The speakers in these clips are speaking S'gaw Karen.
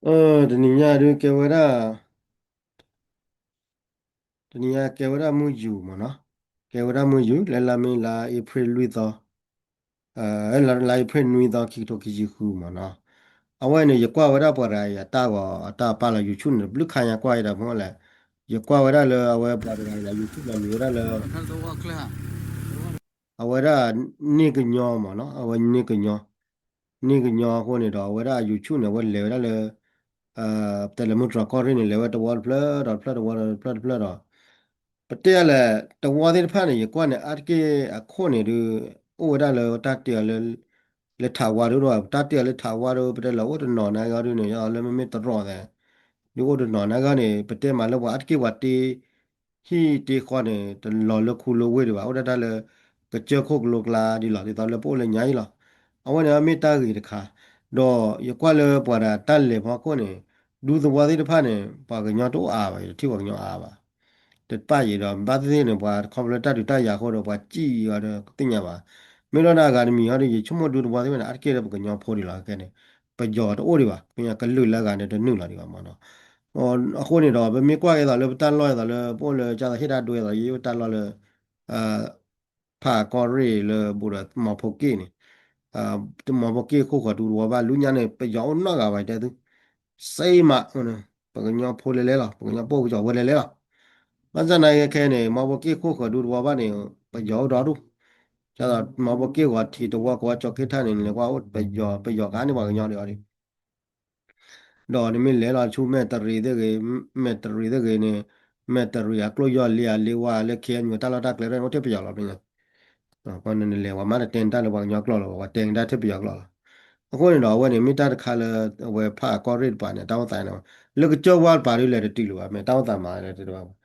အၢ တနံၤညါဒုးကဲဝဲဒၣ်, တနံၤညါကဲဝဲဒၣ်မုၢ်ယူၤမ့ၢ်နီၤ, ကဲဝဲဒၣ်မုၢ်ယူၤ လၢလါမ့ၤလါအ့ဖြ့ၣ်လွံၢ်သီ, လါအ့ဖြ့ၣ်နွံသီ ခံကထိခံဆံဃုမ့ၢ်နီၤ. အဝဲန့ၣ် ယကွၢ်ဝဲဒၣ်ပှၤတဂၤအံၤအတၢ်ဂီၤ အတၢ်ပာ်လီၤ YouTube န့ၣ် တဘျုးခါညါကွၢ်အံၤဒီးမ့ၢ်လဲၣ်, ယကွၢ်ဝဲဒၣ်လၢအဝဲပှၤတဂၤအံၤလၢ YouTube လီၤမံၤဝဲဒၣ်လၢ အဝဲဒၣ်န့ၢ်ကညီမ့ၢ်နီၤ, အဝဲန့ၢ်ကညီ, န့ၢ်ကညီအဃိန့ၣ်ဒီး အဝဲဒၣ်အ YouTube န့ၣ် အဝဲလဲၤဝဲဒၣ်လၢ ပတဲလၢမုၢ်တြီၢ်ကီၢ်ရ့ၣ်န့ၣ် လဲၤဝဲတဝီတဖျၢၣ်ဒီးတဖျၢၣ် တဝီတဖျၢၣ်တဖျၢၣ်ဒီး ပတဲလဲၣ် တဝီသ့ၣ်တဖၣ်န့ၣ် ယကွၢ်န့ၣ် အါတက့ၢ်အခိၣ်န့ၣ်ဒုး အိၣ်ဝဲဒၣ်လၢတၢ်တ့အီၤလၢ လၢထးဝါဒုးဒီး တၢ်တ့အီၤလၢထးဝါဒုး ပတဲလၢအိၣ်တနီၤနာ်က့အီၤဒုးန့ၣ် လၢမ့မ့ၢ်တရီးသဲး ဒုးအိၣ်တနီၤနာ်က့အီၤန့ၣ် ပတဲမးလၢပှၤအါတက့ၢ်ပှၤတ့ ဟံၣ်တ့ဃီန့ၣ် တလီၤလၢခူလၢဝ့ၢ်ဒံးဘၣ် အိၣ်ဒၣ်တၢ်လၢ ကစၢၢ်ခိၣ်ကလိကျါဒ်လီၤ ဒ်သိးလၢပအိၣ်လၢညါအံၤလီၤ. အဝဲန့ၣ်မ့ၢ်တၢ်ဂ့ၤတခါ, ဒီးယကွၢ်လၢပှၤဒၣ်တၢ်လဲၤဖီခိၣ်န့ၣ် ဒူသဝီသ့ၣ်တဖၣ်န့ၣ် ပှၤကညီတအိၣ်အါဘၣ် ယတထံၣ်ပှၤကညီအါဘၣ် တပၣ်ယံၤဒီး ဘၣ်သ့ၣ်သ့ၣ်န့ၣ် ပှၤခီဖျိလၢတၢ်ဒုးတၢ်ယၤအဃိဒီး ပှၤစံၣ်အီၤဒီးသ့ၣ်ညါဘၣ်. မ့ၢ်လီၤနၤအဂၤတမံၤဟီဒီး ယဆိကမိၣ်ဒူသဝီသ့ၣ်တဖၣ်န့ၣ် အါတက့ၢ်လၢပှၤကညီဖိဒံးလီၤ ခဲန့ၣ် ပယီၤတအိၣ်ဒံးဘၣ် ပှၤကညီကလုာ်လၢအဂၤန့ၣ် တနုာ်လီၤဒံးဘၣ်မ့ၢ်နီၤ. အဃိန့ၣ်ဒီး ပမ့ၢ်ကွၢ်က့ၤသိးလၢပတၢ်လီၢ်အသိးလၢ ပအိၣ်လၢကသိးဟ့ၣ်တၢ်ဒွဲအသိး ယအိၣ်တၢ်လီၢ်လၢ ဖးအကီၢ်ရ့ၣ်လၢဘူးဒီးမီၤဖိက့ၣ်န့ၣ်, မီၤဖိက့ၣ်ခိၣ်ဃီၤဒူသဝီဘၣ် လၢညါန့ၣ် ပယီၤအိၣ်နီတဂၤဘၣ် ယတဲသု စ့မး ပှၤကညီဖိလဲၤလဲၤလီၤ ပှၤကညီဖိကစီၤဝဲလဲၤလဲၤလီၤ. ဘၣ်ဆၣ်နာ်က့ခဲန့ၣ် မီၤဖိက့ၣ်ခိၣ်ဃီၤဒူသဝီဘၣ်န့ၣ် ပယီၤအိၣ်ဒီဒူၣ်, ဒ်သိးမီၤဖိက့ၣ်ဃီၤထံးတဝီကဝီၤကၠီၤခ့ထၣ်န့ၣ် လဲၤကွၢ်အိၣ်ပယီၤ ပယီၤကဟးန့ၢ်ပှၤကညီဒံးအီၤဒံး ဒီးနမ့ၢ်လဲၤလီၤဆူမဲာ်တရံးသ့ၣ်ဂ့ၤ, မဲာ်တရံးသ့ၣ်ဂ့ၤန့ၣ်, မဲာ်တရံးအကျိၣ်ယီၢ်လ့အလ့ဝါလၢ KNU တၢ်လီၢ်တၢ်ကျဲရဲၣ်န့ၣ် အိၣ်ထဲပယီၤလီၤ ပညါ, နလဲၤပှၤမ့ၢ်တတဲနတၢ်လၢပှၤကညီကျိာ်လီၤ ပှၤတဲနတၢ်ထဲပယီၤကျိာ်လီၤ. အဃိန့ၣ်ဒီး အဝဲန့ၣ် မ့ၢ်တၢ်တခါလၢ အဝဲဖးအကီၢ်ရ့ၣ်တပၤန့ၣ် အတၢ်အိၣ်သးန့ၣ် လၢကစၢၢ်ဝါတပၤဒုးလဲၤတတုၤလၢၤဘၣ် မ့ၢ်တၢ်အိၣ်သးမၤလဲၤတတုၤဘၣ်.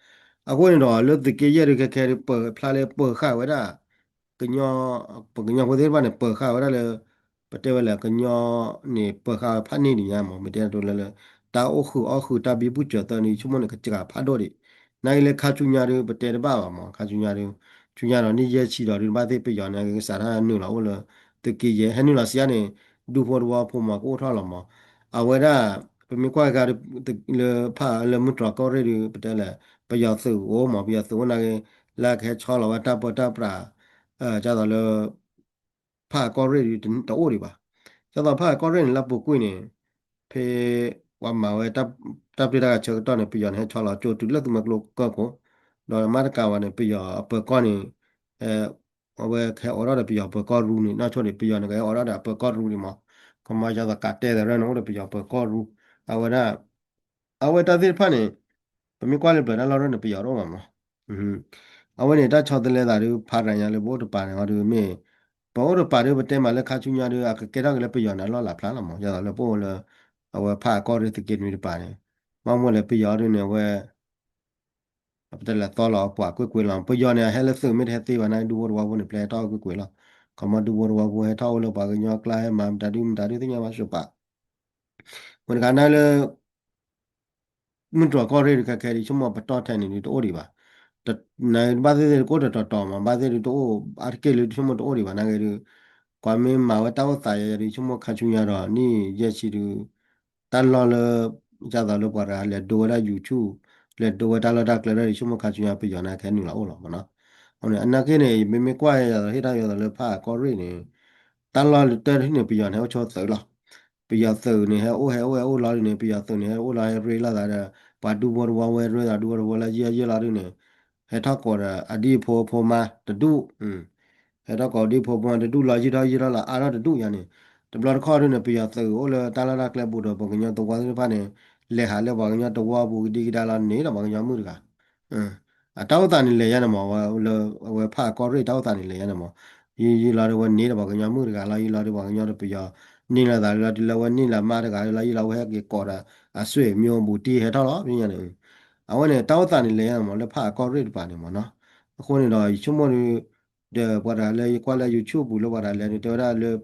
အဃိန့ၣ်ဒီး လၢသုးက့ယဲၢ်ဒုးခဲခဲဒုး ပၢဖျါလၢပၢဃာ်ဝဲဒၣ် ကညီ, ပကညီဖိသ့ၣ်တဖၣ်န့ၣ် ပၢဃာ်ဝဲဒၣ်လၢ ပတဲဝဲလၢကညီန့ၣ် ပၢဃာ်ဝဲဖးန့ၢ်ဒံးညါမး မ့ၢ်တဲဒ်လၢ တၢ်အိၣ်ဃုာ်အီၣ်ဃုာ်တၢ်ဘံဘူစၢၤသၢန့ၣ် ယဆိကမိၣ်န့ၣ် ကစှၤဖးဒိၣ်ဒံး, နာ်က့လၢခါဆူညါဒုး ပတဲတဘၣ်ဘၣ်မး ခါဆူညါဒုး, ဆူညါဒီးနံၣ်ယဲၢ်ဆံဒီးဒုး ဘၣ်သ့ၣ်ပယီၤန့ၣ် ကစးထီၣ်နုာ်လီၤအိၣ်လၢ သုးက့ယဲၢ် ဟဲနုာ်လီၤစံးအါန့ၣ် ဒူဖိတဝီဖိမးကအိၣ်ထီၣ်လီၤမး, အဝဲဒၣ် ပမ့ၢ်ကွၢ်ကါဒုး လၢဖးလၢမုၢ်တြီၢ်ကီၢ်ရ့ၣ်ဒုး ပတဲလဲၣ် ပယီၤသုးအိၣ်မး ပယီၤသုးအိၣ်နာ်က့ လၢကဟဲဆီလီၤဝဲတၢ်ပၢတၢ်ပြး ဒ်သိးလၢ ဖးအကီၢ်ရ့ၣ်ဒုးတအိၣ်ဒံးဘၣ်. ဒ်သိးဖးအကီၢ်ရ့ၣ်န့ၣ် လၢပူၤကွံာ်န့ၣ် ဖဲပှၤမၤဝဲ တၢ်ပျ့တၢ်ဂၤဆၢကတီၢ်န့ၣ် ပယီၤန့ၣ် ဟဲဆီလီၤကၠိတုၤလၢသုးမၢကျိကၢၢ်ခိၣ်, ဒီးမၤတကးဝဲန့ၣ် ပယီၤအပၢၤကီၢ်န့ၣ် အဝဲကဟဲအိးထီၣ်ဒီးပယီၤပၢၤကီၢ်ရူန့ၣ် နီၢ်ဆိန့ၣ် ပယီၤန့ၣ် ကဟဲအိးထီၣ်ဒီးအပၢၤကီၢ်ရူန့ၣ်မး, ခီမီဒ်သိးကးတဲသရၢန့ၣ် အိၣ်ဒီးပယီၤပၢၤကီၢ်ရူ, အဝဲဒၣ် အဝဲတၢ်သ့ၣ်တဖၣ်န့ၣ် ပမ့ၢ်ကွၢ်လၢပျၢၤတၢ်လီၢ်ရၢၢ်န့ၣ် ပယီၤတအိၣ်ဘၣ်မး, အဝဲန့ၣ် တၢ်ဆီတလဲသးဒုး ဖးရၤညါလၢပအိၣ်တပၤန့ၣ် အီၤဒုးမ့ၢ် ပအိၣ်တပၤဒုး ပတဲမးလၢခါဆူညါဒုး အကကဲထီၣ်က့ၤလၢပယီၤန့ၣ် အလီၢ်လၢ်ဖျါလီၤမး, ဒ်သိးလၢပအိၣ်လၢ အဝဲဖးအကီၢ်ရ့ၣ်သုးက့နွံတပၤန့ၣ်, ဘၣ်မ့ၢ်လၢပယီၤဒုးန့ၣ် အဝဲ ပတဲလဲၤသီလီၤပှၤကွ့ၢ်ကွ့ၢ်လီၤ, ပယီၤန့ၣ် အဟဲလၢသုးမ့ၢ်တဟဲသ့ဘၣ်နာ်က့ ဒူဖိတဝီဖိန့ၣ် ပျဲဟဲထီၣ်ကွ့ၢ်ကွ့ၢ်လီၤ, ခီမီဒူဖိတဝီဖိဟဲထီၣ်အိၣ်လၢပှၤကညီကျါ ဟဲမၤမတၤဒုမတၤဒုသ့ၣ်ညါဘၣ်စူးပာ် ဝဲတခါနာ်လၢ မုၢ်တြီၢ်ကီၢ်ရ့ၣ်ဒုးခဲခဲဒုး ဆိကမိၣ်ပတီၢ်ထဲန့ၣ်ဒုးတအိၣ်ဒံးဘၣ်, ဘၣ်သ့ၣ်သ့ၣ်တအိၣ်တတီၤတီၤမး ဘၣ်သ့ၣ်ဒုးတအိၣ် အါတက့ၢ်လၢဆိကမိၣ်တအိၣ်ဒံးဘၣ်နာ်က့ဒုး ကွၢ်မ့ၢ်မၤဝဲတၢ်အိၣ်သးယဲယဲဒုး ဆိကမိၣ်ခါဆူညါဒီး နံၣ်ယဲၢ်ဆံဒုး တၢ်လီၢ်လၢ ဒ်သိးလၢပှၤတဂၤလဲၤဒိဝဲဒၣ် YouTube လဲၤဒိဝဲတၢ်လီၢ်တၢ်ကျဲဒၣ်ဒုး ဆိကမိၣ်ခါဆူညါပယီၤန့ၣ် ကဟဲနုာ်လီၤအိၣ်လီၤမးနီၤ, အနာ်က့န့ၣ် မ့မ့ၢ်ကွၢ်ယဲဒီး ဟ့ၣ်တၢ်ယဲဒီးလၢဖးအကီၢ်ရ့ၣ်န့ၣ် တၢ်လီၢ်တၢၢ်တထံၣ်န့ၣ် ပယီၤန့ၣ် ဟဲအိၣ်ဆိသုးလီၤ, ပယီၤသုးန့ၣ် ဟဲအိၣ်ဟဲအိၣ်ဟဲအိၣ်လီၤဒုးန့ၣ် ပယီၤသုးန့ၣ် ဟဲအိၣ်လီၤဟဲရ့လိာ်သးဒီး ပှၤဒူဖိတဝီဝဲရ့ဒီး ဒူဖိတဝီလၢယံာ်ယံာ်လီၤဒုးန့ၣ် ဟဲထီၣ်ကိးဒီးအဒံၣ်ဖိအဖိမါတဒူၣ် ဟဲထီၣ်ကိးဒံၣ်ဖိဖိမါတဒူၣ်လီၤယံာ်ထီၣ်ယံာ်ထီၣ်လီၤအါထီၣ်တဒူၣ်ယါန့ၣ်, တဘျီတခီၣ်ဒုးန့ၣ် ပယီၤသုးအိၣ်လၢတၢ်လီၢ်တၢ်ကျဲပူၤဒီး ပှၤကညီသဝီသ့ၣ်တဖၣ်န့ၣ် လဲၤဟးလၢပှၤကညီသဝီပူၤကဒံကဒါလီၤန့ၣ်ဒီးပှၤကညီမုၣ်တဂၤ အတၢ်အိၣ်သးန့ၣ်လဲၤယါန့ၣ်မး လၢအဝဲဖးအကီၢ်ရ့ၣ်တၢ်အိၣ်သးန့ၣ်လဲၤယါန့ၣ်မး, ယံာ်ယံာ်လီၤဒီးဝဲန့ၣ်ဒီးပှၤကညီမုၣ်တဂၤလီၤ ယံာ်လီၤဒီးပှၤကညီတပယီၤ န့ၢ်လီၤသးလီၤဒုးလၢဝဲန့ၢ်လီၤမါတဂၤလီၤ ယံာ်လီၤဝဲဟဲက့ၤကိးဒီးအဆွေမျိုးဘူးတံၢ်ဟဲထီၣ်လီၤ ပညါန့ၣ်, အဝဲန့ၣ် တၢ်အိၣ်သးန့ၣ်လဲၤယါန့ၣ်မး လၢဖးအကီၢ်ရ့ၣ်တပၤန့ၣ်မးနီၤ, အဃိန့ၣ်ဒီး ယဆိကမိၣ်ဒုး ဒီးပှၤတဂၤလၢယကွၢ်လၢ YouTube ပူၤလၢပှၤတဂၤလဲၤဒုး တဲဝဲဒၣ်လၢ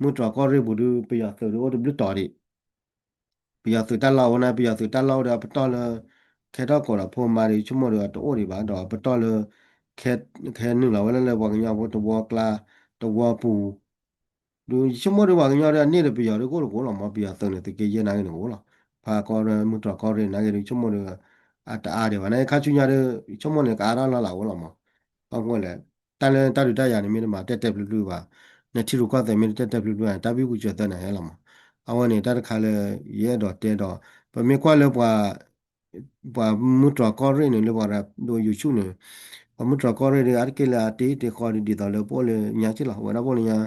မုၢ်တြီၢ်ကီၢ်ရ့ၣ်ပူၤဒုး ပယီၤသုးဒုးအိၣ်တဘျုးတီၤဒံး ပယီၤသုးတၢ်လီၢ်အိၣ်န့ၣ် ပယီၤသုးတၢ်လီၢ်အိၣ်ဒီးအပတီၢ်လၢ ခဲထီၣ်ကိးဒီးဖိမါဒီး ယဆိကမိၣ်ဒီးတအိၣ်ဒံးဘၣ် ဒီးအပတီၢ်လၢ ခဲနုာ်လီၤဝဲလၢလၢပှၤကညီဖိတဝီကျါ တဝီပူၤ ဒုးယဆိကမိၣ်ဒီးပှၤကညီဒီးအန့ၢ်ဒီးပယီၤဒုးကအိၣ်တကိးလီၤမး ပယီၤသုးန့ၣ် သုးက့ယဲၢ်နာ်က့န့ၣ်ကအိၣ်လီၤ, ဖးကီၢ်ရ့ၣ် မုၢ်တြီၢ်ကီၢ်ရ့ၣ်န့ၣ် နာ်က့ဒုး ဆိကမိၣ်ဒီး အတအါဒံးဘၣ် နာ်က့ခါဆူညါဒီး ဆိကမိၣ်န့ၣ် ကအါထီၣ်လီၤလၢအအိၣ်လီၤမး. ဘၣ်မနုၤလဲၣ် တၢ်လၢတၢ်ဒုးတၢ်ယၤန့ၣ် မ့ၢ်တမၤတဲာ်တဲာ်ဖျုးဖျုးဘၣ်, နထံရူၢ်ကီၢ်သဲးမ့ၢ်တတဲာ်တဲာ်ဖျုးဖျုးဘၣ်န့ၣ် တၢ်ဘံဘူစၢၤသၢန့ၣ်ဟဲလီၤမး. အဝဲန့ၣ် တၢ်တခါလၢ ယအဲၣ်ဒိးတဲဒီး ပမ့ၢ်ကွၢ်လၢပှၤ ပှၤမုၢ်တြီၢ်ကီၢ်ရ့ၣ်န့ၣ် လၢပှၤဒိး YouTube န့ၣ် ပှၤမုၢ်တြီၢ်ကီၢ်ရ့ၣ်ဒီး အါတက့ၢ်လၢအတ့တ့ဃီဒီး ဒ်သိးလၢပအိၣ်လၢညါက့လီၤ. ဝဲဒၣ်ပအိၣ်လၢညါ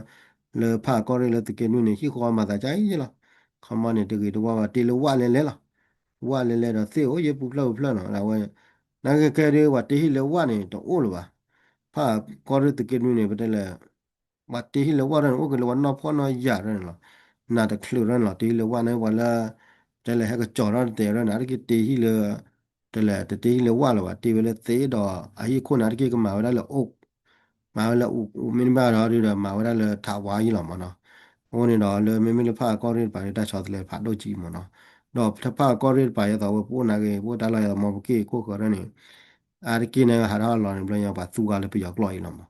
လၢဖးကီၢ်ရ့ၣ်လၢသုးက့နွံန့ၣ် ဟံၣ်ဃီမၤသးကါအံၤလီၤ. ခီမီန့ၣ် တဂ့ၤတဝါဘၣ် တ့လၢဝၣ်လဲၤလဲၤလီၤ. ဝၣ်လဲၤလဲၤဒီးသ့ၣ်အိၣ်ယဲပူၤဖျၢၣ်ပူၤဖျၢၣ်နီၤ အဝဲ နာ်က့ခဲဒုး ပှၤတ့ဟံၣ်လၢဝၣ်န့ၣ် တအိၣ်လၢၤဘၣ်. ဖးကီၢ်ရ့ၣ်သုးက့နွံန့ၣ် ပတဲလဲၣ် ပှၤတ့ဟံၣ်လၢဝၣ်ရၢန့ၣ် အိၣ်က့ၤလၢပှၤနီၢ်ဖှီၣ်နီၢ်ယာ်ရၢန့ၣ်လီၤ. နးတချုးရၢန့ၣ်လီၤ တ့ဟံၣ်လၢဝၣ်န့ၣ် ပှၤလၢ တဲလဲၣ် ဟဲကစီၤထီၣ်တတဲာ်ရၢန့ၣ် အါတက့ၢ်တ့ဟံၣ်လၢ တဲလဲၣ် တတ့ဟံၣ်လၢဝၣ်လၢၤဘၣ် တ့ဝဲလၢသ့ဒီး အဟံၣ်ခိၣ်န့ၣ် အါတက့ၢ်ကမၤဝဲဒၣ်လၢအိၣ် မၤဝဲလၢအိၣ် မ့တမ့ၢ်ဘၣ်ဒီး မၤဝဲဒၣ်လၢထးဝါအံၤလီၤမးနီၤ. အဃိန့ၣ်ဒီး လၢမ့မ့ၢ်လၢဖးကီၢ်ရ့ၣ်တပၤဒီး တၢ်ဆီတလဲဖးဒိၣ်ကံမးနီၤ. ဒီးဖးကီၢ်ရ့ၣ်တပၤ ယဲသိးဝဲပအိၣ်နာ်က့ ပအိၣ်တၢ်လီၢ်ယဲသိး မ့ၢ်ပက့ၢ်ခိၣ်ဃၢၤရၢန့ၣ် အါတက့ၢ်န့ၣ် ဟးထီၣ်အလီၢ်န့ၣ် ဘျီညါပှၤသူဂၤလၢပယီၤကျိာ်အံၤလီၤမး.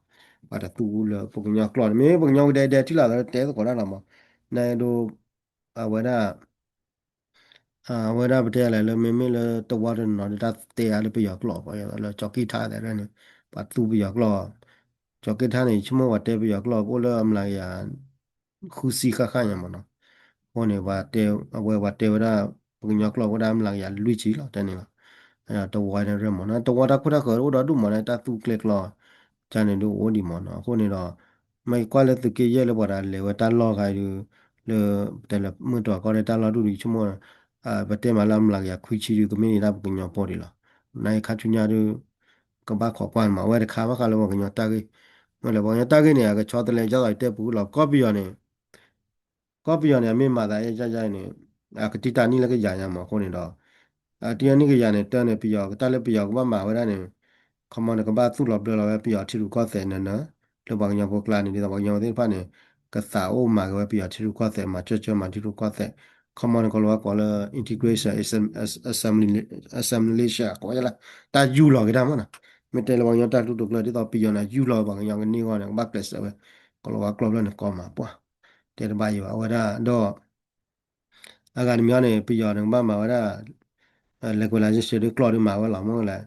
ပှၤတသူလၢပကညီကျိာ်န့ၣ် မ့ၢ်ပကညီကဒဲဒဲထံၣ်လီၤသးလၢတဲသကိးတၢ်လီၤမး. နဒိ အဝဲဒၣ် အဝဲဒၣ်ပတဲလဲၣ်လၢမ့မ့ၢ်လၢတဝီတနီၤဒီး တၢ်တဲအါလၢပယီၤကျိာ် ပှၤလၢကၠီၤကံၢ်ထါသဲးန့ၣ် ပှၤသူပယီၤကျိာ် ကၠီၤကံၢ်ထါန့ၣ် ဆိကမိၣ်ပှၤတဲပယီၤကျိာ် ပအိၣ်လၢအမျးကယၤ ဃုဆံဃၣ်ဃၣ်ညါမးနီၤ. အဃိန့ၣ် ပှၤတဲ အဝဲပှၤတဲဝဲဒၣ် ပကညီကျိာ်ဝဲဒၣ်မျးကယၤလွံၢ်ဆံလီၤ တဲန့ၣ်လီၤ. တဝီန့ၣ်ရၢမးနီၤ တဝီတၢ်ခိၣ်တၢ်ဃၢၤအိၣ်ဒီဒူၣ်မးနီၤ တၢ်သူကျဲကျိာ် ကန့ၣ်ဒုးအိၣ်ဒံးမးနီၤ. အဃိန့ၣ်ဒီး မ့ၢ်ကွၢ်လၢသုးက့ယဲၢ်လၢပှၤတၢ်လဲၤဝဲတၢ်လီၢ်ခါအံၤဒုး လၢ ပတဲလၢမုၢ်တြီၢ်ကီၢ်ရ့ၣ်တၢ်လီၢ်ဒူၣ်ဒုး ဆိကမိၣ် ပတဲမးလၢအမျးကယၤခွံဆံဒုး ကမ့ၢ်ဒၣ်ပှၤကညီဖိဒံးလီၤ. နာ်က့ခါဆူညါဒုး ကဘၣ်ခိးကွၢ်န့ၣ်မး အဝဲတခါဘၣ်ဃးလၢပှၤကညီတၢ်ဂ့ၢ် မ့ၢ်လၢပှၤကညီတၢ်ဂ့ၢ်န့ၣ် အကဆီတလဲ ဒ်သိးယတဲပူၤလီၤ ကီၢ်ပယီၤန့ၣ် ကီၢ်ပယီၤန့ၣ် အမ့ၢ်မၤသးအဲၣ်ယါယါအံၤန့ၣ် အကတံၢ်တၢ်နံၣ်လၢကယၤညါမး အဃိန့ၣ်ဒီး တံၢ်တၢ်နံၣ်ကယၤန့ၣ် တၢ်န့ၣ် ပယီၤ တၢ်လၢပယီၤကဘၣ်မၤဝဲဒၣ်န့ၣ် ခီမီန့ၣ် ကဘၣ်သူၣ်လီၤဘျၢလီၤဝဲပယီၤထံရူၢ်ကီၢ်သဲးနၢၤနၢၤ လၢပှၤကညီဖိကျါန့ၣ် ဒ်သိးပှၤကညီဖိသ့ၣ်တဖၣ်န့ၣ် ကသးအိၣ်မၤက့ၤဝဲပယီၤထံရူၢ်ကီၢ်သဲး မၤကၢကၢမၤထံရူၢ်ကီၢ်သဲး ခီမီန့ၣ် ကီၤလၤဝါကိးလၢ integration assimilation ကိးဝဲလၢ တၢ်ယူၢ်လီၤက့ၤတၢ်မးနီၤ မ့ၢ်တဲလၢပှၤကညီတၢ်ကတိၤကျၢၤ ဒ်သိးပယီၤန့ၣ် ယူၢ်လီၤပှၤကညီကန့ၢ်အဂီၢ်န့ၣ် ကဘၣ်ကျဲးစၢးဝဲ ကီၤလၤဝါကျိာ်ဖျၢၣ်န့ၣ်ကီမးပှၢ် တဲတဘၣ်ယံၤဘၣ် အဝဲဒၣ်ဒီး အဂၤတမံၤအံၤန့ၣ် ပယီၤန့ၣ် ကဘၣ်မၤဝဲဒၣ် localization ဒုးကျိာ်ဒုးမၤဝဲလီၤ မ့ၢ်လၢ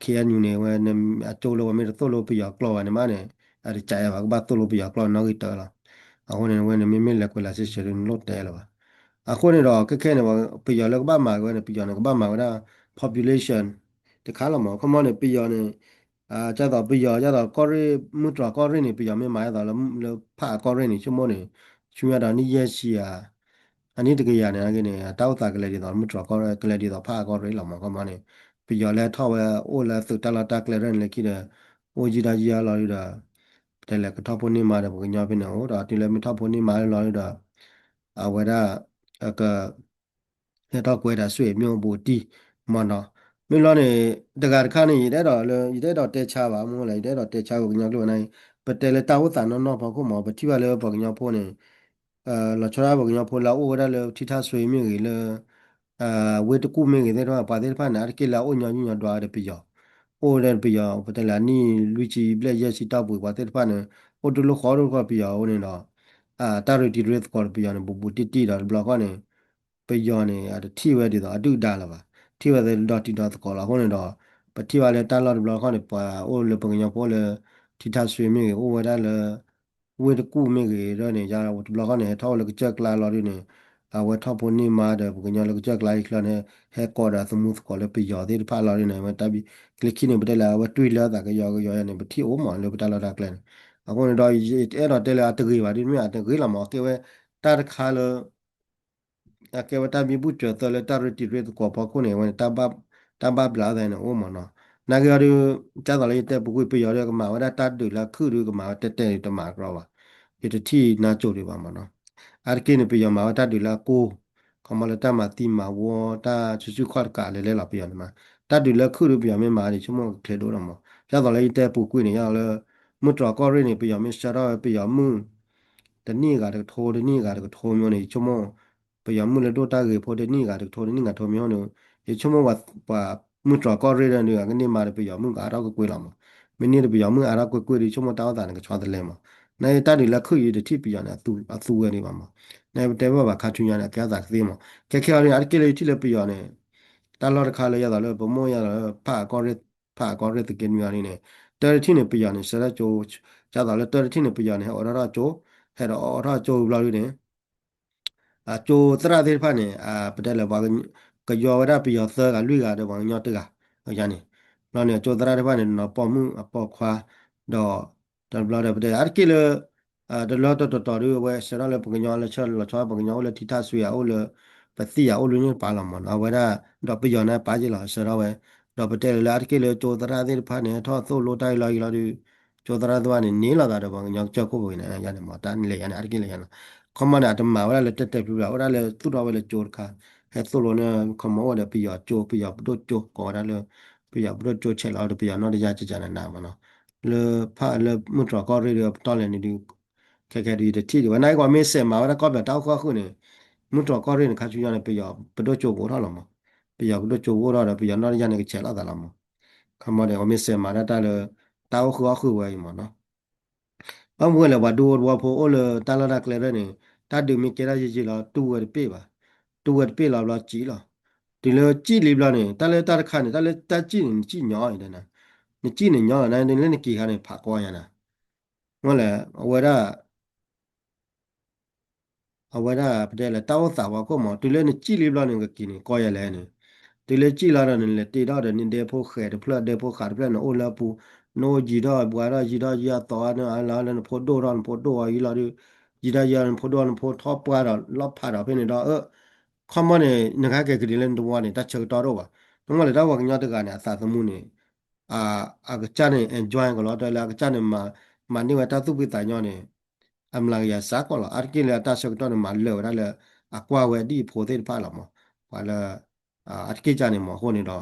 ခ့ၣ်အဲၣ်ယူၣ်န့ၣ် ဝဲအကၠိလၢပှၤမ့ၢ်တသိၣ်လိပယီၤကျိာ်ဘၣ်န့ၣ်မးန့ၣ် အတကးအဲၣ်ဘၣ် ကဘၣ်သိၣ်လိပယီၤကျိာ်နီၣ်ဂံၢ်တၢလီၤ. အဃိန့ၣ် ဝဲန့ၣ်မ့မ့ၢ် localization ဒုးနလိၣ်တဲလၢၤဘၣ်. အဃိန့ၣ်ဒီး ခဲခဲန့ၣ် ပယီၤလၢကဘၣ်မၤက့ၤဝဲန့ၣ် ပယီၤန့ၣ် ကဘၣ်မၤဝဲဒၣ် population တခါလီၤမး ခီမီန့ၣ် ပယီၤန့ၣ် ဒ်သိးပယီၤ ဒ်သိးကီၢ်ရ့ၣ် မုၢ်တြီၢ်ကီၢ်ရ့ၣ်န့ၣ် ပယီၤမ့ၢ်မၤဒ်သိးလၢ လၢဖးကီၢ်ရ့ၣ်န့ၣ် ဆိကမိၣ်န့ၣ် ဆူညါဒီးနံၣ်ယဲၢ်ဆံဧါ အနံၣ်တကယၤန့ၣ် နာ်က့န့ၣ် တၢ်အိၣ်သးကလဲၤဒ်သိး မုၢ်တြီၢ်ကီၢ်ရ့ၣ်ကလဲၤဒ်သိးဖးကီၢ်ရ့ၣ်လီၤမး ခီမီန့ၣ် ပယီၤလၢထီၣ်ဝဲအိၣ်လၢသုးတၢ်လီၢ်တၢ်ကျဲရဲၣ်န့ၣ်လၢခံဒီး အိၣ်ယံာ်ဒီးယံာ်အလီၤဒုးဒီး ပတဲလဲၣ် ကထီၣ်ဖိန့ၢ်မါဒီး ပှၤကညီဖဲန့ၣ်အိၣ်ဒီး တုၤလၢမ့ၢ်ထီၣ်ဖိန့ၢ်မါလီၤဒုးဒီး အဝဲဒၣ် က ဟဲထီၣ်ကွဲးတၢ်ဆွေမျိုးအဘူးအတံၢ် မ့ၢ်နီၤ. မ့ၢ်လီၤန့ၣ် တဂၤတခါန့ၣ် ယတအဲၣ်ဒိးလၢ ယတအဲၣ်ဒိးတဲဆါဘၣ် မ့ၢ်လၢ ယတအဲၣ်ဒိးတဲဆါပှၤကညီကျိာ်ဝဲန့ၣ် ပတဲလၢတၢ်အိၣ်သးနီၢ်နီၢ်ဖီခိၣ်မး ပထံၣ်ဘၣ်လၢပှၤကညီဖိန့ၣ် လီၤဆီဒၣ်ပှၤကညီဖိလၢအအိၣ်ဝဲဒၣ်လၢထံထၣ်ဆွ့မ့ၢ်ဂ့ၤလၢ ဝ့ၢ်တကူၣ်မ့ၢ်ဂ့ၤသ့ၣ်တဖၣ် ပှၤသ့ၣ်တဖၣ်န့ၣ် အါတက့ၢ်လၢအအိၣ်ညီနုၢ်ညီဒွးဒီးပယီၤ အိၣ်ဝဲဒၣ်ပယီၤ ပတဲလၢအနံၣ်လွံၢ်ဆံဘျဲၣ်ယဲၢ်ဆံတီၢ်ပူၤ ပှၤသ့ၣ်တဖၣ်န့ၣ် အိၣ်တလိၣ်ဃီတလိၣ်ဃီပယီၤအဃိန့ၣ်ဒီး တၢ်ရ့တံၤရ့သကိးဒီးပယီၤန့ၣ် ဘူးဘူးတံၢ်တံၢ်ဒီးတဘျီဃီန့ၣ် ပယီၤန့ၣ် အတထံၣ်ဝဲဒ်သိးအဒုၣ်အဒါလၢၤဘၣ် ထံၣ်ဝဲဒ်သိးဒီတံၤဒီသကိးလီၤ. အဃိန့ၣ်ဒီး ပထံၣ်ဘၣ်လၢတၢ်လီၢ်တဘျီဃီန့ၣ် ပှၤအိၣ်လၢပှၤကညီဖိလၢ ထံထၣ်ဆွ့မ့ၢ်ဂ့ၤ အိၣ်ဝဲဒၣ်လၢ ဝ့ၢ်တကူၣ်မ့ၢ်ဂ့ၤဒီးန့ၣ် ယတဘျီဃီန့ၣ် ဟဲထီၣ်ဝဲလၢကစၢၢ်ကျါလီၤဒုးန့ၣ် အဝဲထီၣ်ဖိန့ၢ်မါဒီးပှၤကညီလၢကစၢၢ်ကျါအံၤချီန့ၣ် ဟဲကိးဒီးသမူသကိးလၢပယီၤသ့ၣ်တဖၣ်လီၤဒုးန့ၣ် ဝဲတၢ်ဘံၣ် ကျဲခံန့ၣ် ပတဲလၢအဝဲတွံၢ်လၢသးကယီကယီန့ၣ် ပထံၣ်အိၣ်မးလၢပတၢ်လီၢ်တၢ်ကျဲန့ၣ် အဃိန့ၣ်ဒီး ယအဲၣ်ဒိးတဲလၢအတဂ့ၤဘၣ်ဒ်မ့ၢ်အတဂ့ၤလီၤမး အကဲဝဲ တၢ်တခါလၢ အကဲဝဲတၢ်ဘံဘူစၢၤသၢလၢတၢ်ရ့တံၤရ့သကိးဖီခိၣ်န့ၣ် အဝဲန့ၣ် တၢ်ဘၣ်ဘျးအသးန့ၣ်အိၣ်မးနီၤ. နာ်က့အီၤဒုး ဒ်သိးလၢယတဲပူၤကွံာ် ပယီၤဒီးကမၤဝဲဒၣ်တၢ်ဒုးလၢအခုၣ်ဒုးကမၤဝဲတဲတဲဒုးတမၤကြၢးဘၣ်. ယတထံၣ်နါစိၤဒံးဘၣ်မးနီၤ. အါတက့ၢ်န့ၣ် ပယီၤမၤဝဲတၢ်ဒုးလၢအကိၢ် ခီမီလၢတၢ်မၤသံမၤဝီ တၢ်ဆူၣ်ဆူၣ်ခီၣ်တကးလဲၤလဲၤလီၤပယီၤန့ၣ်မး. တၢ်ဒုးလၢအခုၣ်ဒုးပယီၤမ့ၢ်မၤန့ၣ် ဆိကမိၣ်ကချ့ဒိၣ်ဒီးမး. ဒ်သိးလၢယတဲပူၤကွံာ်န့ၣ် ယလၢ မုၢ်တြီၢ်ကီၢ်ရ့ၣ်န့ၣ် ပယီၤမ့ၢ်ဆှၢထီၣ်ဝဲပယီၤမုၣ် တနံၣ်အဂၤတကထိ တနံၣ်အဂၤတကထိမ့ၢ်န့ၣ် ယဆိကမိၣ် ပယီၤမုၣ်လၢဒိၣ်တၢ်ဂ့ၤဖိတနံၣ်အဂၤတကထိ တနံၣ်ဂၤထိမ့ၢ်န့ၣ် ယဆိကမိၣ်ပှၤ ပှၤမုၢ်တြီၢ်ကီၢ်ရ့ၣ်ဒီးန့ၣ် အကန့ၢ်မါဒီးပယီၤမုၣ်ကအါထီၣ်ကွ့ၢ်ကွ့ၢ်လီၤမး. မ့ၢ်န့ၢ်ဒီးပယီၤမုၣ်အါထီၣ်ကွ့ၢ်ကွ့ၢ်ဒီး ယဆိကမိၣ်တၢ်အိၣ်သးန့ၣ်ကဆီတလဲမး. နာ်က့တၢ်ဒုးလၢအခုၣ်ယတထံၣ်ပယီၤန့ၣ် အသူဝဲဒံးဘၣ်မး. နပတဲဘၣ်ဘၣ်ခါဆူညါန့ၣ် အကဲအသးကသ့မး. ခဲခဲအံၤဒ်န့ၣ် အါတက့ၢ်လၢယထံၣ်လၢပယီၤန့ၣ် တၢ်လီၢ်တခါလၢယသးလၢပမိၢ်ယသးလၢ ဖးအကီၢ်ရ့ၣ် ဖးအကီၢ်ရ့ၣ်သုးက့နွံအံၤဒ်န့ၣ် တၢ်တထံၣ်န့ၣ် ပယီၤန့ၣ် ဆှၢထီၣ်ကၠိ ဒ်သိးလၢတၢ်တထံၣ်န့ၣ် ပယီၤန့ၣ် ဟဲအိးထီၣ်ကၠိ ဟဲဒီးအိးထီၣ်ကၠိဘျီဒ်န့ၣ် အကၠိသရၣ်သ့ၣ်တဖၣ်န့ၣ် ပတဲလၢပှၤ ကယီဝဲဒၣ်ပယီၤသၢဂၤလွံၢ်ဂၤဒီးပှၤကညီတဂၤ ယၤန့ၣ် ဘျီန့ၣ် အကၠိသရၣ်သ့ၣ်တဖၣ်န့ၣ် နီၢ်ပိာ်မုၣ်အပိာ်ခွါ ဒီး တဘျီဒီးပတဲအါတက့ၢ်လၢ တလၢတတီၤတီၤဒ်ဝဲဆှၢထီၣ်လၢပှၤကညီ လၢဆၢလီၤဆီပှၤကညီအိၣ်လၢထံထၣ်စွံယၤအိၣ်လၢ ပသံယၤအိၣ်လၢန့ၣ်ပာ်လီၤမးနီၤ အဝဲဒၣ် ဒီးပယီၤန့ၣ်ပာ်က့ၤလီၤ ဆှၢထီၣ်ဝဲ ဒီးပတဲလၢလၢအါတက့ၢ်လၢကၠိသရၣ်သ့ၣ်တဖၣ်န့ၣ် ထီၣ်သိၣ်လိတၢ်အံၤလီၤအံၤလီၤဒီး ကၠိသရၣ်သ့ၣ်တဖၣ်န့ၣ် န့ၢ်လိာ်သးဒီးပှၤကညီကစၢၢ်ခိၣ်ပူၤန့ၣ် ယၤန့ၣ်မး တၢ်လဲၤယၤန့ၣ် အါတက့ၢ်လၢယၤနီၤ ခီမီန့ၣ် အတမၤဝဲဒၣ်လၢတဲတဲဖျုးဖျုး အိၣ်ဒၣ်လၢသူၣ်ထီၣ်ဝဲလၢကၠိတခါ ဟဲသိၣ်လိန့ၣ် ခီမီအိၣ်ဒီးပယီၤကၠိ ပယီၤပဒိၣ်ကၠိ ကိးဝဲဒၣ်လၢ ပယီၤပဒိၣ်ကၠိဆဲးလီၤဒီးပယီၤနီၢ်တယၢ်ကကနၤမးနီၤ လၢဖးလၢမုၢ်တြီၤကီၢ်ရ့ၣ်ဒီးပတီၢ်လဲၣ်န့ၣ်ဒုး ခဲခဲဒုးယတထံၣ်ဒံးဝဲ နာ်က့ပှၤမ့ၢ်စဲးမၤဝဲဒၣ်ကီၢ်ပယီၤတၢ်အိၣ်ဃုာ်အီၣ်ဃုာ်န့ၣ် မုၢ်တြီၤကီၢ်ရ့ၣ်န့ၣ် ခါဆူညါန့ၣ် ပယီၤပဒိၣ်ကၠိကအိၣ်ထီၣ်လီၤမး ပယီၤပဒိၣ်ကၠိကအိၣ်ထီၣ်ဒီးပယီၤနီၢ်တယၢ်န့ၣ်ကဆဲးလိာ်သးလီၤမး ခီမီဒီး ပှၤမ့ၢ်စဲးမၤဒၣ်တၢ်လၢ တၢ်အိၣ်ဃုာ်အီၣ်ဃုာ်ဝဲအံၤမးနီၤ ဘၣ်မနုၤလဲၣ် ပှၤဒူဖိတဝီဖိအိၣ်လၢတၢ်လီၢ်တၢ်ကျဲဖဲန့ၣ် တၢ်ဒုးမ့ၢ်ကဲထီၣ်ယံာ်ယံာ်လီၤ တူၢ်ဝဲတပ့ၢ်ဘၣ်, တူၢ်ဝဲတပ့ၢ်လီၤဘျီစံၣ်လီၤ. တုၤလၢစံၣ်လံဘျီန့ၣ် တၢ်လၢတၢ်တခါန့ၣ် တၢ်လၢတၢ်စံၣ်န့ၣ် နစံၣ်ညီအံၤဒၣ်နၤ, နစံၣ်န့ၣ်ညီလီၤ နလၢနက့ၤခါန့ၣ် ဖးကီညါနၤ, မ့ၢ်လဲၣ် အဝဲဒၣ် အဝဲဒၣ်ပတဲလၢတၢ်အိၣ်သးဝဲခိၣ်မး တုၤလၢနစံၣ်လံဘျီန့ၣ် ကက့ၤန့ၣ် ကီယၤလဲၣ်န့ၣ်, တုၤလၢစံၣ်လီၤဒီး နလဲၤတ့ထီၣ်ဒီး နဒဲဖိဃဲးတဖျၢၣ် ဒဲဖိဃးတဖျၢၣ် နအိၣ်လၢအပူၤ, နအိၣ်ယံၤထီၣ်ဘှါထီၣ် ယံၤထီၣ်ယံၤအသီအါ နလၢနဖိဒိၣ်ထီၣ် နဖိဒိၣ်အီၤယံၤလီၤဒီး, ယံၤထီၣ်ယံၤ နဖိဒိၣ်နဖိထီၣ်ပှၢ်ဒီး လီၢ်ဖးဒီးဖဲန့ၣ်ဒီး ခီမီန့ၣ် နကဟဲက့ၤကဒုးလၢနတဝီန့ၣ် တၢ်ဆၢကတီၢ်တအိၣ်ဘၣ်. နမ့ၢ်လဲၤတၢ်ပှၤကညီတဂၤန့ၣ် အသးသမူန့ၣ် အကစၢ်န့ၣ် enjoy ကလီၤတဲလၢအကစၢ်န့ၣ် မၤန့ၢ်ဝဲတၢ်သူၣ်ဖှံသးညီန့ၣ် အမျးကယၤစးကီးလီၤ. အါတက့ၢ်လၢအတၢ်ဆၢကတီၢ်န့ၣ် မၤလၢာ်ဝဲဒၣ်လၢ အကွၢ်ဝဲဒံၣ်ဖိသ့ၣ်တဖၣ်လီၤမး, ပှၤလၢ အါတက့ၢ်ကၢ်န့ၣ်မးအဃိန့ၣ်ဒီး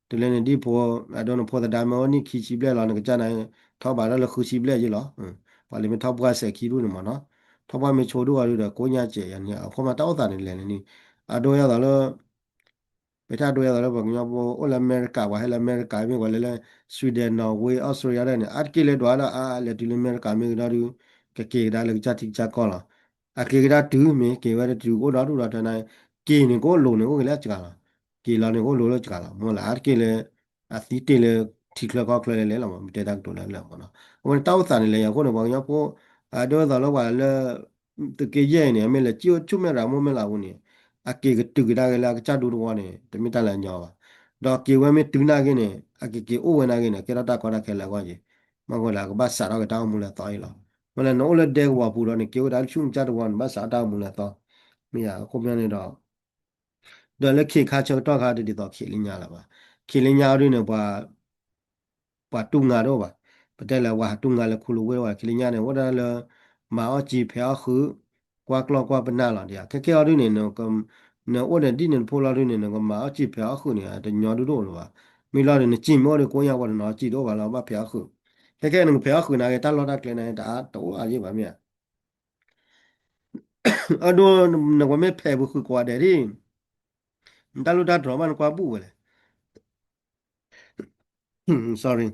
တုၤလၢနဒံၣ်ဖိ အဒိနဖိသဒါမ့ၢ်အိၣ်နံၣ်ခံဆံဘျဲၣ်လီၤ နကစၢ်န့ၣ် ထီၣ်ဘးထီၣ်လၢဃုဆံဘျဲၣ်ယ့ၣ်လီၤ. ပှၤလၢမ့ၢ်ထီၣ်ပှၢ်စဲးခံဒူၣ်န့ၣ်မးနီၤ, ထီၣ်ပှၢ်မ့ၢ်ဆိဒူၣ်အီၤဒုဒီး ကိးညါစဲးယၤန့ၣ် အဃိမးတၢ်အိၣ်သးန့ၣ်လဲၤန့ၣ် အဒိယသးလၢ ပထါဒိယသးလၢပှၤကညီဖိအိၣ်လၢအမဲရကၤ ပှၤဟဲလၢအမဲရကၤမ့ၢ်ပှၤလဲၤလၢ Sweden, Norway, Australia ဒၣ်န့ၣ် အါတက့ၢ်လၢဒွးလၢအါလဲၤတုၤလၢအမဲရကၤမ့ၢ်ကဒီးဒု ကက့ၤကဒါလၢကစၢ်ထံကစၢ်ကီၢ်လီၤ. အက့ၤကဒါတုၤမ့ၢ်က့ၤဝဲဒၣ်တုၤကအိၣ်ဒီဒူၣ်ဒီထၢန့ၣ် က့ၤန့ၣ်ကအိၣ်လိၤန့ၣ်အိၣ်က့ၤလၢအစှၤလီၤ, က့ၤလီၤန့ၣ်ကအိၣ်လိၤလၢစှၤလီၤ မ့ၢ်လၢအါတက့ၢ်လၢ အသံတ့ၢ်လၢထံချၢကီၢ်ချၢလဲၤလဲၤလီၤမး မ့ၢ်တဲတၢ်ကတိၤလၢလၢမးနီၤ အဝဲန့ၣ်တၢ်အိၣ်သးန့ၣ်လဲၤယၤအဃိန့ၣ် ပှၤကညီဖိ အဒိသးလၢပှၤလၢ သုးက့ယဲၢ်အံၤန့ၣ် အမ့ၢ်လဲၤစံၣ်အိၣ်ဆူၣ်မဲၢ်ရၤမိၢ်မဲၢ်လးပူၤန့ၣ် အက့ၤကတုၤကဒါက့ၤလၢအကစၢ်ဒူတဝီန့ၣ် တမ့ၢ်တၢ်လၢအညီဘၣ်. ဒီးက့ၤဝဲမ့ၢ်တုၤနာ်က့န့ၣ် အကက့ၤအိၣ်ဝဲနာ်က့န့ၣ် ကဲထီၣ်တၢ်ကီတၢ်ခဲလၢအဂီၢ်က့ၤ, မ့ၢ်ဃိလၢအကဘၣ်စးထီၣ်က့ၤတၢ်အိၣ်မူလၢအသီအံၤလီၤ. မ့ၢ်လၢနအိၣ်လၢဒဲကဝီၤပူၤဒီး နက့ၤအိၣ်ဝဲဒၣ်လၢဆူၣ်ကစၢ်တဝီန့ၣ် ဘၣ်စးထီၣ်တၢ်အိၣ်မူလၢအသီ, မ့ၢ်ယါ အခီပညီန့ၣ်ဒီး ဒီးလၢခ့ခါဆၢကတီၢ်ခါတဒ်သိးခ့လၢညါလၢၤဘၣ်. ခ့လၢညါအီၤဒုန့ၣ် ပှၤ ပှၤတူၢ်ငါတအိၣ်ဘၣ်. ပတဲလၢပှၤဟးတူၢ်ငါလၢခူလၢဝ့ၢ်ဝဲ ခ့လၢညါန့ၣ် အိၣ်ဒၣ်လၢ မၤအီၣ်စံာ်ဖဲးအီၣ်ဃုာ်, ကွၢ်ကျီၢ်ကွၢ်ပနၢ်လီၤဒံးဧါ. ခဲကဲအီၤဒုန့ၣ် နအိၣ်ဒီးဒ်န့ၣ်တဖိလီၤဒုန့ၣ် နကမၤအီၣ်စံာ်ဖဲးအီၣ်ဃုာ်န့ၣ် တညီဒုတအိၣ်လၢၤဘၣ်. မ့ၢ်လီၤဒီး နစံာ်မ့ၢ်အိၣ်ဒီးကိးညါပှၤတနီၤစံာ်တအိၣ်ဘၣ်လီၤ ဘၣ်ဖဲးအီၣ်ဃုာ်. ခဲကဲနကဖဲးအီၣ်ဃုာ်နာ်က့ တၢ်လီၢ်တၢ်ကျဲနာ်က့ တအါတအိၣ်အါယ့ၢ်ဘၣ်မ့ၢ်ဧါ အဒိ နဝဲမ့ၢ်ဖဲးပူၤဃုာ်ကိးဂၤဒဲးဒ် နတၢ်လူၢ်တၢ်တြီၤဘၣ်နကွၢ်ဘူၣ်ဝဲလဲၣ်. Sorry.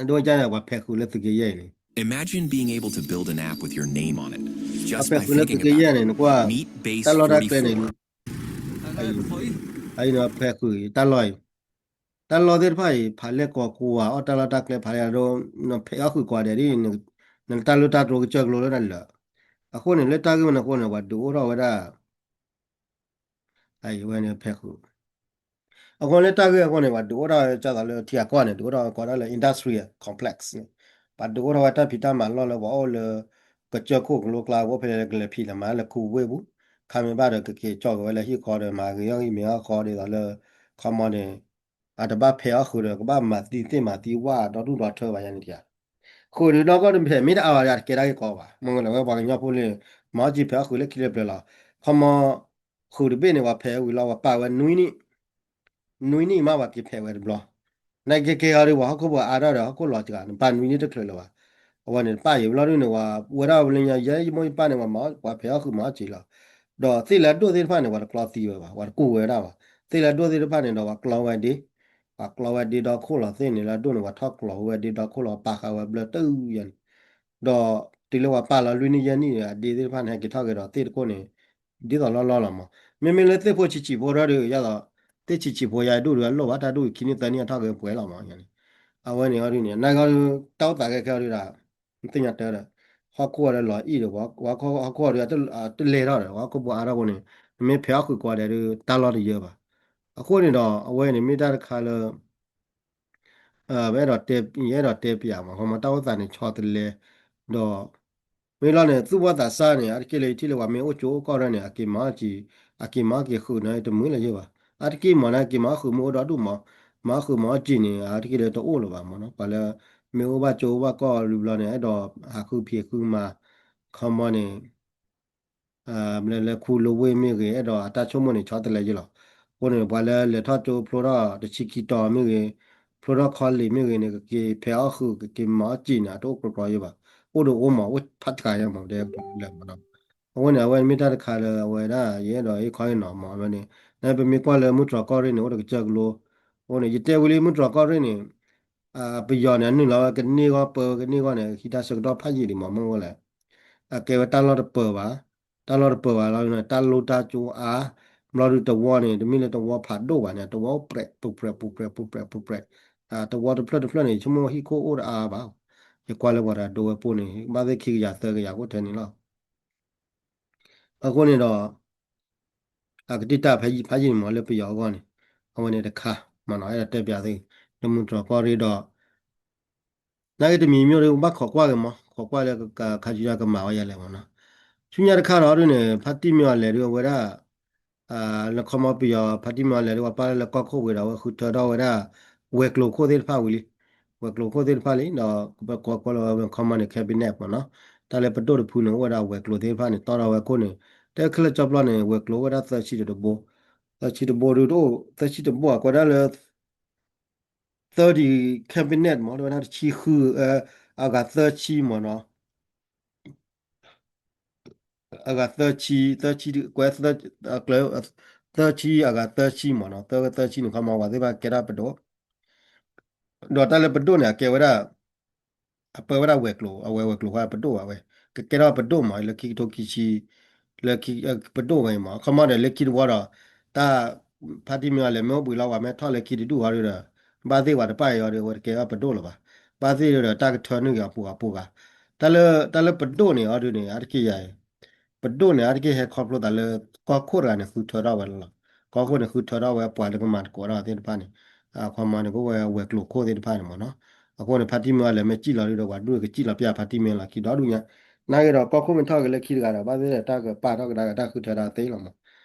အဒိကန့ၣ် ပှၤဖဲးဃုာ်လၢသုးက့ယဲၢ်အံၤန့ၣ် Imagine being able to build an app with your name on it just by thinking about it. Meet Base forty-four. အဖဲးဃုာ်လၢသုးက့ယဲၢ်န့ၣ် နကွၢ် တၢ်လီၢ်တၢ်ကျဲန့ၣ် အံၤနဖဲးဃုာ်တၢ်လီၢ်အံၤ တၢ်လီၢ်သ့ၣ်တဖၣ်အံၤ ဖးလဲၢ်ကိးကွၢ်အီၣ်တၢ်လီၢ်တၢ်ကျဲဖးလဲၢ်အဒိ နဖဲးအီၣ်ဃုာ်ကိးဂၤဒဲးဒ် နတၢ်လူၢ်တၢ်တြီၤကစၢၢ်ကလိလၢနလၢာ်. အဃိန့ၣ် လၢတၢ်ဂ့ၢ်ဝဲန့ၣ်အဃိန့ၣ် ပှၤဒုးအိၣ်ထီၣ်ဝဲဒၣ် အဝဲန့ၣ်ဖဲးဃုာ် အဃိလၢတၢ်ဂ့ၢ်အဃိန့ၣ် ပှၤဒုးအိၣ်ထီၣ်ဝဲဒၣ်လၢထံဂၤကီၢ်န့ၣ် ဒုးအိၣ်ထီၣ်ဝဲကိးဒၣ်လၢ industrial complex န့ၣ် ပှၤဒုးအိၣ်ထီၣ်ဝဲတၢ်ဖံးတၢ်မၤလီၢ်လၢပှၤအိၣ်လၢ ကစၢၢ်ခိၣ်ကလိကျါ ပအိၣ်ဖဲလဲၣ်ကလဲၤဖံးလဲၤမၤလၢခူဝ့ၢ်ပူၤ ခါမ့ၢ်ဘၣ်ဒီးကက့ၤကၠီၣ်က့ၤဝဲလၢဟံၣ်ဃီဒီး မၤဂ့ၤအီၣ်ဂ့ၤမ့ၤအီၣ်ဃီဒ်သိးလၢ ခီမီန့ၣ် အတဘၣ်ဖဲးအီၣ်ဃုာ်ဒီး ကဘၣ်မၤသံသ့ၣ်မၤသံဝၣ်ဒီဒူၣ်ဒီထၢဘၣ်ယၤန့ၣ်တဧါ. ဃုာ်ဒုးဒီကီၢ်တဖဲးမ့ၢ်တအါဘၣ်ဒီး အတကဲဒၣ်ဂ့ၢ်ကီဘၣ်. မ့ၢ်လၢဝဲပှၤကညီဖိလၢ မၤအီၣ်စံာ်ဖဲးအီၣ်ဃုာ်လၢခံလၢပျၢၤလီၤ. ခီမီ ဃုာ်တဘ့ၣ်န့ၣ် ပှၤဖဲးဝံၤလီၤ ပှၤပာ်ဝဲနွံနံၣ် နွံနံၣ်မးပှၤက့ၤဖဲးဝဲတဘျီ. နာ်က့ကဲအီၤဒုး ပှၤဟီၣ်ခိၣ်ဖိအါထီၣ်ဒီး ဟီၣ်ခိၣ်လီၤစှၤန့ၣ် ပာ်နွံနံၣ်တချုးလၢၤဘၣ်. အဝဲန့ၣ်တပာ်ယံာ်ဘျီဒုးန့ၣ် ပှၤဝဲဒၣ်ဝဲလၢညါ ယဲယမိၢ်ယပၢ်န့ၣ် ပှၤမၤ ပှၤဖဲးအီၣ်ဃုာ်မၤအီၣ်စံာ်လီၤ. ဒီးသ့ၣ်လၢအဒိၣ်သ့ၣ်တဖၣ်န့ၣ် ပှၤတကျီသံဝဲဘၣ် ပှၤတကူၣ်ဝဲဒၣ်ဘၣ်. သ့ၣ်လၢအဒိၣ်သ့ၣ်တဖၣ်န့ၣ်ဒီး ပှၤကျီဝဲဒ့ ပှၤကျီဝဲဒ့ဒီခိၣ်လီၤသ့ၣ်န့ၣ် လၢအဒိၣ်န့ၣ် ပှၤထီၣ်ကျီဝဲဒ့ဒီခိၣ်လီၤ ပာ်ဃာ်ဝဲဘျၢတၢ်ယၤန့ၣ် ဒီး တုၤလၢပှၤပာ်လီၤလွံၢ်နံၣ်ယဲၢ်နံၣ်န့ၣ် အဒ့သ့ၣ်တဖၣ်န့ၣ် ဟဲက့ၤထီၣ်က့ၤဒီးသ့ၣ်တကိၢ်န့ၣ် ဒ်သိးလီၢ်လီၢ်လီၤမး. မ့မ့ၢ်လၢသ့ၣ်ဖိဆံးဆံးဖိဒီး ယသး သ့ၣ်ဆံးဆံးဖိယါဒူၣ်ဒီးအလိၣ်ဘၣ် တၢ်ဒူၣ်ခံနံၣ်သၢနံၣ်အထီၣ်က့ၤပှဲၤလီၤမးန့ၣ်. အဝဲန့ၣ်အီၤဒ်န့ၣ် နဂီၢ် တၢ်အိၣ်သးကဲခဲအီၤဒုးဒီး နသ့ၣ်ညါတၢ်ဒီး ဟီၣ်ခိၣ်အီၤဒီးလီၤအံၣ်ဒီး ဟီၣ်ခိၣ်အီၤဒီးတလဲၤထီၣ်ဒီး ဟီၣ်ခိၣ်ဖိအါထီၣ်အဃိန့ၣ် နမ့ၢ်ဖဲးအီၣ်ဃုာ်ကိးဂၤဒဲးဒီး တၢ်လီၢ်တယၢဘၣ်. အဃိန့ၣ်ဒီး အဝဲန့ၣ်မ့ၢ်တၢ်တခါလၢ အဲ အဲၣ်ဒိးတဲ ယအဲၣ်ဒိးတဲပၠးမး ခီမီတၢ်အိၣ်သးန့ၣ် ဆီတလဲ ဒီး မ့ၢ်လီၤန့ၣ် သူၣ်ဘီၣ်သးစၢ်န့ၣ် အါတက့ၢ်လၢယထံၣ်လၢပှၤမ့ၢ်အိၣ်ကၠိအိၣ်ကီၢ်ရဲၣ်န့ၣ် အက့ၤမၤအီၣ်က့ၤ အက့ၤမၤအီၣ်က့ၤဃုာ်န့ၣ် တမုာ်လၢၤယဲၢ်ဘၣ်. အါတက့ၢ်မးန့ၣ် က့ၤမၤအီၣ်ဃုာ်မ့ၢ်အိၣ်ဒီဒူၣ်မး မၤအီၣ်ဃုာ်မၤအီၣ်က့ၤန့ၣ် အါတက့ၢ်လၢတအိၣ်လၢၤဘၣ်မးနီၤ. ပှၤလၢ မ့ၢ်အိၣ်ဘၣ်ကၠိအိၣ်ဘၣ်ကီၢ်လံဘျီန့ၣ် အဲၣ်ဒိးဟးဃုဖံးဃုမၤ ခီမီန့ၣ် လၢလၢခူလၢဝ့ၢ်မ့ၢ်ဂ့ၤ အဲၣ်ဒိးအတၢ်ဆိကမိၣ်န့ၣ် ဆီတလဲယဲၢ်လီၤ. အဃိန့ၣ် ပှၤလၢလဲၤထီၣ်ကၠိဖျိထီၣ်တဆံခံတီၤမ့ၢ်ဂ့ၤ ဖျိထီၣ် college မ့ၢ်ဂ့ၤန့ၣ် ကက့ၤဖဲးအီၣ်ဃုာ် ကက့ၤမၤအီၣ်က့ၤန့ၣ် အတအိၣ်ကြီကြီယဲၢ်ဘၣ်. အိၣ်ဒီးအိၣ်မး အိၣ်ဖးတခါယဲၢ်မး ဒဲးလၢမးနီၤ. အဃိန့ၣ် အဝဲမ့ၢ်တၢ်တခါလၢအဝဲဒၣ် ယအဲၣ်ဒိးဟ့ၣ်ခီဟ့ၣ်နီၤမး အဝဲန့ၣ် နပမ့ၢ်ကွၢ်လၢမုၢ်တြီၤကီၢ်ရ့ၣ်န့ၣ် အိၣ်ဒီးကစၢၢ်ကလိ အဃိန့ၣ် ယတဲဝံၤလံမုၢ်တြီၤကီၢ်ရ့ၣ်န့ၣ် ပယီၤန့ၣ် အနုာ်လီၤဝဲကန့ၢ်ဂီၢ်ပၢဝဲကန့ၢ်ဂီၢ်န့ၣ် ဟံးတၢ်ဆၢကတီၢ်ဖးယံာ်ဒံးမး မ့ၢ်ဝဲလဲၣ် အကဲဝဲတၢ်လီၢ်တပၢၤဘၣ်, တၢ်လီၢ်တပၢၤဘၣ်လီၤ တၢ်လိၣ်တၢ်ကၠိအါ, ဘျီဒုးတဝီန့ၣ် တမ့ၢ်လၢတဝီဖးဒိၣ်ဘၣ်န့ၣ် တဝီပူၤပြဲး ပူၤပြဲး ပူၤပြဲး ပူၤပြဲး တဝီတဖျၢၣ်တဖျၢၣ်န့ၣ် ဆိကမိၣ်ဟံၣ်ခိၣ်အိၣ်တအါဘၣ်, ယကွၢ်လၢပှၤတဒိဝဲပူၤန့ၣ် ဘၣ်သ့ၣ်ခံကယၤသၢကယၤအိၣ်ထဲန့ၣ်လီၤ. အဃိန့ၣ်ဒီး အကတံၢ်တၢ်ဖးယံာ်ဖးယံာ်န့ၣ်မးလၢပယီၤအဂီၢ်န့ၣ် အဝဲန့ၣ်တခါမးနီၤ အဲၣ်ဒိးတဲပၠးသု လၢမုၢ်တြီၤကီၢ်ရ့ၣ်ဒီး နာ်က့တမံၤမ့ၢ်ဒီး ဘၣ်ခိးကွၢ်က့ၤမး ခိးကွၢ်လၢခါဆူညါကမၤဝဲယဲလဲၣ်မးနီၤ. ဆူညါတခါဒီးဒ်န့ၣ် ဖါတံၢ်မ့ၢ်အီၤလဲၤဒုးအဝဲဒၣ် လၢခီမီပယီၤ ဖါတံၢ်မ့ၢ်အီၤလဲၤဒုး ပှၤပာ်လၢလၢကီၢ်ခိၣ်ဝံၤဒီး အဝဲဃုထၢထီၣ်ဝဲဒၣ် ဝဲၤကျိၤခိၣ်သ့ၣ်တဖၣ်ဝံၤလံ. ဝဲၤကျိၤခိၣ်သ့ၣ်တဖၣ်လံ ဒီးပကိးကွဲလီၤဝဲ ခီမီန့ၣ် cabinet မးနီၤ. တၢ်လၢပဒိၣ်တဖုန့ၣ် အိၣ်ဝဲဒၣ်ဝဲၤကျိၤသ့ၣ်တဖၣ်န့ၣ် တီထီၣ်ဝဲခိၣ်န့ၣ် တဲခဲလၢာ်ကၠီပျီန့ၣ် ဝဲၤကျိၤအိၣ်ဝဲဒၣ်သၢဆံတဘိ, သၢဆံတဘိဒုးတအိၣ် သၢဆံတဘိအကွဲးဒၣ်လၢ သၢ ဒီး cabinet မး တဲဝဲဒၣ်တဆံဃု အဂၤသၢဆံမးနီၤ. အဂၤသၢဆံ သၢဆံ ကွဲး သၢဆံအဂၤသၢဆံမးနီၤ. သၢ သၢဆံန့ၣ် ခီမီပှၤသ့ၣ်တဖၣ်ကဲထီၣ်ပဒိၣ် ဒီးတၢ်လၢပဒိၣ်န့ၣ် အကဲဝဲဒၣ် အပၢဝဲဒၣ်ဝဲၤကျိၤ အဝဲဝဲၤကျိၤဃီပဒိၣ်ဘၣ်ဝဲ ကကဲထီၣ်ပဒိၣ်မး လၢခံကထိခံဆံ လၢပဒိၣ်ဝဲအံၤမး ခီမီဒီးလၢခံတဝီဒီး တၢ် ဖါတံၢ်မ့ၢ်အီၤလဲၤမ့ၢ်အိၣ်ဘှံးလီၤ ပှၤမ့ၢ်ထီၣ်လၢခံတဒူၣ်ဃီဒုးဒီး ဘၣ်သ့ၣ်ပှၤတပာ်အီၤဒီး အဝဲတကဲထီၣ်ပဒိၣ်လၢၤဘၣ်. ဘၣ်သ့ၣ်ဒီးတၢ်ကထၢနုာ်က့ၤအပူၤအပူၤဂၤ တၢ်လၢ တၢ်လၢပဒိၣ်န့ၣ်အီၤဒုးန့ၣ် အါတက့ၢ်ယၤအံၤ ပဒိၣ်န့ၣ် အါတက့ၢ်ဟဲခီဖျိသးလၢ ကီၢ်ခိၣ်တဂၤန့ၣ် ဃုထၢထီၣ်ဝဲလီၤ. ကီၢ်ခိၣ်န့ၣ် ဃုထၢထီၣ်ဝဲပှၤလၢကမၤသကိးတၢ်သ့ၣ်တဖၣ်န့ၣ် အခီမီန့ၣ် ကအိၣ်ဝဲဝဲၤကျိၤခိၣ်သ့ၣ်တဖၣ်န့ၣ်မးနီၤ. အဃိန့ၣ် ဖါတံၢ်မ့ၢ်အီၤလဲၤမ့ၢ်စံၣ်လီၤဒုးဒီး ပှၤဒူၣ်ကစံၣ်လီၤပျၢ်ဖါတံၢ်မ့ၢ်အီၤလီၤ ခံဒီဒူၣ်ညါ နာ်က့ဒီး ကီၢ်ခိၣ်မ့ၢ်ထီၣ်က့ၤလၢခံတဂၤဒီး ဘၣ်သ့ၣ်ဒီးတၢ်ကပာ်ထီၣ်ကဒါက့ၤတၢ်ဃုထၢတၢ်သ့လီၤမး.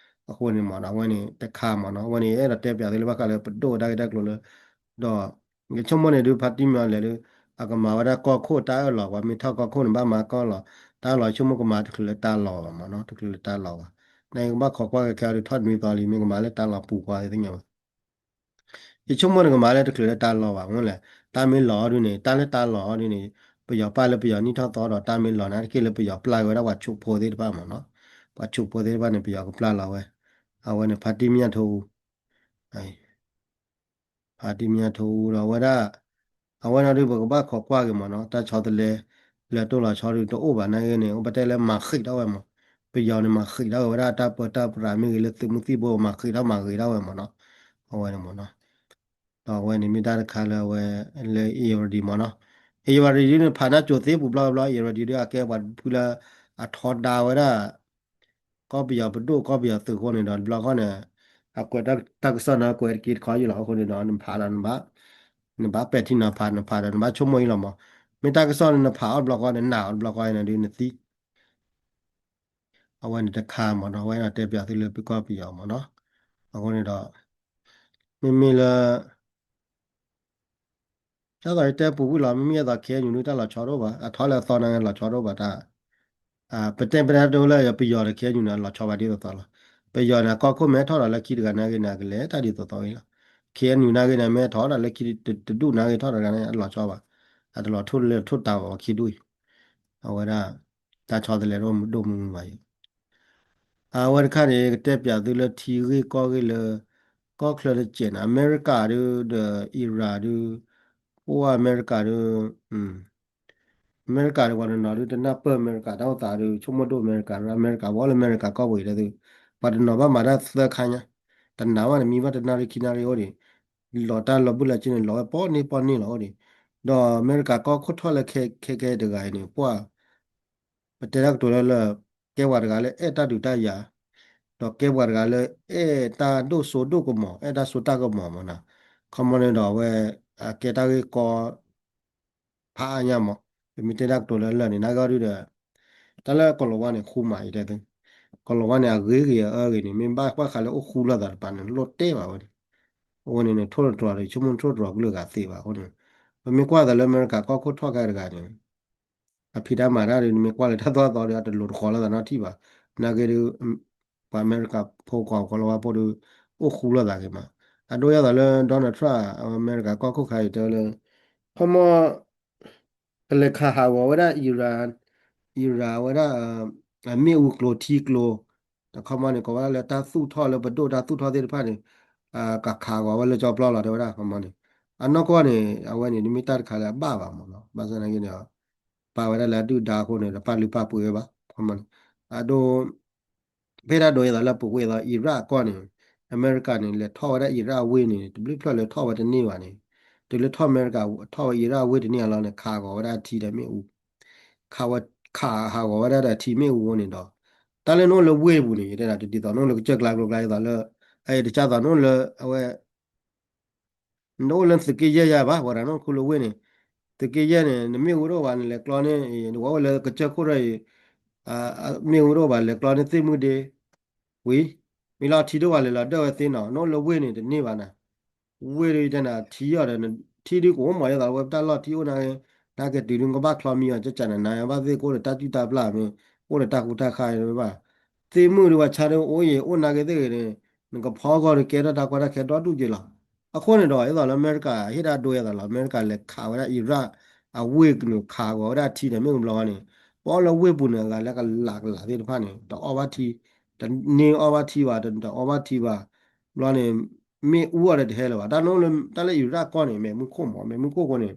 အဃိန့ၣ်မးနီၤ အဝဲန့ၣ်တခါမးနီၤ အဝဲန့ၣ် အဲၣ်ဒိးတဲပၠးသုလၢဘၣ်ဃးလၢပဒိၣ်တၢ်ဂ့ၢ်တၢ်ကျိၤလၢ ဒီး ယဆိကမိၣ်န့ၣ်ဒုး ဖါတံၢ်မ့ၢ်အီၤလဲၤဒုး အကမၤဝဲဒၣ်ကီၢ်ခိၣ်တၢ်အၢၣ်လီၤ ပှၤမ့ၢ်ထီၣ်ကီၢ်ခိၣ်န့ၣ် ဘၣ်မၤကီၢ်လီၤ တၢ်အၢၣ်လီၤ ဆိကမိၣ်ကမၤတချုးလၢတၢ်လီၤဘၣ်မးနီၤ တချုးလၢတၢ်လီၤဘၣ်. နကဘၣ်ခိးကွၢ်ကဲခဲအံၤဒုး ထီၣ်နွံသီလံ မ့ၢ်ကမၤလၢတၢ်လီၤပူၤကွံာ်သ့ၣ်ညါဘၣ် ယဆိကမိၣ်န့ၣ်ကမၤလၢတချုးလၢတၢ်လီၤဘၣ် မ့ၢ်လဲၣ် တၢ်မ့ၢ်လီၤအီၤဒုးန့ၣ် တၢ်လၢတၢ်လီၤအီၤဒုးန့ၣ် ပယီၤပာ်လၢပယီၤနံၣ်ထီၣ်သီဒီး တၢ်မ့ၢ်လီၤန့ၣ် အါတက့ၢ်လၢပယီၤပျၢ်က့ၤဝဲဒၣ်ပှၤဆိးဖိသ့ၣ်တဖၣ်မးနီၤ ပှၤဆိးဖိသ့ၣ်တဖၣ်န့ၣ် ပယီၤကပျၢ်လီၤဝဲ အဝဲန့ၣ် ဖါတံၢ်မ့ၢ်အီၤထိ ဖါတံၢ်မ့ၢ်အီၤထိဒီးဝဲဒၣ် အဝဲန့ၣ်ဒုး ပကဘၣ်ခိးကွၢ်က့ၤမးနီၤ တၢ်ဆီတလဲ လၢတိၢ်လီၤဆီဒုးတအိၣ်ဘၣ်နာ်က့န့ၣ် အိၣ်ပတဲလၢမၤဃံးထီၣ်ဝဲမး ပယီၤန့ၣ် မၤဃံးထီၣ်ဝဲဒၣ်တၢ်ပၢတၢ်ပြးမ့ၢ်ဂ့ၤ လၢသုးမုၢ်သံၣ်ဘိ မၤဃံးထီၣ်မၤဂ့ၤထီၣ်ဝဲမးနီၤ အဝဲန့ၣ်မးနီၤ ဒီးအဝဲန့ၣ်မ့ၢ်တၢ်တခါလၢအဝဲ လၢ Irrawaddy မးနီၤ Irrawaddy ဒုးန့ၣ် ဖးနၢ်ကၠိၤသ့ပူၤဘျီဘျီ Irrawaddy ဒုးအကဲပှၤဖုလၢ အထီဒါဝဲဒၣ် ကီၢ်ပယီၤပဒိၣ်ကီၢ်ပယီၤသုးအဃိန့ၣ်ဒီး တဘျီဃီန့ၣ် အကွဲးတၢ်ကစီၣ်န့ၣ် ကွဲးတက့ၢ်တခီယုၢ်လီၤအဃိန့ၣ်ဒီး နဖးဒီး နဘၣ်ပဲာ်ထံနီၤဖး နဖးဒီး နဘၣ်ဆိကမိၣ်အံၤလီၤမး မ့ၢ်တၢ်ကစီၣ်န့ၣ် နဖးအီၤတဘျီဃီ နနာ်အီၤတဘျီဃီန့ၣ်ဒုး နသံ အဝဲန့ၣ်တခါမးနီၤ အဝဲဒၣ်တဲပၠးသုလၢပကီၢ်ပယီၤမးနီၤ အဃိန့ၣ်ဒီး မ့မ့ၢ်လၢ ဒ်သိးယတဲပူၤကွံာ်လီၤ မ့မ့ၢ်ယဲသိး KNU ဒုးတၢ်လီၤဆီတအိၣ်ဘၣ် အထီလၢအသီနာ်က့လီၤဆီတအိၣ်ဘၣ်တၢ် ပတဲပတဲတအိၣ်လၢပယီၤဒီး KNU န့ၣ် အလီၤဆီဘၣ်ဒ်သိးသိးလီၤ ပယီၤန့ၣ် ကီၢ်ခိၣ်မ့ၢ်ထီၣ်ဒီးလၢခံတဂၤနာ်က့န့ၣ် အကလဲၤတၢ်ဒ်သိးသိးအံၤလီၤ KNU နာ်က့န့ၣ် မ့ၢ်ထီၣ်ဒီးလၢခံတဒူၣ်နာ်က့ထီၣ်တဂၤန့ၣ် အလီၤဆီဘၣ် အတလီၤထိၣ်လဲၤထိၣ်တၢ်ဘၣ်ခံဒူၣ်အံၤ အဝဲဒၣ် တၢ်ဆီတလဲဒိၣ်မုၢ်မုၢ်ဘၣ်ယံၤ အဝဲတခါန့ၣ် ကတဲပၠးသုလၢထံဂ့ၢ်ကီၢ်ဂ့ၢ်လၢ ကီၢ်ချၢတစဲးန့ၣ် အမဲရကၤဒုးဒီး Iran ဒုး ပှၤအမဲရကၤဒုး အ အမဲရကၤဒီးပှၤတနီၤဒုးတနၢ်ပၢၢ်အမဲရကၤတၢ်အိၣ်သးဒုး ဆိကမိၣ်ဒိၣ်အမဲရကၤ အမဲရကၤ ပှၤအိၣ်လၢအမဲရကၤကီၢ်ပူၤအံၤတဲသု, ပှၤတနီၤဘၣ်မၤတၢ်သၢခါညါ, တနၤဘၣ်န့ၣ် မံဘၣ်တနၣ်ရံၣ်ခံနၣ်ရံၣ်အိၣ်ဒံး, လီၤတၢ်လီၤဘုၣ်လီၤစ့န့ၣ် လီၤဝဲပီၣ်န့ၢ်ပီၣ်န့ၢ်လီၤအိၣ်ဒံး, ဒီးအမဲရကၤကီၢ်ခိၣ်ထီၣ်လၢခဲခဲတဂၤအံၤန့ၣ် ပှၤ ပတဲတၢ်ကတိၤလၢလၢ ကဲပှၤတဂၤလၢ အဲၣ်တၢ်ဒုးတၢ်ယၤ, ဒီးကဲပှၤတဂၤလၢ အဲၣ်တၢ်ဒိၣ်စိဒိၣ်ကမီၤ အဲၣ်တၢ်စိတၢ်ကမီၤမးနီၤ, ခီမီန့ၣ်ဒီးအဝဲ အကဲတၢ်ဂ့ၢ်ကီ ဖးအါညါမး, ပမ့ၢ်တဲတၢ်ကတိၤလၢလၢန့ၣ် နာ်က့အီၤဒုဒီး တၢ်လၢကီၤလၤဝါန့ၣ် ဃူမးအံၤတဲသု, ကီၤလၤဝါန့ၣ် အဂ့ၤဂ့ၤအအၢဂ့ၤန့ၣ် မ့ၢ်ဘၣ်ပှၢ်ဃးလၢအိၣ်ဃူလိာ်သးတပၤန့ၣ် လိၣ်တဲဘၣ်ဝဲန့ၣ်, အဝဲန့ၣ်န့ၣ် ထိၣ်သတြီၤဒီး ဆိကမိၣ်ထိၣ်သတြီၤကလုာ်ဂၤသ့ဘၣ်အဃိန့ၣ်, ပမ့ၢ်ကွၢ်သးလၢအမဲရကၤကီၢ်ခိၣ်ထီၣ်ခဲတဂၤန့ၣ် အဖံးတၢ်မၤတၢ်ဒီး နမ့ၢ်ကွၢ်လၢတၢ်သိၣ်တၢ်သီဒီး အတလိၤတဃီၤလိာ်သးနီတထံၣ်ဘၣ်, နာ်က့ဒုး ပှၤအမဲရကၤဖိ ကီၤလၤဝါဖိဒီး အိၣ်ဃူလိာ်သးဂ့ၤမး, အဒိယဲၢ်သးလၢ Donald Trump အမဲရကၤကီၢ်ခိၣ်ခါအံၤတဲဝဲလၢ ခီမီ ကလဲၤခးဟးဂီၤဝဲဒၣ် Iran, Iran ဝဲဒၣ် မ့ၣ်အူကျိၤထံကျိၤ, တခီမီန့ၣ် ကိးဝဲဒၣ်လၢတၢ်သူၣ်ထီၣ်လၢပဒိၣ်တၢ်သူၣ်ထီၣ်သ့ၣ်တဖၣ်န့ၣ် ကခးဂီၤဝဲလၢကၠီပျီလီၤတဲဝဲဒၣ် ခီမီန့ၣ်, အနီၢ်ကီၢ်န့ၣ် အဝဲန့ၣ် တမ့ၢ်တၢ်တခါလၢအဘၣ်ဘၣ်မးနီၤ, ဘၣ်ဆၣ်သနာ်က့န့ၣ် ပာ်ဝဲဒၣ်လၢအဒုၣ်ဒါအဃိန့ၣ် တပာ်လုၢ်ပာ်ပှ့ၤဝဲဘၣ် ခီမီန့ၣ်, အဒိ ဖဲတၢ်ဒိးယဲၢ်သးလၢပူၤကွံာ်အသိး Iraq ကီၢ်န့ၣ် အမဲရကၤန့ၣ် လဲၤထီၣ်ဝဲဒၣ် Iraq အဝ့ၢ်န့ၣ် တဘျုးဖျၢၣ်လၢထီၣ်ဝဲတန့ၢ်ဘၣ်န့ၣ်, တုၤလၢထီၣ်အမဲရကၤထီၣ်ဝဲ Iraq အဝ့ၢ်တန့ၢ်အလီၢ်န့ၣ် ခးဂီၤဝဲဒၣ်အထံဒီးမ့ၣ်အူ, ခးဝဲ ခးဟးဂီၤဝဲဒၣ်ဒီးအထံမ့ၣ်အူအဃိန့ၣ်ဒီး တၢ်လၢနအိၣ်လၢဝ့ၢ်ပူၤန့ၣ် ယတဲဒၣ်တဒ်သိးနအိၣ်လၢကစၢၢ်ကျါကျိၤကျါအသိးလၢ အတကၢ်သိးနအိၣ်လၢအဝဲ နတအိၣ်လၢသုးက့ယဲၢ်ယၤဘၣ် ပှၤတၢ်နအိၣ်ခူလၢဝ့ၢ်န့ၣ်, သုးက့ယဲၢ်န့ၣ် နမ့ၣ်အူတအိၣ်ဘၣ် နလဲၤကျီန့ၣ် နဝဲအိၣ်လၢကစၢၢ်ခိၣ်ထီၣ်အံၤ မ့ၣ်အူတအိၣ်ဘၣ် လဲၤကျီန့ၣ်သ့ၣ်မုၢ်ဒ့ ဝံၤ မ့ၢ်လီၤထံဒိၣ်ဘၣ်လဲၤလီၤဒၢၣ်ဝဲသ့နီၤ နအိၣ်လၢဝ့ၢ်န့ၣ် တန့ၢ်ဘၣ်နၤ, ဝ့ၢ်ဒ်တဲနၤ ထံအီၤဒီး ထံဒုကအိၣ်မးယဲသိးလၢဝဲပတၢ်လီၢ်ထံအိၣ်နာ်က့, နာ်က့တုၤဒုကဘၣ်ချီမံအီၤ ကကနနၤဘၣ်သ့ၣ်ကအိၣ်ဒီးတၢ်စုၣ်တၢ်ပျၢ်မ့ၢ် အိၣ်ဒီးတၢ်ဃူတၢ်ဃါဘၣ် သ့ၣ်မုၢ်ဒုးဝဲဆါဒုးအိၣ်ယံၤ အိၣ်နာ်က့သ့ၣ်ဂ့ၤန့ၣ် နကဖီဂီၢ်ဒုးကဲထီၣ်တၢ်ကီတၢ်ခဲဒီဒူၣ်က့ၤလီၤ. အဃိန့ၣ်ဒီး ဒ်သိးလၢအမဲရကၤ ဟ့ၣ်တၢ်ဒိယဲၢ်သးလီၤ အမဲရကၤလဲၤခးဝဲဒၣ် Iraq အဝ့ၢ်န့ၣ် ခးဂီၤဝဲဒၣ်ထံဒီးမ့ၣ်အူဘျီဃီန့ၣ် ပှၤအိၣ်လၢဝ့ၢ်ပူၤန့ၣ် အဂၤလၢကလးကလးသ့ၣ်တဖၣ်န့ၣ် တအီၣ်ဘၣ်ထံ တန့ၢ်အီၣ်ဘၣ်ထံဘၣ် တအီဘၣ်ထံဘၣ် ဘျီန့ၣ် မ့ၣ်အူအီၤဒီးတဟဲလၢၤဘၣ် တၢ်လၢ တၢ်လၢ Iraq ကီၢ်န့ၣ် မဲးမုၢ်ခိၣ်မး မဲးမုၢ်ခိၣ်အဃိန့ၣ်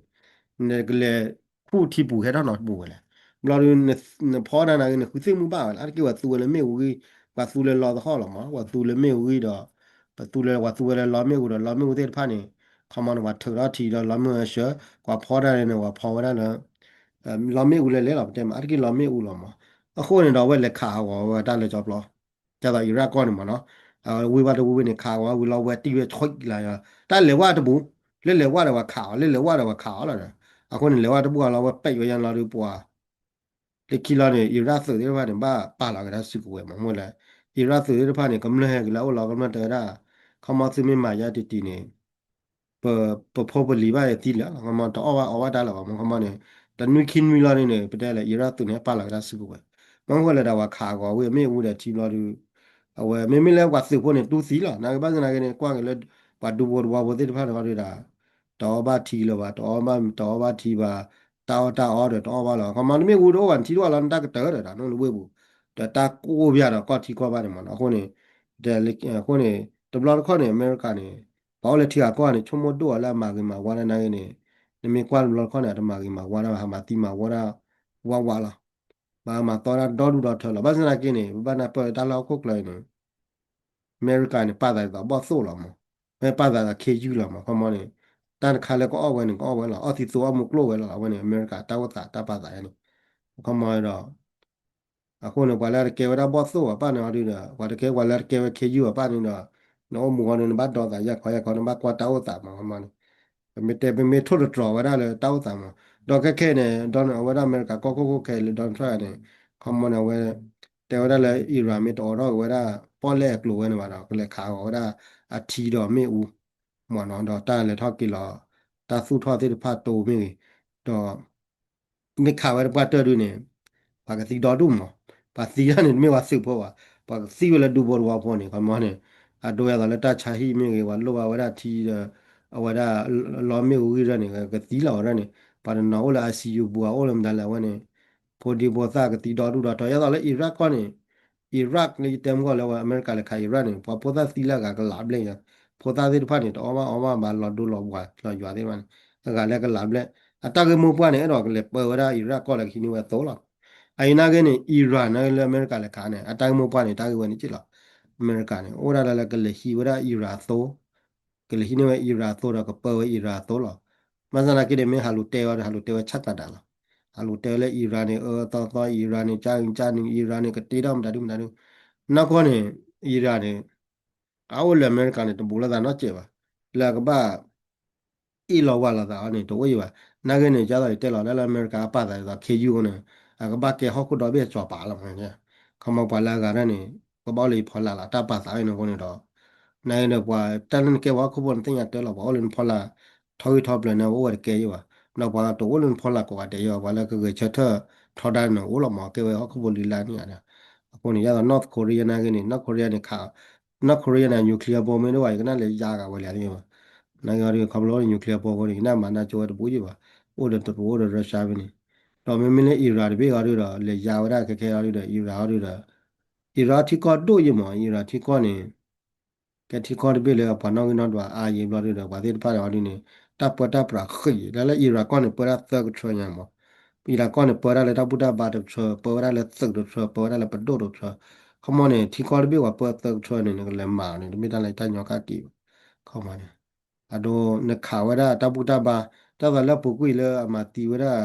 နကလဲၤခူၣ်ထံပူၤဟဲထီၣ်နီတပူၤဝဲလဲၣ်. ဘျီဒုး နဖီဒၣ်နာ်က့ နဃုသ့ၣ်မုၢ်ဘၣ်ဝဲလၢ အါတက့ၢ်ပှၤသူဝဲလၢမ့ၣ်အူဂံၢ် ပှၤသူလၢလီသဟီၣ်လီၤမး ပှၤသူလၢမ့ၣ်အူဂံၢ်ဒီး ပသူလၢ ပှၤသူဝဲလၢလီမ့ၣ်အူဒီး လီမ့ၣ်အူသ့ၣ်တဖၣ်န့ၣ် ခီမီန့ၣ် ပှၤထုးထီၣ်ထံဒီးလီမ့ၣ်အူအဆၢ ပှၤဖီဒၣ်န့ၣ် ပှၤဖီဝဲဒၣ်လၢ လီမ့ၣ်အူလဲၤလဲၤလီၤ ပတဲမး အါတက့ၢ်လီမ့ၣ်အူလီၤမး. အဃိန့ၣ်ဒီး အဝဲလဲၤခးအဂီၤဝဲတၢ်လၢကၠီပျီ ဒ်သိး Iraq ကီၢ်န့ၣ်မးနီၤ ဝ့ၢ်ဘၣ်တဝ့ၢ်ဝ့ၢ်န့ၣ် ခးဝဲဝံၤလီၤဝဲတံၢ်ဝဲဆွံလၢ တၢ်လဲၤဝဲတဘူး လၢလဲၤဝဲဒီးပှၤခးအီၤ လၢလဲၤဝဲဒီးပှၤခးအီၤလီၤဒီး အဃိန့ၣ် လဲၤဝဲတဘူးအလီၤ ဝဲပဲာ်ဝဲယါလီၤဒီးပှၤ လၢခံလီၤန့ၣ် Iraq သုးသ့ၣ်တဖၣ်န့ၣ် ဘၣ်ပာ်လီၤက့ၤတၢ်စုကဝဲၤမး မ့ၢ်လၢ Iraq သုးသ့ၣ်တဖၣ်န့ၣ် ကမျၢၢ်ဟဲက့ၤလၢအအိၣ်လီၤ ကမျၢၢ်တဲဝဲဒၣ် ခီမီသုမ့ၢ်မၤယါတံၢ်တံၢ်န့ၣ် ပ ပဖိပလံၤဘၣ်သံလၢာ် ခီမီတအီၣ်ဘၣ်အီဘၣ်တၢ်လၢၤဘၣ်မး ခီမီန့ၣ် တနွံခံနွံလီၤန့ၣ်န့ၣ် ပတဲလၢ Iraq သုးန့ၣ် ဟဲပာ်လီၤက့ၤတၢ်စုကဝဲၤ မ့ၢ်ဃိလၢဒၣ်ပှၤခးအဂီၤဝံၤ မ့ၣ်အူဒီးထံဘျီဒုး အဝဲ မ့မ့ၢ်လၢပှၤသုးဖိန့ၣ် တူၢ်သံလီၤ နာ်က့ဘၣ်သနာ်က့န့ၣ် ကွၢ်က့ၤလၢ ပှၤဒူဖိတဝီဖိသ့ၣ်တဖၣ်န့ၣ်ဒီး တအီၣ်ဘၣ်ထံလၢၤဘၣ် တအီၣ်ဘၣ် တအီၣ်ဘၣ်ထံဘၣ် တၢ်အီၣ်တၢ်အီဒီးတအီၣ်ဘၣ်လီၤ ခီမီတမ့ၢ်အူတအိၣ်ဘၣ် နထံတအိၣ်လီၤ နတၢ်ကတၢၢ်ဒီး နအိၣ်လၢဝ့ၢ်ပူၤ ဒီးတၢ်ကိၢ်ဘၣ်ဒီးကီၢ်ထံကီၢ်ဘၣ်န့ၣ်မး အဃိန့ၣ် အဃိန့ၣ် တဘျီတခီၣ်န့ၣ် အမဲရကၤန့ၣ် ပှၤအိၣ်လၢထံဂၤကီၢ်ဂၤန့ၣ် ဆိကမိၣ်ဒိၣ်အီၤလၢအမၤဂ့ၤမၤဝါဒၣ်နာ်က့န့ၣ် နမ့ၢ်ကွၢ်တဘျီတခီၣ်န့ၣ် အတမၤဂ့ၤမၤဝါဒၣ်ဘၣ် ဟးမၤသံမၤဝီဒၣ် ဝးဝးလီၤ မၤမၤသီဒၣ်ဒီဒူၣ်ဒီထၢလီၤ ဘၣ်ဆၣ်သနာ်က့န့ၣ် ပဘၣ်နၢ်ပၢၢ်လၢတၢ်လၢဟီၣ်ခိၣ်ချၢအံၤန့ၣ် အမဲရကၤန့ၣ် ပာ်သးဒ်သိးဘီၣ်သိၣ်လီၤမး မ့ၢ်ပာ်သးဒ်ခ့ယုၢ်လီၤမး ခီမီန့ၣ် တၢ်တခါလၢကအီၣ်ဝဲန့ၣ် ကအီၣ်ဝဲလီၤ အီၣ်သံသိအီၣ်မူကျိၣ်ဝဲလီၤ အဝဲန့ၣ် အမဲရကၤတၢ်အိၣ်သးတၢ်ပာ်သးန့ၣ် ခီမီဒီး အဃိန့ၣ် ပှၤလၢတကဲဝဲဒၣ်ဘီၣ်သိၣ်ဘၣ်ပၢ်န့ၣ်အီၤဒုဒီး ပှၤတကဲပှၤလၢတကဲဝဲခ့ယုၢ်ဘၣ်ပၢ်န့ၣ်ဒီး နအိၣ်မူအီၤဒု နဘၣ်ဒီသးယၢ်ခီယၢ်ခီ နဘၣ်ကွၢ်တၢ်အိၣ်သးမး ခီမီန့ၣ် ပမ့ၢ်တဲ ပမ့ၢ်ထိၣ်သတြီၤဝဲဒၣ်လၢတၢ်အိၣ်သးမး ဒီးခဲခဲအံၤန့ၣ် ဒီးအဝဲဒၣ်အမဲရကၤကီၢ်ခိၣ်ခိၣ်ခဲအံၤလၢ Donald Trump န့ၣ် ခီမီန့ၣ် အဝဲ တဲဝဲဒၣ်လၢ Iran မ့ၢ်တအိးထီၣ်က့ၤဝဲဒၣ် ပီၣ်လဲၣ်အကျိၤဝဲန့ၣ်ဘၣ်ဒီး ကလဲၤခးအီၤဝဲဒၣ်အထံဒီးမ့ၣ်အူ မ့ၢ်နီၤ ဒီးတၢ်လဲၤထီၣ်က့ၤလီၤ တၢ်သူၣ်ထီၣ်သ့ၣ်တဖၣ်တိၤမ့ၢ်ဂ့ၤ ဒီး မ့ၢ်ခးဝဲတပှၢ်တၢၢ်ဒုန့ၣ် ပှၤကသံဒီဒူၣ်မး ပှၤသံတၢ်န့ၣ် တမ့ၢ်ပှၤသုးဖိဘၣ် ပှၤကသံဝဲလၢဒူဖိတဝီဖိန့ၣ် ခီမီန့ၣ် အဒိယဲၢ်သးလၢတၢ်ဆါဟံၣ်မ့ၢ်ဂ့ၤ ပှၤလိၣ်ဘၣ်ဝဲဒၣ်ထံဒီး အဝဲဒၣ် လီမ့ၣ်အူဂံၢ်ရၢန့ၣ် ကသံလီၤဝဲဒၣ်န့ၣ် ပှၤတနီၤအိၣ်လၢ ICU ပူၤ အိၣ်လၢမတၤလဲၣ် အဝဲန့ၣ် ဖိဒံဖိသၣ်ကသံဒီဒူၣ်ဒီထၢ ယဲၢ်သးလၢ Iraq ကီၢ်န့ၣ် Iraq လၢယတဲမုၢ်ဂီၢ်လၢအမဲရကၤလဲၤခး Iraq န့ၣ် ပှၤဖိသၣ်သံလၢအဂၤကလးဘျဲၣ်ညါ ဖိသၣ်သ့ၣ်တဖၣ်န့ၣ် တအီၣ်ဘၣ်အီဘၣ်ဘၣ် လီၤဒိလီၤဝၤလီၤယွၤသ့ၣ်တဖၣ်န့ၣ် အဂၤလၢကလးဘျဲၣ် အတၢ်ဂ့ၢ်မိၢ်ပှၢ်န့ၣ် အဲၣ်ဒိးကလဲၤပၢဝဲဒၣ် Iraq ကီၢ်လၢကဟံးန့ၢ်ဝဲအသိလီၤ. အအံၤနာ်က့န့ၣ် Iran နာ်က့လၢအမဲရကၤလဲၤခးန့ၣ် အတၢ်ဂ့ၢ်မိၢ်ပှၢ်န့ၣ် တၢ်ဂ့ၢ်ဝဲန့ၣ်က့လီၤ. အမဲရကၤန့ၣ် အိၣ်ဒၣ်လၢကလဲၤဟံးဝဲဒၣ် Iraq အသိ, ကလဲၤဟံးန့ၢ်ဝဲ Iraq အသိဒီးကပၢဝဲ Iraq အသိလီၤ. ဘၣ်ဆၣ်နာ်က့န့ၣ် မ့ၢ်ဟးလူၤတဲဝဲဒီး ဟးလူၤတဲဝဲဆၣ်သးဒးလီၤ. ဟးလူၤတဲဝဲလၢ Iraq န့ၣ် အၢအၢသီသီ Iraq န့ၣ် ကၢ်အံကၢ်နု Iraq န့ၣ် ကတ့ထီၣ်မတၤဒုမတၤဒု, နီၢ်ကီၢ်န့ၣ် Iraq န့ၣ် အအိၣ်လၢအမဲရကၤန့ၣ် တဘူးလိာ်သးနီတစဲးဘၣ်, လၢအကဘၣ် အ့ၣ်လိာ်ဝါလိာ်သးအီၤန့ၣ် တအိၣ်ယံၤဘၣ်. နာ်က့န့ၣ် ဒ်သိးယတဲလီၤ လၢလၢအမဲရကၤအပာ်သးဒ်သိး ခ့ယုၢ်အဃိန့ၣ် အကဘၣ်ကဲဟီၣ်ခိၣ်ဒီဘ့ၣ်အစီၤပၤလီၤ. ခီမီပှၤလၢအဂၤဒၣ်န့ၣ် ကဘၣ်အိၣ်လၢယဖီလာ်လီၤ တၢ်ပာ်သးဝဲန့ၣ်အဃိန့ၣ်ဒီး နာ်က့ဒီးပှၤတၢ်လၢနကဲပှၤဟီၣ်ခိၣ်ဖိနသ့ၣ်ညါတၢ်လီၤ ပှၤအိၣ်လၢနဖီလာ် ထီဂံၢ်ထီပျၢၤန့ၣ် ပအိၣ်ဝဲတကဲယံၤဘၣ်. ဒီးပှၤတအိၣ်လၢနဖီလာ်ကိးဂၤဒဲးယံၤဘၣ် ပှၤလၢကဂဲၤဆၢထၢၣ်ထီဒါန့ၣ် အိၣ်လီၤမး ကဲဝဲဟီၣ်ခိၣ်ဖိလံၤလၢန့ၣ်ဧါ. အဃိန့ၣ် ဒ်သိး North Korea နာ်က့န့ၣ် North Korea န့ၣ်ခး North Korea န့ၣ် nuclear bomb မ့ၢ်ဒိၣ်ဘၣ် ယကနၣ်လဲၤယါဂၤဝဲလၢာ်လံဘၣ်. နာ်က့အီၤဒ်ခီဖျိလၢ nuclear bomb အဃိန့ၣ် ယနၢ်မၤနၢ်ကၠိဝဲတဘူးယံၤဘၣ်, အိၣ်ဒီးတရူးအိၣ်ဒီး Russia ဖဲန့ၣ်, ဒီးမ့မ့ၢ်လၢ Iran တဘ့ၣ်အီၤဒ်ဒီး လဲၤယါဝဲဒၣ်ခဲခဲအီၤဒ်ဒီး Iran အီၤဒ်ဒီး Iran ထံကီၢ်ဒိၣ်ယံၤမး Iran ထံကီၢ်န့ၣ် ကဲထံကီၢ်တဘ့ၣ်လၢအပှၤနီၣ်ဂံၢ်နီၣ်ဒွးအါယံၤဘျီဒ်ဒီး ပှၤသ့ၣ်တဖၣ်န့ၣ်အီၤဒ်န့ၣ် တၢ်ပၢတၢ်ပြးဃံး လၢလၢ Iran ကီၢ်န့ၣ် ပၢတၢ်သၢကထြၢညါမး, Iran ကီၢ်န့ၣ် ပၢတၢ်လၢတၢ်ဘူၣ်တၢ်ဘါတကထြၢ ပၢဝဲဒၣ်လၢသုးတကထြၢ ပၢဝဲဒၣ်လၢပဒိၣ်တကထြၢ, ခီမီန့ၣ် ထံကီၢ်တဘ့ၣ်ပှၤပၢသၢကထြၢန့ၣ် နကလဲၤမၤအီၤန့ၣ် တမ့ၢ်တၢ်လၢတၢ်ညီကၣ်က့ၤဘၣ်, ခီမီန့ၣ် အဒိ နခးဝဲဒၣ်တၢ်ဘူၣ်တၢ်ဘါ, တၢ်သးလၢအပူၤကွံာ်လၢအမၤသံဝဲဒၣ်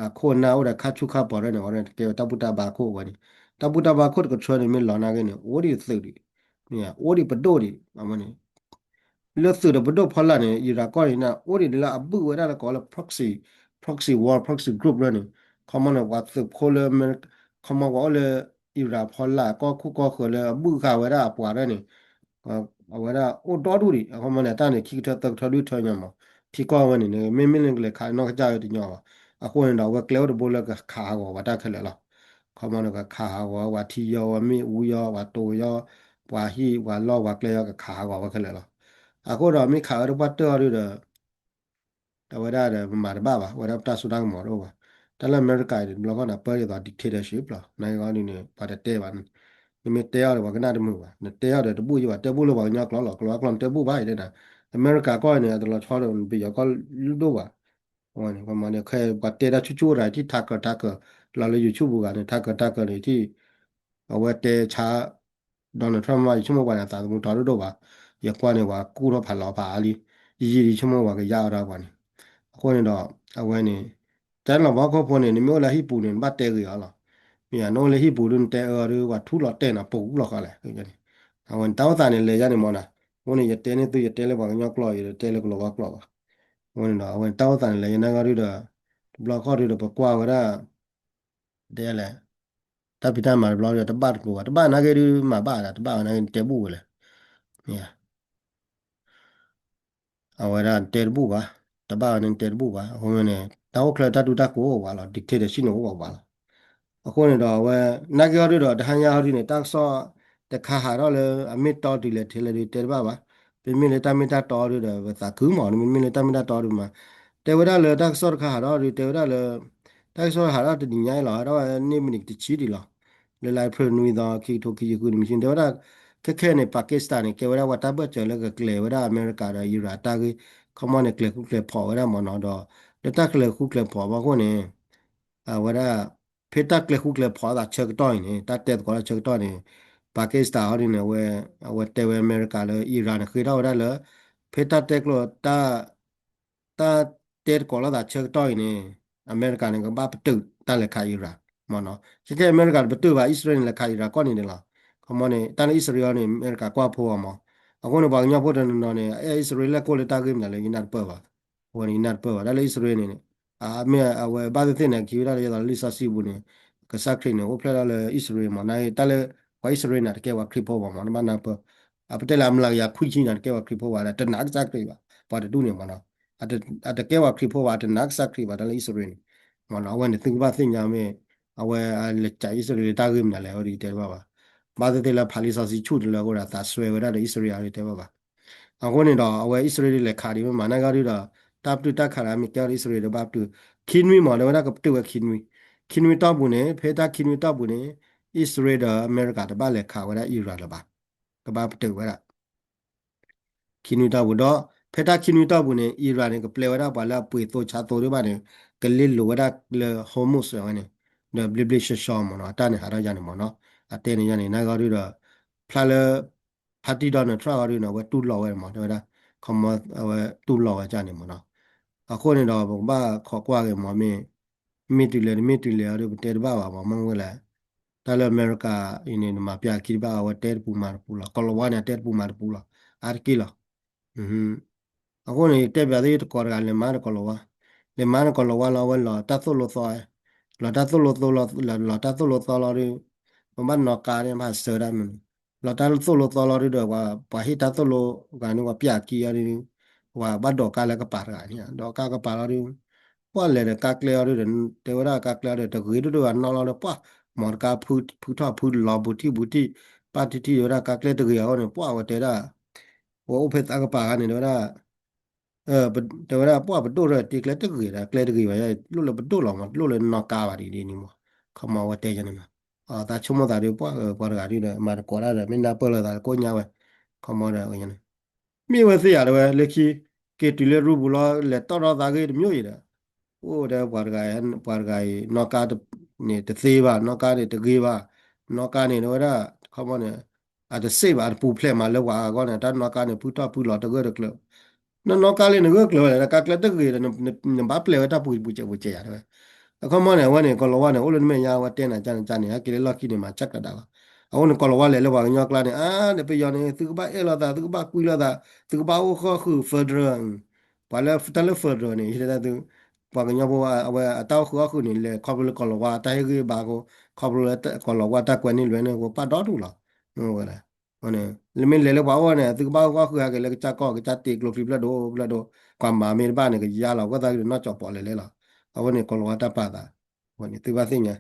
အခိၣ်အနၢ်အိၣ်ဒီးခါဆူၣ်ခါပီၤဒ်န့ၣ် အဝဲန့ၣ် တကဲဝဲတၢ်ဘူၣ်တၢ်ဘါခိၣ်ဝဲန့ၣ်, တၢ်ဘူၣ်တၢ်ဘါခိၣ်တကထြၢန့ၣ် မ့ၢ်လီၤနာ်က့န့ၣ် အိၣ်ဒံးသုးဒံး, အိၣ်ဒံးပဒိၣ်ဒံး, အဝဲန့ၣ် လၢသုးဒီးပဒိၣ်ဖီလာ်န့ၣ် Iran ကီၢ်န့ၣ် အိၣ်ဒံးလၢအဘုၣ်ဝဲဒၣ်လၢကိးလၢ proxy, proxy war, proxy group လၢန့ၣ်, ခီမီန့ၣ် ပှၤသုးဖိလၢ ခီမီပှၤအိၣ်လၢ Iran ဖီလာ်ကီၢ်ခိၣ်ကီၢ်ဃၢၤလၢအဘုၣ်ဃာ်ဝဲဒၣ်အပှၤဒ်န့ၣ် အဝဲဒၣ်အိၣ်ဒီဒူၣ်ဒံး, အခီမီန့ၣ် တၢ်န့ၣ် ခံကထၢသၢကထၢဒုၣ်ထၢညါမး, ထံကီၢ်ဝဲန့ၣ် မ့မ့ၢ်လၢနကလဲၤခးနီၢ်ကစၢ်ဝဲတညီဘၣ်, အဃိန့ၣ်ဒီး အဝဲကျဲအိၣ်တဘိလၢကခးဟးဂီၤပှၤတၢ်ခဲလၢာ်လီၤ, ခီမီန့ၣ် ကခးဟးဂီၤပှၤထံယီၤ ပှၤမ့ၣ်အူယီၤ ပှၤတိၤယီၤ ပှၤဟံၣ် ပှၤလီၢ်ပှၤကျဲယီၤ ကခးဟးဂီၤဝဲခဲလၢာ်လီၤ, အဃိဒီးမ့ၢ်ခးဝဲတပှၢ်တၢၢ်အီၤဒ်ဒီး အဝဲဒၣ်ဒီးမၤတဘၣ်ဘၣ်, အဝဲဒၣ်ပတၢ်စိတၢ်ကမီၤတအိၣ်ဘၣ်, တၢ်လၢအမဲရကၤအံၤန့ၣ် တဘျီဃီန့ၣ် ပၢဒ်သိး dictatorship လီၤ, နာ်က့အီၤဒ်န့ၣ် ပှၤတတဲဘၣ်န့ၣ်, နမ့ၢ်တဲအီၤဒီးပှၤကနၣ်တမုာ်ဘၣ်, နတဲအီၤဒီးတဘူၣ်ယံၤဘၣ်, တဲဘူၣ်လၢပှၤကညီကျိာ်လီၤ, ကျိာ်အကျိာ်နတဲဘူၣ်ဘၣ်အံၤဒ်န့ၣ်, အမဲရကၤကီၢ်အံၤန့ၣ် အတလီၤဆီဒီးပယီၤကီၢ်လုၢ်ဒိၣ်ဘၣ်, အဝဲန့ၣ် ပှၤမၤန့ၣ် ခဲပှၤတဲတၢ်ဆူၣ်ဆူၣ်အိၣ်တဂၤ ထံၣ်ထးကၢၤထးကၢၤ လီၤလၢ YouTube ပူၤဂၤန့ၣ် ထးကၢၤထးကၢၤန့ၣ် ထံၣ် အဝဲတဲဆါ Donald Trump မး ယဆိကမိၣ်ပှၤန့ၣ် အသးသမူတီဒိၣ်ဒိၣ်ဘၣ်, ယကွၢ်န့ၣ် ပှၤကူၣ်ထီၣ်ဖးလီၤဖးအါလံ, ယယံာ်ဒံးဆိကမိၣ်ပှၤကယါအီၤတၢ်ပှၤန့ၣ်, အဃိန့ၣ်ဒီး အဝဲန့ၣ် တၢ်လီၢ်ဘီခိၣ်ဖိန့ၣ် နမ့ၢ်အိၣ်လၢဟံၣ်ပူၤန့ၣ် နဘၣ်တဲဂ့ၤအီၤလီၤ, မ့ၢ်နအိၣ်လၢဟံၣ်ပူၤဒ်နတဲအၢဒ် ပှၤထူလီၤတဲာ်နၤပူၤလီၤဃီလဲၣ်, အဝဲန့ၣ် တၢ်အိၣ်သးန့ၣ် လဲၤယါန့ၣ်မ့ၢ်နီၤ, အဃိန့ၣ် ယတဲန့ၢ်သု ယတဲလၢပှၤကညီကျိာ် ယတဲလၢကလီၤဝါကျိာ်ဘၣ်, အဃိန့ၣ်ဒီး အဝဲန့ၣ် တၢ်အိၣ်သးန့ၣ် လဲၤယါန့ၣ်ဂီၢ်ဒ်ဒီး တဘျီဃီဒ်ဒီး ပကွၢ်ဝဲဒၣ် တဲလဲၣ်, တၢ်ဖံးတၢ်မၤတဘျီဒီး တဘၣ်တကျိၤဘၣ်, တဘၣ်နာ်က့ဒ်မၤဘၣ်ဒၣ် တဘၣ်ဝဲနာ်က့ နတဲဘူၣ်ဝဲလဲၣ်, မ့ၢ်ဧါ, အဝဲဒၣ်နတဲတဘူၣ်ဘၣ်, တဘၣ်ဝဲန့ၣ်နတဲတဘူၣ်ဘၣ်, အဃိန့ၣ် တၢ်အိၣ်ချၢတၢ်ဒူတၢ်ကိးအိၣ်ဝဲလီၤ, dictatorship န့ၣ်အိၣ်ဝဲလီၤ, အဃိန့ၣ်ဒီးအဝဲ နာ်က့ဟီဒ်ဒီး တဟါညါဟီဒ်န့ၣ် တၢ်ကစီၣ်တခါဟးထီၣ်လၢအမ့ၢ်တီတုၤလဲၣ်ထဲလဲၣ်ဒ်တဲတဘၣ်ဘၣ်, ပမ့ၢ်လၢတၢ်မ့ၢ်တၢ်တီဒ်ဒီး ပသးခုမး, မ့မ့ၢ်လၢတၢ်မ့ၢ်တၢ်တီဒ်မး တဲဝဲဒၣ်လၢတၢ်ကစီၣ်တခါဟးထီၣ်ဒီး တဲဝဲဒၣ်လၢ တၢ်ကစီၣ်ဟးထီၣ်တနံၤညါအံၤလီၤ, ဟးထီၣ်ဝဲန့ၣ်မံးနံးတဆံဒံးလီၤ, လၢ လါအ့ဖြ့ၣ်နွံသီ ခံကထိခံဆံဃုနံၣ် မံးနံး တဲဝဲဒၣ် ခဲခဲန့ၣ် Pakistan န့ၣ် ကဲဝဲဒၣ်ပှၤတၢ်ဘၢၣ်စၢၤလၢကကျဲၤဝဲဒၣ်အမဲရကၤဒီး Iran တၢ်ဂ့ၢ်, ခီမီန့ၣ် ကျဲၤဃူကျဲၤဖိးဝဲဒၣ်မ့ၢ်နီၤ, ဒီး လၢတၢ်ကျဲၤဃူကျဲၤဖိးဘၣ်အဃိန့ၣ် အဝဲဒၣ် ဖဲတၢ်ကျဲၤဃူကျဲၤဖိးအသးဆၢကတီၢ်အံၤန့ၣ် တၢ်တဲသကိးတၢ်ဆၢကတီၢ်န့ၣ် Pakistan ဟီဒ်န့ၣ် အဝဲ အဝဲတဲဝဲအမဲရကၤလၢ Iran န့ၣ် ဃ့ထီၣ်ဝဲဒၣ်လၢ ဖဲတၢ်တဲကျိး တၢ် တၢ်တဲသကိးလိာ်သးဆၢကတီၢ်အံၤန့ၣ် အမဲရကၤန့ၣ် ကဘၣ်ပတုာ်တၢ်လဲၤခး Iran မ့ၢ်နီၤ, ခဲခဲအမဲရကၤတပတုာ်ဘၣ် အံၣ်စရ့လးန့ၣ် လဲၤခး Iran ကီၢ်န့ၣ်န့ၣ်လီၤ, ခီမီန့ၣ် တၢ်လၢအံၣ်စရ့လးန့ၣ် အမဲရကၤကွၢ်ဖိအီၤမး, အဃိန့ၣ် ပှၤကညီဖိတနီၤနီၤန့ၣ် အဲၣ်အံၣ်စရ့လးလဲၣ်ကိၣ်လၢတၢ်ဂ့ၢ်မနုၤလဲၣ် ယနၢ်တပၢၢ်ဘၣ်, အဝဲန့ၣ် ယနၢ်တပၢၢ်ဘၣ် တၢ်လၢအံၣ်စရ့လးန့ၣ် အမ့ၢ်အဝဲဘၣ်သ့ၣ်သ့ၣ်န့ၣ် က့ၤဝဲဒၣ်လၢယသးလံာ်စီဆှံပူၤန့ၣ် ကစၢ်ခရံာ်န့ၣ် အိၣ်ဖျဲၣ်ထီၣ်လၢအံၣ်စရ့လးမး, နာ်က့ တၢ်လၢ ပှၤအံၣ်စရ့လးန့ၣ် တကဲပှၤခရံာ်ဖိဘၣ်မး နဘၣ်နၢ်ပၢၢ်, အပတဲလၢအမျးကယၤခွံဆံန့ၣ် တကဲပှၤခရံာ်ဖိဘၣ်ဒီး တနာ်ကစၢ်ခရံာ်ဘၣ်, ပှၤတဒူၣ်န့ၣ်မ့ၢ်နီၤ, အတကဲပှၤခရံာ်ဖိဘၣ် တနာ်ကစၢ်ခရံာ်ဘၣ် တၢ်လၢအံၣ်စရ့လးန့ၣ်, မ့ၢ်နီၤ, အဝဲန့ၣ်သုကဘၣ်သ့ၣ်ညါမ့ၢ် အဝဲလဲၤခးအံၣ်စရ့လးတၢ်ဂ့ၢ်မနုၤလဲၣ် အဝဲဒ်တဲတဘၣ်ဘၣ်, ဘၣ်သ့ၣ်သ့ၣ်လၢဖးလံာ်စီဆှံဆူၣ်တလၢအဃိဒီး သးစွဲဝဲဒၣ်ဒီးအံၣ်စရ့လးအံၤတဲဘၣ်ဘၣ် အဃိန့ၣ်ဒီး အဝဲအံၣ်စရ့လးလဲၤခးဒံးမ့ၢ်မး နာ်က့ဒ်ဒီး တၢ်ပတုာ်တၢ်ခးဒီးမ့ၢ်ကဲအီၤဒီး အံၣ်စရ့လးဒီးဘၣ်ပတုာ်, ခံနွံမး တဲဝဲဒၣ်ကပတုာ်ဝဲခံနွံ, ခံနွံတီၢ်ပူၤန့ၣ် ဖဲတၢ်ခံနွံတီၢ်ပူၤန့ၣ် အံၣ်စရ့လးဒီးအမဲရကၤတဘၣ်လဲၤခးဝဲဒၣ် Iran လၢၤဘၣ်, ကဘၣ်ပတုာ်ဝဲဒၣ် ခံနွံတီၢ်ပူၤဒီး ဖဲတၢ်ခံနွံတီၢ်ပူၤန့ၣ် Iran န့ၣ် ကပျဲဝဲဒၣ်ပှၤလၢအပှ့ၤသိဆါသိသ့ၣ်တဖၣ်န့ၣ် ကလ့လိာ်ဝဲဒၣ်လၢ Hormuz ဝဲန့ၣ် ဒီးဘျ့ဘျ့ဆှီဆှီမ့ၢ်နီၤ အတၢ်န့ၣ်ဟးထီၣ်ယါန့ၣ်မ့ၢ်နီၤ အတဲန့ၣ်ယါန့ၣ် နာ်က့အီၤဒုဒီး ဖျါလၢ ဖါတံၢ် Donald Trump အီၤဒုန့ၣ် အဝဲတူၢ်လိာ်ဝဲမ့ၢ် တဲဝဲဒၣ် ခီမီ အဝဲတူၢ်လိာ်ဝဲကန့ၣ်မ့ၢ်နီၤ အဃိန့ၣ်ဒီး ပကဘၣ်ခိးကွၢ်က့ၤမ့ၢ် မ့ၢ် မ့ၢ်တုၤလဲၣ် တမ့ၢ်တုၤလဲၣ်အီၤဒု ပတဲတဘၣ်ဘၣ်မ့ၢ် မ့ၢ်ဝဲလဲၣ် တၢ်လၢအမဲရကၤအံၤန့ၣ် နမၤပျၢ်ခံတဘၣ် အဝဲတဲတပူၤမၤတပူၤလီၤ ကီၤလၤဝါန့ၣ် အတဲတပူၤမၤတပူၤလီၤ အါတက့ၢ်လီၤ အဃိန့ၣ် ယတဲပျးသုတကိးတဂၤ လဲၤမၤဒီးကီၤလၤဝါ, လဲၤမၤဒီးကီၤလၤဝါလီၤ အဝဲလီၤတၢ်သိၣ်လိသီ, လီၤတၢ်သိၣ်လိသီလီၤ, လီၤတၢ်သိၣ်လိသီလီၤဒီး ပဘၣ်နီၣ်ကါန့ၣ် ဘၣ်ဆၢတၢ်မနုၤ, လီၤတၢ်သိၣ်လိသီလီၤဒီး ပှၤဟ့ၣ်တၢ်သိၣ်လိဂၤန့ၣ် ပှၤပျၢ်ခံအီၤဒီး ပှၤဘၣ်ဒိးကါလၢကပၤတဂၤန့ၣ် ဒိးကါကပၤလီၤဒီး ပှၤလဲၤဒီးကါကျဲအီၤဒီး တဲဝဲဒၣ်ကါကျဲအီၤဒီး တဂ့ၤဒိၣ်ဒိၣ်ဘၣ်နီၣ်လီၤဒီး ပှၤမီတကါဖုထီၣ်ဖုလီၤဘူးထံၣ်ဘူးထံၣ် ပၢ်ထံၣ်ထံၣ်ဝဲဒၣ်ကါကျဲတဂ့ၤအဃိန့ၣ် ပှၤဝဲတဲဒၣ် ပှၤအိၣ်ဖဲသးကပၤဂၤန့ၣ် တဲဝဲဒၣ် တဲဝဲဒၣ် ပှၤပဒိၣ်ထီၣ်တ့ကျဲတဂ့ၤဒီး ကျဲတဂ့ၤဘၣ် လိၣ်လၢပဒိၣ်လီၤမး လိၣ်လၢနီၣ်ကါဘၣ်ဒ်န့ၣ်မး ခီမီဝဲတဲယၤန့ၣ်မး သးဆိကမိၣ်သးဒီး ပှၤ ပှၤတဂၤဒ်ဒီး မၤတကိးတၢ်ဒီး မ့ၢ်နၢ်ပၢၢ်လိာ်သးကိညါဝဲ ခီမီဒီး မ့ၢ်ဝဲသ့ၣ်ယၤတဲဝဲ လၢခံ က့ၤတုၤလၢရူပူၤလီၤ လဲၤတီၣ်ထီၣ်သးဂ့ၢ်တမံၤအံၤဒီး အိၣ်ဒီးပှၤတဂၤ ပှၤတဂၤအံၤ နီၣ်ကါန့ၣ်တသ့ဘၣ် နီၣ်ကါန့ၣ်တဂ့ၤဘၣ် နီၣ်ကါန့ၣ် တဲဝဲဒၣ် ခီမီန့ၣ် အတစ့ၣ်ဘၣ် အတပူၤဖျဲးမးလၢပှၤအဂီၢ်န့ၣ် တၢ်နီၣ်ကါန့ၣ် ဖုထီၣ်ဖုလီၤတဂၢၢ်တကျၢၤ နနီၣ်ကါလၢနဂၢၢ်ကျၢၤဝဲလဲၣ် ကါကျဲတဂ့ၤဒီး နဘၣ်ပျဲဝဲတၢ်ပူၤပူၤစဲးပူၤစဲးယၤတဲဝဲ အခီမီန့ၣ် အဝဲန့ၣ် ကီၤလၤဝါန့ၣ် အိၣ်လၢနမဲာ်ညါ အဝဲတဲနၤကန့ၣ်ကန့ၣ် ဟဲက့ၤလၢလီၢ်ခံန့ၣ် မၤဆၢကဒါလီၤ အဃိန့ၣ် ကီၤလၤဝါလဲၤလၢပှၤကညီကျါန့ၣ် အါ ဒီးပယီၤန့ၣ် သုကဘၣ်အဲၣ်လိာ်သး သုကဘၣ်ကွံလိာ်သး သုကဘၣ်အိၣ်ဃီဃုာ် federal ပှၤလၢတၢ်လၢ federal န့ၣ် ယတဲသု ပှၤကညီဖိ အဝဲအတၢ်အိၣ်ဃုာ်အီၣ်ဃုာ်န့ၣ် လဲၤခီဖျိလၢကီၤလၤဝါတၢ်ဟ့ၣ်ဂံၢ်ဘါအဃိ ခီဖျိလၢကီၤလၤဝါတၢ်ကွဲန့ၢ်လွဲန့ၢ်အဃိ ပာ်ဒီတူၢ်လီၤ ဝဲဒၣ် လၢမ့ၢ်လဲၤလၢပှၤအိၣ်န့ၣ် သုကဘၣ်အိၣ်ဃီဃုာ်ဟဲက့ၤလၢကစၢ်ကီၢ် ကစၢ်တ့ကျိချံဖျၢၣ်ဒိၣ်ဖျၢၣ်ဒိၣ် ကွၢ်မၤမ့ၢ်တဘၣ်န့ၣ် ကယါလီၤ အဃိသတးဒီးနီၢ်ကၠီၤပီးလဲၤလဲၤလီၤ အဝဲန့ၣ်ကီၤလၤဝါတၢ်ပာ်သး အဝဲန့ၣ် သုဘၣ်သ့ၣ်ညါ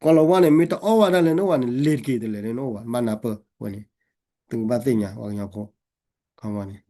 ကီၤလၤဝါန့ၣ် မ့ၢ်တအီၣ်ဘၣ်တၢ်လၢနအိၣ်ဘၣ်န့ၣ် လ့ၤတက့ၤတလဲၤလၢနအိၣ်ဘၣ် နဘၣ်နၢ်ပၢၢ် အဝဲန့ၣ် သုကဘၣ်သ့ၣ်ညါ ပှၤကညီဖိ ခီမီန့ၣ်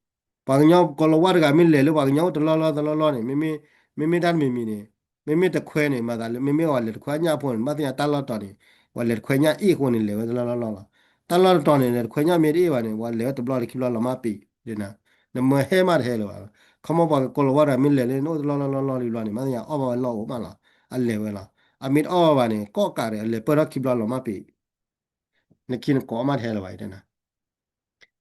ပှၤကညီကီၤလၤဝါတဂၤမ့ၢ်လဲၤလၢပှၤကညီအိၣ်တလီၢ်လီၢ်တလီၢ်လီၢ်န့ၣ် မ့မ့ၢ် မ့မ့ၢ်တၢ်တမံၤမံၤန့ၣ် မ့မ့ၢ်တခွဲန့ၣ် မၤသးလၢ မ့မ့ၢ်ပှၤလဲၤတခွဲညၣ်ဖိန့ၣ် ဘၣ်သ့ၣ်ညါတၢ်လီၢ်တတီၤန့ၣ် ပှၤလဲၤတခွဲညၣ်အ့ၣ်အဃိန့ၣ် လဲၤဝဲတလီၢ်လီၢ်လီၢ်လီၤ တၢ်လီၢ်တတီၤန့ၣ် လဲၤတခွဲညၣ်မ့ၢ်တအ့ၣ်ဘၣ်န့ၣ် ပှၤလဲၤဝဲတဘျီတခံဘျီလီၤမၢ်ပ့ၤ ဒ်နၤ နမၢဟဲမးတဟဲလၢၤဘၣ် ခီမီပှၤကီၤလၤဝါတဂၤမ့ၢ်လဲၤလၢနအိၣ်တလီၢ်လီၢ်လီၢ်လီၢ်လံဘျီန့ၣ် ဘၣ်သ့ၣ်ညါအီၣ်ဘၣ်ဝဲလီၢ်အိၣ်မးလီၤ အလဲၤဝဲလီၤ အမ့ၢ်တအီၣ်ဘၣ်န့ၣ် ကိးကးဒီး အလဲၤပၢၢ်ထီၣ်ခံဘျီလီၤမၢ်ပ့ၤ နခံနကိးမးတဟဲလၢၤဘၣ် ယတဲနၤ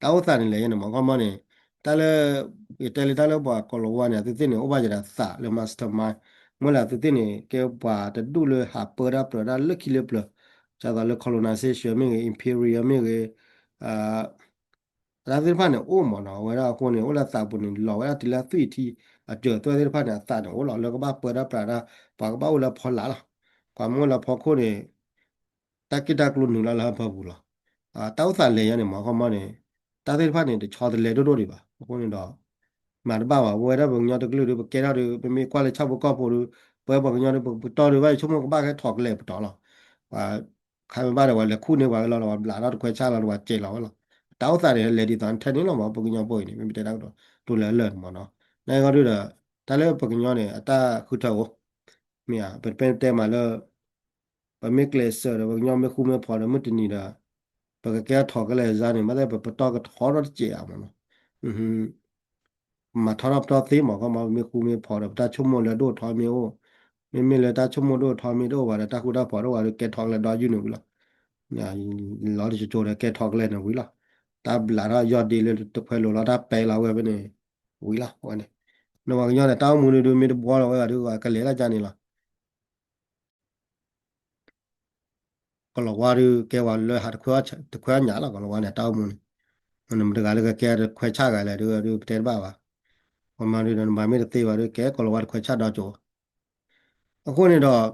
တၢ်အိၣ်သးန့ၣ်လဲၣ်ယဲန့ၣ်မ့ၢ် ခီမီန့ၣ် တၢ်လၢ ယတဲလၢတၢ်လၢပှၤကီၤလၤဝါန့ၣ် အသုသ့ၣ်န့ၣ် အိၣ်ဘၣ်ယၤဒီးသးလၢ mastermind မ့ၢ်လၢအသုသ့ၣ်န့ၣ် ကဲပှၤတဒူၣ်လၢဟးပၢတၢ်ပြၢတၢ်လၢခံလၢပျၢၤ ဒ်သိးလၢ colonization မ့ၢ်ဂ့ၤ imperial မ့ၢ်ဂ့ၤ တၢ်သ့ၣ်တဖၣ်န့ၣ်အိၣ်မ့ၢ်နီၤ အဝဲဒၣ်အဃိန့ၣ် အိၣ်လၢသးပူၤန့ၣ် လီၤဝဲဒၣ်တုၤလၢအသွံၣ်ထံ အစၢၤသွဲၣ်သ့ၣ်တဖၣ်န့ၣ် အသးန့ၣ်အိၣ်လီၤ လၢကဘၣ်ပၢတၢ်ပြးတၢ် ပှၤကဘၣ်အိၣ်လၢအဖီလာ်လီၤ ပှၤမ့ၢ်အိၣ်လၢအဖီခိၣ်န့ၣ် တၢ်က့ၣ်တၢ်ကျိနုာ်လီၤလၢဟၢဖၢပူၤလီၤ တၢ်အိၣ်သးလဲၤယါန့ၣ်မ့ၢ် ခီမီန့ၣ် တၢ်သ့ၣ်တဖၣ်န့ၣ် တဆီတလဲဒိၣ်ဒိၣ်ဒံးဘၣ် အဃိန့ၣ်ဒီး မၤတဘၣ်ဘၣ် ပဝဲဒၣ်ပှၤကညီတကလုာ်ဒီး ပကဲထီၣ်ဒီး ပမ့ၢ်ကွၢ်လၢဆၣ်ဖိကီၢ်ဖိဒီး ပဝဲပှၤကညီဒီး ပကတီၢ်ဒီး ဘၣ်ယဆိကမိၣ်ကဘၣ်ကဲထီၣ်ကလဲာ်ပတီၢ်လီၤ ပှၤ ခါမ့ၢ်ဘၣ်ဒီး ပှၤလဲၤခူၣ်န့ၢ်ပှၤကလီလီၤ ပှၤဘျးထီၣ်တခွဲဆၣ်လီၤ ပှၤစဲးလီၤဝဲလီၤ တၢ်အိၣ်သးန့ၣ် လဲၤဒ်သိးထဲန့ၣ်လီၤမ့ၢ် ပှၤကညီဖိအံၤန့ၣ် မ့မ့ၢ်တဲတၢ်ကတိၤ တိၤလၢအလၢာ်န့ၣ်မ့ၢ်နီၤ နာ်က့အီၤဒုဒီး တၢ်လၢပှၤကညီန့ၣ် အတၢ်ဃုထၢဧိၤ မ့ၢ်ဧါ ပတပဲတဲမးလၢ ပမ့ၢ်ကျဲးစၢးဒီး ပှၤကညီမ့ၢ်ဃူမ့ၢ်ဖိးဒီး မုၢ်တနံၤဒီး ပကကဲထီၣ်ကလဲာ်စါန့ၣ် မ့ၢ်တဲပပတီၢ်ကထီထီၣ်တစဲးဧါမ့ၢ်နီၤ ပမၤထီထီၣ်ပတီၢ်သ့မး ခီမီ ပမ့ၢ်ဃူမ့ၢ်ဖိးဒီး ပတၢ်ဆိကမိၣ်လၢအဒိၣ်အထီမ့ၢ်အိၣ် မ့မ့ၢ်လၢတၢ်ဆိကမိၣ်ဒိၣ်အထီမ့ၢ်တအိၣ်ဘၣ်ဒီး တၢ်ဃူတၢ်ဖိးတအိၣ်ဘၣ်ဒီး ကဲထီၣ်ကလဲာ်ဒီးယုၢ်န့ၣ်ဝံၤလီၤ လီၤတကၠိကၠိဒီး ကဲထီၣ်ကလဲာ်န့ၣ်ဝံၤလီၤ တၢ်ဘျးထီၣ်ယီၢ်ဒ့လၢတခွဲးလိာ်လီၤ တၢ်ပဲလီၤဝဲဖဲန့ၣ် ဝံၤလီၤဝဲန့ၣ် နပှၤကညီန့ၣ် တၢ်အိၣ်မူဒုး မ့ၢ်တဘှီလီၤဝဲဘၣ်ဒီး ကလဲၤတၢ်ကါန့ၣ်လီၤ ကီၤလၤဝါဒီး ကဲဝဲလၢဟးတခွဲးအီၣ်တခွဲးအီၣ်ညၣ်လီၤ ကီၤလၤဝါန့ၣ် တၢ်အိၣ်မူန့ၣ် နမတဂၤလၢကကဲတခွဲးဆၣ်ဂၤလဲၣ်ဒီး ပတဲတဘၣ်ဘၣ် ပမၤဒုးဒီး နမၤမ့ၢ်တသ့ဘၣ်ဒီး ကဲကီၤလၤဝါတခွဲးဆၣ်ဒီကၠိ အဃိန့ၣ်ဒီး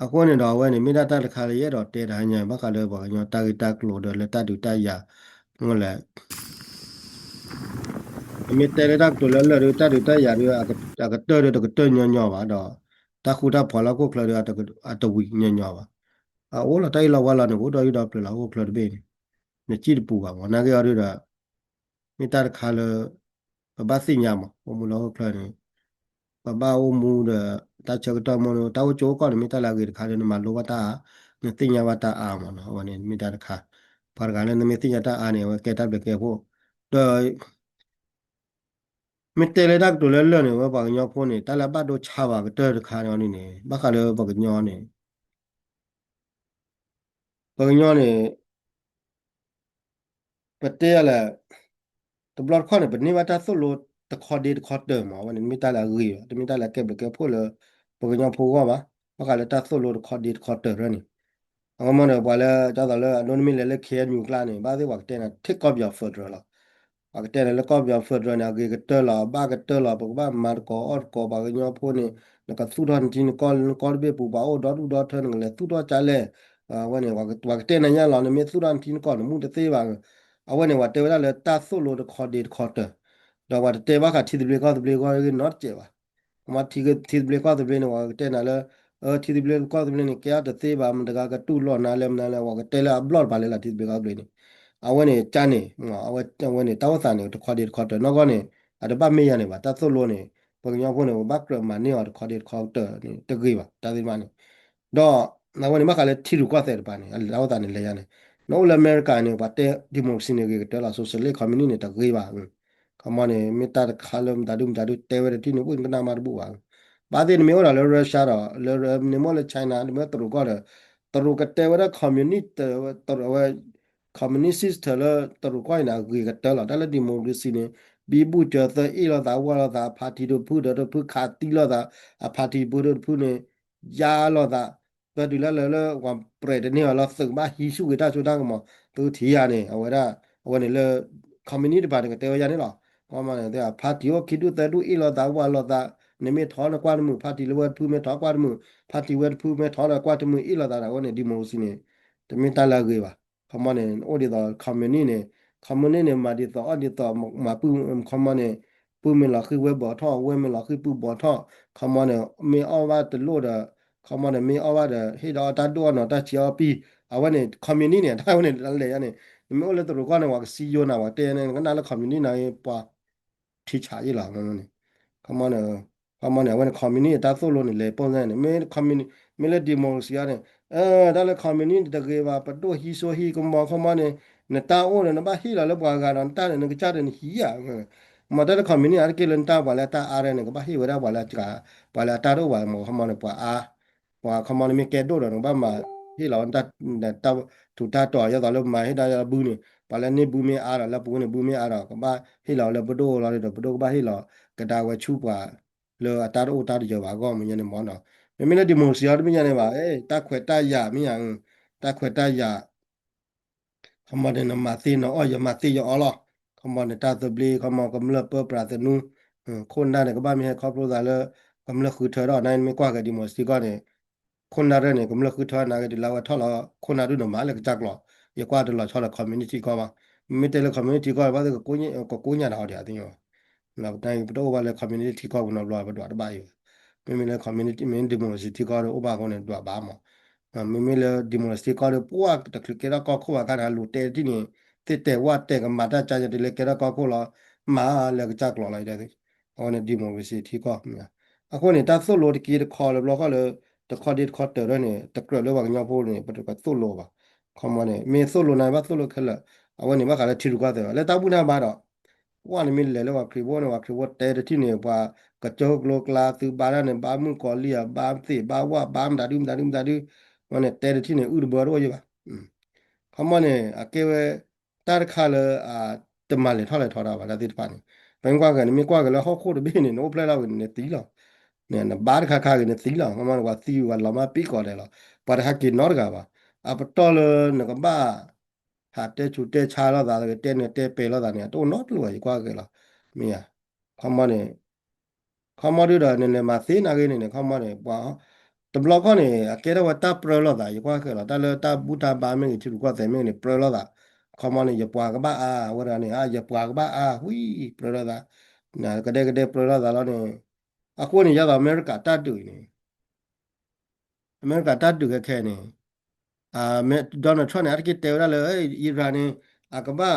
အဃိန့ၣ်ဒီး အဝဲန့ၣ် မ့ၢ်ဒၣ်တၢ်တခါလၢယအဲၣ်ဒိးတဲတဟါညါ ဘၣ်ဃးလၢပှၤကညီတၢ်ဂ့ၢ်တၢ်ကျိၤဒီး လၢတၢ်ဒုးတၢ်ယၤ မ့ၢ်လဲၣ် အမ့ၢ်တဲလၢတၢ်ကတိၤလၢလၢာ်ဒီး တၢ်ဒုးတၢ်ယၤဒီး အကတၢၢ်ဒီးတကတၢၢ်ညီညီဘၣ်ဒီး တၢ်ဃူတၢ်ဖိးလၢဟီၣ်ခိၣ်ချၢဒီး အတဝံၤညီညီဘၣ်. အအိၣ်လီၤ တၢ်အံၤလီၤဝါလီၤန့ၣ် အိၣ်ဒီးယုၢ်ဒီးပျၢၤလီၤ ဟီၣ်ခိၣ်ချၢတဘ့ၣ်န့ၣ် နစံၣ်တပူၤဘၣ်မး နာ်က့အီၤဒုဒီး မ့ၢ်တၢ်တခါလၢ ပဘၣ်သ့ၣ်ညါမး အိၣ်မူလၢဟီၣ်ခိၣ်ချၢန့ၣ် ပဘၣ်အိၣ်မူဒီး တၢ်ဆၢကတီၢ်မ့ၢ် တၢ်အိၣ်ကၠိအိၣ်ကီၢ်န့ၣ် မ့ၢ်တၢ်လၢအဂ့ၤတခါလၢနမၤလိဘၣ်တၢ်အါ နသ့ၣ်ညါဘၣ်တၢ်အါမးနီၤ အဝဲန့ၣ်မ့ၢ်တၢ်တခါ ပှၤတဂၤလၢနမ့ၢ်သ့ၣ်ညါတၢ်အါန့ၣ် အဝဲကဲတၢ်ဘျုးကဲဖှိၣ် ဒီး မ့ၢ်တဲလၢတၢ်ကတိၤလၢလၢာ်န့ၣ် ဝဲပှၤကညီဖိန့ၣ် တၢ်လၢအဘၣ်ဒိဆါဘၣ်ကတၢၢ်တခါန့ၣ်န့ၣ် ဘၣ်ဃးလၢပှၤကညီန့ၣ် ပှၤကညီန့ၣ် ပတဲလဲၣ်, တဘျီတခီၣ်န့ၣ် ပန့ၢ်ဘၣ်တၢ်သိၣ်လိတခီဒ့တခီတၢၢ်မး, အဝဲန့ၣ် တမ့ၢ်တၢ်လၢအဂ့ၤဘၣ်, တမ့ၢ်တၢ်လၢအကဲဘျုးကဲဖှိၣ်လၢ ပှၤကညီဖိဂီၢ်ဘၣ်, ဘၣ်ဃးလၢတၢ်သိၣ်လိတခီဒ့တခီတၢၢ်ရၢန့ၣ်, အဝဲမ့ၢ်ဒီးပှၤလၢ ဒ်သိးလၢအဒိနမ့ၢ်လဲၤလၢ ခ့ၣ်အဲၣ်ယူၣ်ကျါန့ၣ် ဘၣ်သ့ၣ်ပှၤကတဲနၤ ထံၣ်ကီၢ်ပယီၤ federal လီၤ. ပှၤကတဲနၤလၢကီၢ်ပယီၤ federal န့ၣ် အဂ့ၤကတၢၢ်လီၤ, အဘၣ်ကတၢၢ်လီၤ, ပကဘၣ်မၤသကိးအီၣ်သကိးပှၤကညီဖိန့ၣ်, နကသူၣ်ထီၣ်နထံနကီၢ်လၢနကီၢ်တဘ့ၣ်ပူၤ, ပှၤအိၣ်ဒီဒူၣ်ဒီထၢ နကလဲၤသူၣ်ထီၣ်ကလဲၣ်, အဝဲန့ၣ် ပှၤကတဲနၤညါလီၤ, နမ့ၢ်သူၣ်ထီၣ်နထံနကီၢ် နမူတသ့ဘၣ်. အဝဲန့ၣ် ပှၤတဲဝဲဒၣ်လၢတၢ်သိၣ်လိတခီဒ့တခီတၢၢ်, ဒီးပှၤတတဲဘၣ်ဃးထံသဘျ့ကီၢ်သဘျ့ဂီၢ်နီတစဲးဘၣ်. မ့ၢ်ထံသဘျ့ကီၢ်သဘျ့န့ၣ် ပှၤကတဲနၤလၢ ထံသဘျ့ကီၢ်သဘျ့န့ၣ် ကဲအီၤတသ့ဘၣ်, မတဂၤကတူၢ်လိာ်နၤလၢမနုၤလဲၣ်, ပှၤကတဲလၢအဘျီၣ်တပၤလၢလၢထံသဘျ့ကီၢ်သဘျ့န့ၣ်, အဝဲန့ၣ်ကန့ၣ်, အဝဲန့ၣ် တၢ်အိၣ်သးန့ၣ် တခီဒ့တခီတၢၢ်နီၢ်ဂီၢ်န့ၣ်, အတဘၣ်မ့ၢ်ယၤန့ၣ်ဘၣ်, တၢ်သိၣ်လိန့ၣ် ပှၤကညီဖိန့ၣ် ပဘၣ်ကြၢးမၤန့ၢ်အီၤတခီဒ့တခီတၢၢ်န့ၣ် တဂ့ၤဘၣ်, တၢ်သ့ၣ်တဖၣ်န့ၣ် ဒီး အဝဲန့ၣ်ဘၣ်ဃးလၢထံရူၢ်ကီၢ်သဲးတပၤန့ၣ် အတၢ်အိၣ်သးန့ၣ်လဲၤယါန့ၣ်, နအိၣ်လၢအမဲရကၤန့ၣ် ပှၤတဲ democracy န့ၣ် ဂ့ၤကတၢၢ်လီၤ, socialist communist န့ၣ် တဂ့ၤဘၣ်. ခီမီန့ၣ် မ့ၢ်တၢ်တခါလၢမတၤဒုမတၤဒုတဲဝဲတထံၣ်န့ၣ် ပှၤကနၣ်မးတဘူၣ်ဘၣ်. ဘၣ်သ့ၣ်နမ့ၢ်အိၣ်ဒီးလၢ Russia ဒီး လၢနမ့ၢ်အိၣ်လၢ China နမ့ၢ်အိၣ်တရူးကီၢ်ဒီး တရူးကတဲဝဲဒၣ် communist ဝဲ communist system လၢတရူးကီၢ်အံၤန့ၣ် အဂ့ၤကတၢၢ်လီၤ. တၢ်လၢ democracy န့ၣ် ဘံဘူၣ်စၢၤသၢအ့ၣ်လိာ်သးဝၣ်လိာ်သး အ party တဖုဒီးတဖုခးသံလိာ်သး အ party တဖုဒီးတဖုန့ၣ် ယါလိာ်သး ပတုၤလၢလၢလၢပှၤပြဲးတန့ၢ်အီၤလီၤ သုးကဘၣ်ဟံးဆူၣ်ဂ့ၤတၢ်စိတၢ်ကမီၤ သုထံၣ်ယါန့ၣ် အဝဲဒၣ် အဝဲန့ၣ်လၢ communist တပၤန့ၣ် ကတဲဝဲယါန့ၣ်လီၤ. ခီမီန့ၣ် party အိၣ်ခံဒူၣ်သၢဒူၣ်အ့ၣ်လိာ်သးဝၣ်လိာ်သး နမ့ၢ်ထီၣ်နကွၢ်တမုာ် party လၢဝဲတဖုမ့ၢ်ထီၣ်ကွၢ်တမုာ် party ဝဲတဖုမ့ၢ်ထီၣ်ဒီးကွၢ်တမုာ်အ့ၣ်လိာ်သးဒီး အဝဲန့ၣ် democracy န့ၣ် တမ့ၢ်တၢ်လၢအဂ့ၤဘၣ်. ခီမီန့ၣ် အိၣ်ဒ်သိး communist န့ၣ် communist န့ၣ် မၤဒ်သိးအီၣ်ဒ်သိး မၤပုၢ် ခီမီန့ၣ် ပုၢ်မ့ၢ်လီၤဃံၤဝဲၢ်ဘီးထီၣ် ဝဲၢ်မ့ၢ်လီၤဃံၤပုၢ်ဘီးထီၣ် ခီမီန့ၣ် မ့ၢ်အီၣ်ဘၣ်တလိၣ်ဒီး ခီမီန့ၣ် မ့ၢ်အီၣ်ဘၣ်ဒီး ဟ့ၣ်ဒီးအီၣ်တၢ်ဒိၣ်အီၣ်နီၤတၢ်ဆံးအီၣ်ပံၢ် အဝဲန့ၣ် communist န့ၣ် တၢ်ဝဲန့ၣ်လဲၤယါန့ၣ် နမ့ၢ်အိၣ်လၢတရူးကီၢ်န့ၣ် ပှၤကစံယိၤနၤ ပှၤတဲန့ၣ် နကနၣ်လၢ communist န့ၣ် ပှၤ ထံဆးယ့ၣ်လီၤ ခီမီန့ၣ် ခီမီန့ၣ် အဝဲန့ၣ် communist အတၢ်သိၣ်လိန့ၣ် လဲၤပိၢ်စ့ၢ်န့ၣ် မ့ၢ် communist မ့ၢ်လၢ democracy အီၤန့ၣ် တၢ်လၢ communist န့ၣ်တဂ့ၤဘၣ် ပဒိၣ်ဟံးစိဟံးကမီၤ ခီမီန့ၣ် နတၢ်အိၣ်ဒီး နဘၣ်ဟ့ၣ်လီၤလၢပှၤဂၤဒီး နတၢ်န့ၣ် နကစၢ်ဒီးနဟံးဧါ မ့ၢ်တၢ်လၢ communist အါတက့ၢ်လၢနတၢ်ပှၤလၢအတၢ်အါရဲၣ်န့ၣ် ကဘၣ်ဟ့ၣ်ဝဲဒၣ်ပှၤလၢအ ပှၤလၢအတၢ်တအိၣ်ဘၣ် မ့ၢ်ခီမီန့ၣ် ပှၤအါ ပှၤခီမီန့ၣ် မ့ၢ်ကဲဒိၣ်ဒီး နကဘၣ်မၤဟ့ၣ်လီၤ တၢ်ထူးတၢ်တီၤ ဒ်သိးလၢမၤဟ့ၣ်ဒၣ်လၢဘုန့ၣ် ပှၤလၢန့ၢ်ဘုမ့ၢ်အါဒီး လၢပူၤန့ၣ် ဘုမ့ၢ်အါဒီး ကဘၣ်ဟ့ၣ်လီၤလၢပဒိၣ်လီၤဒီး ပဒိၣ်ကဘၣ်ဟ့ၣ်လီၤ ကဒါဝဲဆူပှၤ လၢအတၢ်တအိၣ်တၢ်တယၢၤဘၣ်အဂီၢ် မ့ၢ်ညါန့ၣ်မ့ၢ်နီၤ မ့မ့ၢ်လၢ democracy အီၤတမ့ၢ်ညါန့ၣ်ဘၣ် တၢ်ခွဲးတၢ်ယာ်မ့ၢ်ဧါ တၢ်ခွဲးတၢ်ယာ် ခီမီန့ၣ် နမၤသ့နအီၣ် ယမၤသ့ယအီလီၤ ခီမီန့ၣ် တၢ်သဘျ့ ခီမီ ကမျၢၢ်ပၢပြးသနူ ခိၣ်နၢ်န့ၣ် ကဘၣ်မ့ၢ်ဟဲခီဖျိသးလၢ ကမျၢၢ်ဃုထၢထီၣ် နမ့ၢ်ကွၢ်က့ၤ democracy ကီၢ်န့ၣ် ခိၣ်နၢ်ရဲၣ်န့ၣ် ကမျၢၢ်ဃုထၢနၤက့ၤတုၤလၢအဝဲထီၣ်လီၤ ခိၣ်နၢ်ဒုးနမၤလၢကစၢ်ကျိာ် ယကွၢ်တလီၤဆီလၢ communist ကီၢ်ဘၣ် မ့မ့ၢ်တဲလၢ communist ကီၢ် ဘၣ်သ့ၣ် ကကိးညါတၢ်အီၤဒံးသ့ၣ်ညါ ပတအိၣ်ဘၣ်လၢ communist ထံကီၢ်ပူၤနီတဘျီ ပဒွးတဘၣ်အံၤဘၣ် မ့မ့ၢ်လၢ communist မ့ၢ် democracy ထံကီၢ်ဒီး အိၣ်ဘၣ်အဃိန့ၣ် ဒွးဘၣ်မး မ့မ့ၢ်လၢ democracy ထံကီၢ်ဒီး ပှၢ်တချုးကဲထီၣ်ကီၢ်ခိၣ်ဘၣ်ခါန့ၣ် လူၤတဲတထံၣ်န့ၣ် သ့ၣ်တဲာ်ဝၣ်တဲာ်ကမၤတၢ်ကါယၤတုၤလၢကဲထီၣ်ကီၢ်ခိၣ်လီၤ မၤလၢကစၢ်ကျိာ်လီၤ အဝဲန့ၣ် democracy ထံကီၢ် အဃိန့ၣ် တၢ်သိၣ်လိတက့တခီလၢဘျီဃီလၢ တခီဒ့တခီတၢၢ်ဒီးန့ၣ် တကြၢးလၢပှၤကညီဖိန့ၣ် ပတကသိၣ်လိဘၣ် ခီမီန့ၣ် မ့ၢ်သိၣ်လိနၤဘၣ်သိၣ်လိခဲလၢာ် အဝဲန့ၣ်ဘၣ်ဃးလၢထံရူၢ်ကီၢ်သဲးဘၣ် လၢတၢ်ဘူၣ်တၢ်ဘါဒီး ပှၢ်န့ၣ်မ့ၢ်လဲၤလၢပှၤခရံာ်ဖိန့ၣ် ပှၤခရံာ်ဖိတဲတထံၣ်န့ၣ် ပှၤကစၢၢ်ကျိၤကျါသုးဘါတၢ်န့ၣ် ဘါမုၢ်ကီၤလံၢ်ဧါ ဘါသ့ၣ်ဘါဝၣ် ဘါမတၤဒုမတၤဒုမတၤဒု ဝဲန့ၣ်တဲတထံၣ်န့ၣ် အုၣ်တဘၢတအိၣ်ယဲၢ်ဘၣ် ခီမီန့ၣ် အကဲဝဲ တၢ်တခါလၢ တမၤလဲၤထီၣ်လဲၤထီတၢ်ဘၣ် တၢ်သ့ၣ်တဖၣ်န့ၣ် ပမ့ၢ်ကွၢ်က့ၤ နမ့ၢ်ကွၢ်က့ၤလၢဟီၣ်ခိၣ်တဘ့ၣ်န့ၣ် နအိၣ်ဖျဲၣ်လီၤဝဲန့ၣ် နသံလီၤ နဘါတခါခါဂ့ၤ နသံလီၤ ခီမီန့ၣ် ပှၤသံဝံၤပှၤလီၤမၢ်ပံကီးဒဲးလီၤ ပှၤတဟဲက့ၤနီတဂၤဘၣ် အပတီၢ်လၢနကဘၣ် ဟးတဲဆူးတဲဆါလိာ်သး တဲနၢၤတဲပဲာ်လိာ်သးန့ၣ် အတအိၣ်နီတလိၣ်ဘၣ် ယကွၢ်က့ၤလီၤ မ့ၢ်ဧါ ခီမီန့ၣ် ခီမီဒုဒီး နလဲၤမၤသ့နာ်က့န့ၣ်န့ၣ် ခီမီန့ၣ် ပှၤ တဘျီခီၣ်န့ၣ် အကဲထီၣ်ဝဲတၢ်ပြၢလိာ်သး ယကွၢ်က့ၤလီၤ တၢ်လၢတၢ်ဘူၣ်တၢ်ဘါမ့ၢ်ဂ့ၤ ထံရူၢ်ကီၢ်သဲးမ့ၢ်ဂ့ၤန့ၣ် ပြၢလိာ်သး ခီမီန့ၣ် ယပှၤကဘၣ်အါ အဝဲဒၣ်န့ၣ် ယပှၤကဘၣ်အါ ဝံၤ ပြၢလိာ်သး ကဒဲကဒဲပြၢလိာ်သးလီၤန့ၣ် အဃိန့ၣ် ယသိးအမဲရကၤတၢ်ဒုးန့ၣ် အမဲရကၤတၢ်ဒုးခဲခဲန့ၣ် Donald Trump န့ၣ် အါတက့ၢ်တဲဝဲဒၣ်လၢ Iran န့ၣ် အကဘၣ်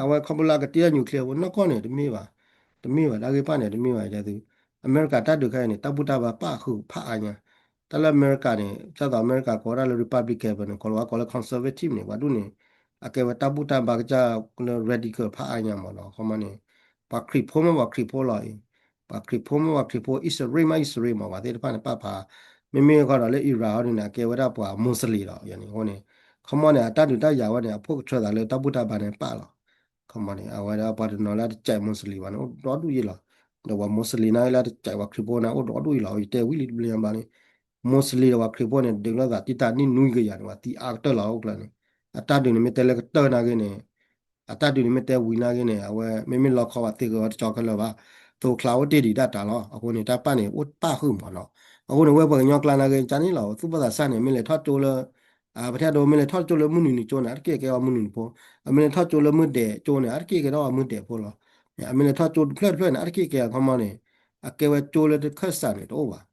အဝဲခီဖျိလၢအကတ့ထီၣ် nuclear ဝဲနီၢ်ကီၢ်န့ၣ် တမ့ၢ်ဘၣ်, တမ့ၢ်ဘၣ် တၢ်ဂ့ၢ်ပၣ်န့ၣ် တမ့ၢ်ဘၣ် ယတဲသု, အမဲရကၤတၢ်ဒုးခဲအံၤန့ၣ် တၢ်ဘူၣ်တၢ်ဘါပၣ်ဃုာ်ဖးအါညါ, တၢ်လၢအမဲရကၤန့ၣ် ဒ်သိးအမဲရကၤကိးဝဲဒၣ်လၢ Republican န့ၣ် ကိးလီၤဝဲကိးလၢ conservative န့ၣ် ပှၤဒူၣ်န့ၣ် အကဲဝဲတၢ်ဘူၣ်တၢ်ဘါကစၢ်လၢ radical ဖးအါညါမးနီၤ. ခီမီန့ၣ် ပှၤခရံာ်ဖိမ့ၢ်ပှၤခရံာ်ဖိလီၤအံၤ, ပှၤခရံာ်ဖိမ့ၢ်ပှၤခရံာ်ဖိ အံၣ်စရ့လးမ့ၢ်အံၣ်စရ့လးမး ပှၤသ့ၣ်တဖၣ်န့ၣ် ပာ်ဖး, မ့မ့ၢ်ဃီဒီးလၢ Iran ဟီဒ်န့ၣ် အကဲဝဲဒၣ်ပှၤ Muslim လီၤ. ယန့ၣ်အဃိန့ၣ် ခီမီန့ၣ် အတၢ်ဒုးတၢ်ယၤဝဲန့ၣ် အဖှိၣ်ကဆှၢသးလၢတၢ်ဘူၣ်တၢ်ဘါန့ၣ်ပာ်လီၤ. ခီမီန့ၣ် အဝဲဒၣ်ပှၤတနီၤလၢအတကြိုက် Muslim ဘၣ်န့ၣ် အိၣ်ဒီဒူၣ်ယံလီၤ. ဒီးပှၤ Muslim နာ်က့လၢအတကြိုက်ပှၤခရံာ်ဖိန့ၣ် အိၣ်ဒီဒူၣ်ယံလီၤ. ယတဲဝံၤလံတဘျီညါဘၣ်န့ၣ် Muslim ဒီးပှၤခရံာ်ဖိန့ၣ် ဒုးလိာ်သးတံၢ်တၢ်နံၣ်နွံကယၤန့ၣ် ပှၤသံအါကတၢၢ်လီၤအိၣ်ကျၢၤန့ၣ်. အတၢ်ဒုးန့ၣ်မ့ၢ်တဲလၢကတၢၢ်နာ်က့န့ၣ် အတၢ်ဒုးန့ၣ်မ့ၢ်တဲဝံၤနာ်က့န့ၣ် အဝဲမ့မ့ၢ်လီခီဝဲသ့ၣ်ဂ့ၤဝဲတကၠီခဲလၢာ်ဘၣ်, သိကျါအိၣ်တ့ၢ်ဒံးဒၣ်တၢ်လီၤ. အဃိန့ၣ် တၢ်ပာ်န့ၣ် အိၣ်ပာ်ဃုာ်မးနီၤ. အဃိန့ၣ် ဝဲပှၤကညီကျါနာ်က့န့ၣ်လီၤ သူၣ်ဘီၣ်သးစၢ်န့ၣ် မ့ၢ်လဲၤထီၣ်ကၠိလၢ ပတဲဒိ မ့ၢ်လဲၤထီၣ်ကၠိလၢမုၢ်နုာ်နုာ်ကၠိန့ၣ် အတက့ၢ်ကဲဝဲမုၢ်နုာ်နုာ်ဖိ, အမ့ၢ်လဲၤထီၣ်ကၠိလၢမုၢ်ဒဲးကၠိန့ၣ် အတက့ၢ်ကဲထီၣ်ဝဲမုၢ်ဒဲးဖိလီၤ. အမ့ၢ်လဲၤထီၣ်ကၠိတဖျၢၣ်တဖျၢၣ်န့ၣ် အတက့ၢ်ကဲအခီမီန့ၣ် အကဲဝဲကၠိလၢတခၢၣ်စးန့ၣ်တအိၣ်ဘၣ်,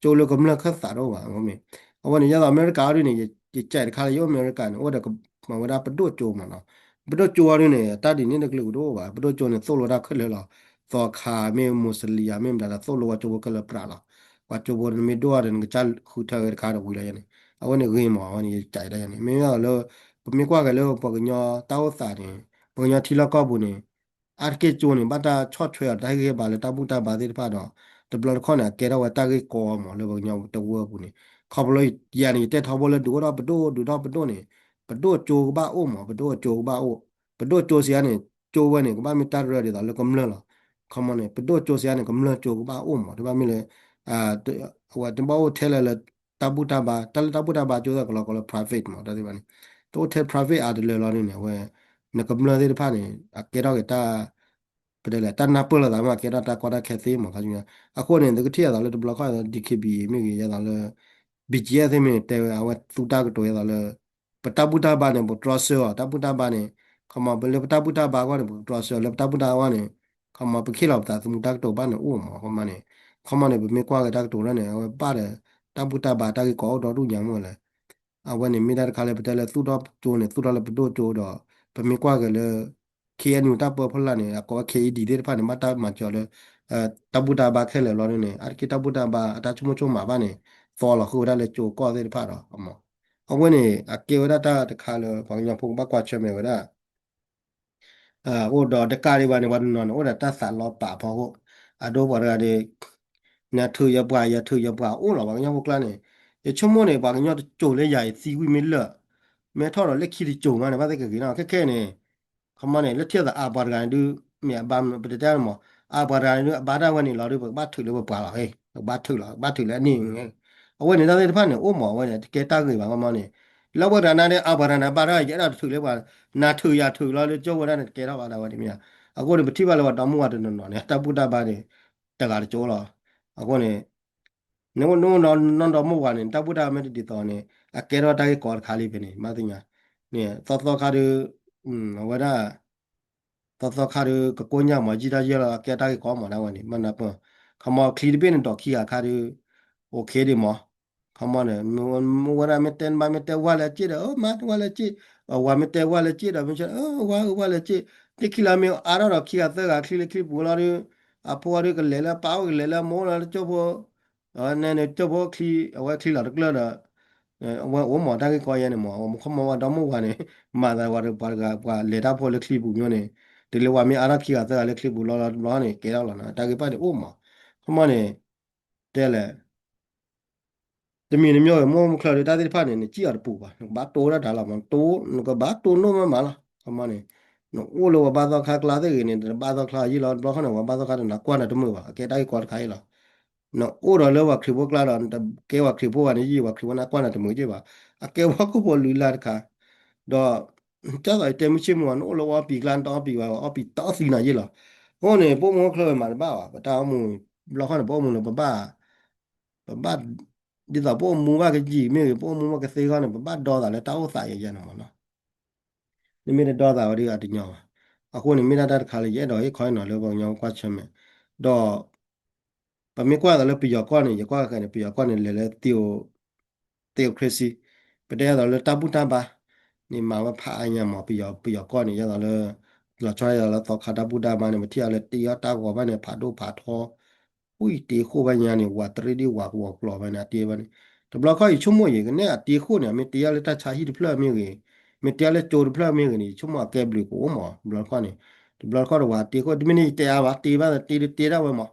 ကၠိလၢကမျၢၢ်ခၢၣ်သးတအိၣ်ဘၣ်. အဝဲန့ၣ် ယဲသိးအမဲရကၤအီၤဒ်န့ၣ် ယကဲးတခါလၢယအိၣ်အမဲရကၤန့ၣ် အိၣ်ဒီး မၤဝဲဒၣ်ပဒိၣ်ကၠိမးနီၤ. ပဒိၣ်ကၠိအီၤဒ်န့ၣ် တၢ်ဒ်န့ၣ်တကလုာ်တအိၣ်ဘၣ်. ပဒိၣ်ကၠိန့ၣ် သိၣ်လိတၢ်ခဲလၢာ်လီၤ. သီခါမ့ၢ် Muslim မ့ၢ်မတၤဒီး သိၣ်လိဝဲကၠိဖိခဲလၢာ်ပြးလီၤ. ပှၤကၠိဖိန့ၣ်မ့ၢ်ဒိၣ်အီၤဒီး နကစၢ်ဃုထၢဂ့ၤတခါဒီးဝံၤလီၤယဲန့ၣ်. အဝဲန့ၣ်ဂ့ၤမး အဝဲန့ၣ် ယကဲးဒၣ်ယဲန့ၣ် မ့ၢ်လီၤလၢ ပမ့ၢ်ကွၢ်က့ၤလၢပှၤကညီတၢ်အိၣ်သးန့ၣ် ပှၤကညီထံလီၢ်ကီၢ်ပူၤန့ၣ် အါတက့ၢ်ကၠိန့ၣ် ဘၣ်တၢ်ဆီၣ်ထွဲအီၤတၢ်ဟ့ၣ်ဂံၢ်ဟ့ၣ်ဘါလၢတၢ်ဘူၣ်တၢ်ဘါသ့ၣ်တဖၣ်ဒီး တဘျီတခီၣ်န့ၣ် အကဲထီၣ်ဝဲတၢ်ဂ့ၢ်ကီမးလၢပှၤကညီတဝၢပူၤန့ၣ်. ခီဖျိယၤန့ၣ် ယတဲထီဘိလၢဒုးအိၣ်ထီၣ်ပဒိၣ်ဒုးထီၣ်ပဒိၣ်န့ၣ် ပဒိၣ်ကၠိကဘၣ်အိၣ်မး ပဒိၣ်ကၠိကဘၣ်အိၣ် ပဒိၣ်ကၠိစံးအါန့ၣ် ကၠိဝဲန့ၣ် ကဘၣ်မ့ၢ်တၢ်ရၢဒ်သိးလၢကမျၢၢ်လီၤ. ခီမီန့ၣ် ပဒိၣ်ကၠိစံးအါန့ၣ် ကမျၢၢ်ကၠိကဘၣ်အိၣ်မး တဘၣ်မ့ၢ်လၢ အဝဲတဘၣ်အိၣ်ထဲလဲၣ်လၢ တၢ်ဘူၣ်တၢ်ဘါ တၢ်လၢတၢ်ဘူၣ်တၢ်ဘါကၠိသ့ၣ်ကလီကလီ private မး တၢ်သ့ၣ်တဖၣ်န့ၣ် တအိၣ်ထဲ private အါတလၢလီၤဒ်န့ၣ် အဝဲ နကမျၢၢ်သ့ၣ်တဖၣ်န့ၣ် အကဲထီၣ်က့ၤတၢ် ပတဲလဲၣ် တၢ်နၢ်ပၢၢ်လိာ်သးမး ကဲထီၣ်တၢ်ကီတၢ်ခဲသ့မး ခါဆူညါ. အဃိန့ၣ် သုကထံၣ်အသးလၢတဘျီခီၣ် ဒီး DKBA မ့ၢ်ဂ့ၤ ယဲသိးလၢ ဘီကၠ့သ့ၣ်မ့ၢ်ဂ့ၤ တဲဝဲ အဝဲသူတၢ်ကတိၤယဲသိးလၢ ပတၢ်ဘူၣ်တၢ်ဘါန့ၣ် ပကတြီဆၢအီၤ တၢ်ဘူၣ်တၢ်ဘါန့ၣ် ခီမီ ပလၢပတၢ်ဘူၣ်တၢ်ဘါအဂီၢ်န့ၣ် ပကတြီဆၢအီၤ လၢပတၢ်ဘူၣ်တၢ်ဘါအဂီၢ်န့ၣ် ခီမီ ပကဟ့ၣ်လီၤပသးသမူတၢ်ကတိၤဘၣ်န့ၣ်အိၣ်မး ခီမီန့ၣ် ခီမီန့ၣ် ပမ့ၢ်ကွၢ်က့ၤတၢ်ကတိၤလၢန့ၣ် အဝဲဘၣ်ဒီး တၢ်ဘူၣ်တၢ်ဘါတၢ်ဂ့ၢ်ကီအိၣ်ဒီဒူၣ်ညါမ့ၢ်လဲၣ်. အဝဲန့ၣ်မ့ၢ်တၢ်တခါလၢပတဲလၢသူၣ်ထီၣ်ကၠိန့ၣ် သူၣ်ထီၣ်လၢပဒိၣ်ကၠိဒီး ပမ့ၢ်ကွၢ်က့ၤလၢ KNU တၢ်ပၢဖီလာ်န့ၣ် အကိးဝဲ KED သ့ၣ်တဖၣ်န့ၣ် ဘၣ်တၢ်မၤစၢၤလၢ တၢ်ဘူၣ်တၢ်ဘါခဲလၢာ်လီၤန့ၣ် အါတက့ၢ်တၢ်ဘူၣ်တၢ်ဘါအတၢ်ဆိကမိၣ်ဆိကမးဘၣ်န့ၣ် သီလီၤဃုာ်ဝဲဒၣ်လၢကၠိကီၢ်သ့ၣ်တဖၣ်ဒီး အဝဲန့ၣ် အကဲဝဲဒၣ်တၢ်တခါလၢပှၤကညီဖိကဘၣ်ကွၢ်ဆၢၣ်မဲာ်ဝဲဒၣ် အိၣ်ဒီးတကးဒံးဘၣ်န့ၣ် ပှၤတနီၤန့ၣ် အိၣ်ဒီးတၢ်သးလီပာ်ဖီခိၣ် အဒိပှၤတဂၤဒီး နထုးယပှၤ ယထုးယပှၤအိၣ်လီၤ ပှၤကညီဖိကျါန့ၣ် ယဆိကမိၣ်န့ၣ် ပှၤကညီတစိၤလၢယၤအံၤသံဝံၤမ့ၢ်လၢာ် မ့ၢ်ထီၣ်ဒီးလၢခံတစိၤမးန့ၣ် ဘၣ်သ့ၣ်ကဂ့ၤနီၤ ခဲခဲန့ၣ် ခီမီန့ၣ် လၢထံၣ်သးအါပှၤတဂၤန့ၣ်ဒုး မ့ၢ်အဘၣ် ပတတဲန့ၣ်မး အါပှၤတဂၤန့ၣ်ဒုး အဘၣ်ဒၣ်ဝဲန့ၣ်လီၤဒုး ပကဘၣ်ထုးလၢပပှၤလီၤ ပကဘၣ်ထုးလီၤ ကဘၣ်ထုးလၢအနံၣ် အဝဲန့ၣ်တၢ်သ့ၣ်တဖၣ်န့ၣ် အိၣ်မးဝဲန့ၣ် တကဲတၢ်ဂ့ၤဘၣ် ခီမီန့ၣ် လၢဝဲတဂၤန့ၣ် အါပှၤတဂၤန့ၣ် အဘၣ်ဒၣ်ယအဲၣ်ဒိးထုးလၢပှၤ နၤထုးယၤထုးလီၤလၢကၠိဝဲဒၣ်န့ၣ် တကဲထီၣ်ဘၣ်ဒၣ်ဝဲန့ၣ်မ့ၢ်ဧါ. အဃိန့ၣ် ပထံၣ်ဘၣ်လၢပှၤဒီမါဝၤတနီၤနီၤန့ၣ် တၢ်ဘူၣ်တၢ်ဘါန့ၣ် တဂၤတကၠိလီၤ. အဃိန့ၣ် နအိၣ်နီၢ်ဒီမါဝၤန့ၣ် တၢ်ဘူၣ်တၢ်ဘါမ့ၢ်တဒ်သိးန့ၣ် အကဲထီၣ်တၢ်ဂ့ၢ်ကီတခါလံဖဲန့ၣ် ဘၣ်သ့ၣ်ညါ န့ၣ် သီသီခါဒုး အဝဲဒၣ် သီသီခါဒုး ကကိညၢ်မး ယံာ်တၢ်ယဲၢ်လီၤ အကဲတၢ်ဂ့ၢ်ကီမးဒၣ်ဝဲန့ၣ် မ့ၢ်နၢ်ပၢၢ် ခီမီ ချံတဘ့ၣ်န့ၣ် ဒိးခံဂၤခါဒုး OK ဒံးမး ခီမီန့ၣ် မ့ၢ်ဝဲဒၣ်မ့ၢ်တဲဘၣ်မ့ၢ်တဲဝါလဲၣ်စ့ၢ်ဒီး မါဝါလဲၣ်စ့ၢ် ဝၤမ့ၢ်တဲဝါလဲၣ်စ့ၢ်ဒီး မ့ၢ်ဝါဝါလဲၣ်စ့ၢ် တ့ၢ်ခံလီၤမ့ၢ်အါထီၣ်ဒီးခံဂၤသၢဂၤချံလၢချံပူၤလီၤဒုး အဖိအီၤဒုးကလဲၤလၢပၢ်အိၣ်ကလဲၤလၢမိၢ်လီၤလၢကၠိဖိ နဲန့ၣ်ကၠိဖိချံ အဝဲချံလီၤတကျၢၢ်ဒီး အဝဲအိၣ်မးတၢ်ဂ့ၢ်ကီယဲန့ၣ်မး ခီမီဝဲဒီမါဝၤန့ၣ် မၤသးဝဲဒီးပှၤတဂၤ ပှၤလဲၤတၢ်ဖိလၢချံပူၤမ့ၢ်န့ၣ် တုၤလၢဝၤမ့ၢ်အါထီၣ်ခံဂၤသၢဂၤလၢချံပူၤလီၤလီၤန့ၣ် ကဲထီၣ်လီၤနီၤ တၢ်ဂ့ၢ်ပာ်န့ၣ်အိၣ်မး ခီမီန့ၣ် တဲလဲၣ် တမံၤတမံၤဂ့ၤ မိၢ်မုၢ်ချၢဒီးတၢ်သ့ၣ်တဖၣ်န့ၣ် နစံၣ်အီၤတပူၤဘၣ် နကဘၣ်တိၢ်ဒၣ်တၢ်လီၤမး တိၢ် နကဘၣ်တိၢ်နီၣ်မးမးလီၤ ခီမီန့ၣ် နအိၣ်လၢပှၤဘါသီခါကျါသ့ၣ်ဂ့ၤန့ၣ် တဘါသီခါယံာ်လီၤ တဘျီခီန့ၣ် ပှၤဘါသီခါတနၤကွၢ်နၤတမုာ်ဘၣ် အကဲတၢ်ဂ့ၢ်ကီတခါအံၤလီၤ နအိၣ်ဒီးလၢပှၤခရံာ်ဖိကျါဒီး နတကဲပှၤခရံာ်ဖိဘၣ်န့ၣ်ယံာ် ပှၤခရံာ်ဖိနၤကွၢ်နၤတမုာ်က့ဘၣ် အကဲပှၤဟီၣ်ခိၣ်ဖိလုၢ်လၢ်တခါ ဒီး ကၢ်သိးယတဲမုၢ်ဆ့ၣ်မုၢ်ဂီၤ နအိၣ်လၢအီပံၤကျါ နတအီပံၤဘၣ် အီပံၤတအီသံနၤယံာ်လီၤ အဃိန့ၣ် ပအိၣ်မူချၢဝဲမၤတဘၣ်ဘၣ် ပတၢ်အိၣ်မူ ဘျီခီန့ၣ် ပအိၣ်မူန့ၣ် ပဘၣ် ပဘၣ် ဒ်သိးပအိၣ်မူဘၣ်ကယံာ်မ့ၢ်ဂ့ၤ ပအိၣ်မူဘၣ်ကသ့ခီန့ၣ် ပဘၣ်ဒီသးလၢတၢ်အိၣ်သးယဲယဲန့ၣ်မးနီၤ နမ့ၢ်တဒီသးဝဲဒၣ်အတညီဘၣ် အဃိန့ၣ်မ့ၢ်ဒၣ်တၢ်တခါလၢယအဲၣ်ဒိးဟ့ၣ်ခီဟ့ၣ်နီၤလၢပှၤကညီကွၢ်ဆၢၣ်မဲာ် ဒီး ပမ့ၢ်ကွၢ်သးလၢပယီၤကီၢ်န့ၣ် ယကွၢ်ဃဲန့ၣ် ပယီၤကီၢ်န့ၣ် လဲၤလၢ theo- theocracy ပတဲယဲသိးလၢတၢ်ဘူၣ်တၢ်ဘါ န့ၣ်မၤဝဲဖးအါညါမး ပယီၤ ပယီၤကီၢ်န့ၣ် ယဲသိးလၢ လီၤဆီဒၣ်ယဲသိးလၢသီခါတၢ်ဘူၣ်တၢ်ဘါန့ၣ် ပထံၣ်အီၤလၢတ့အီၣ်တၢ်ဂီၤဘၣ်န့ၣ် ဖးဒိၣ်ဖးထီ ဝံတ့ခိၣ်ဘၣ်ညါန့ၣ် ဝးတရံးဒံးဝးကဝီၤကျီၤဘၣ်န့ၣ် အတ့ဘၣ်န့ၣ် တဘျီခီအံၤဆိကမိၣ်ယံၤ ကနဲၣ်အတ့ခိၣ်န့ၣ် အမ့ၢ်တ့အီၣ်လၢတၢ်ဆါဟံၣ်တဖျၢၣ်မ့ၢ်ဂ့ၤ မ့ၢ်တဲလၢကၠိတဖျၢၣ်မ့ၢ်ဂ့ၤန့ၣ် ယဆိကမိၣ်အကဲဘျုးကအိၣ်မး တဘျီတခီၣ်န့ၣ်, တဘျီတခီၣ်တဝၤတ့အဃိ တမ့ၢ်န့ၣ်ယတဲအါဘၣ် တ့ဘၣ်တ့တ့တ့ဒၣ်ဝဲမး,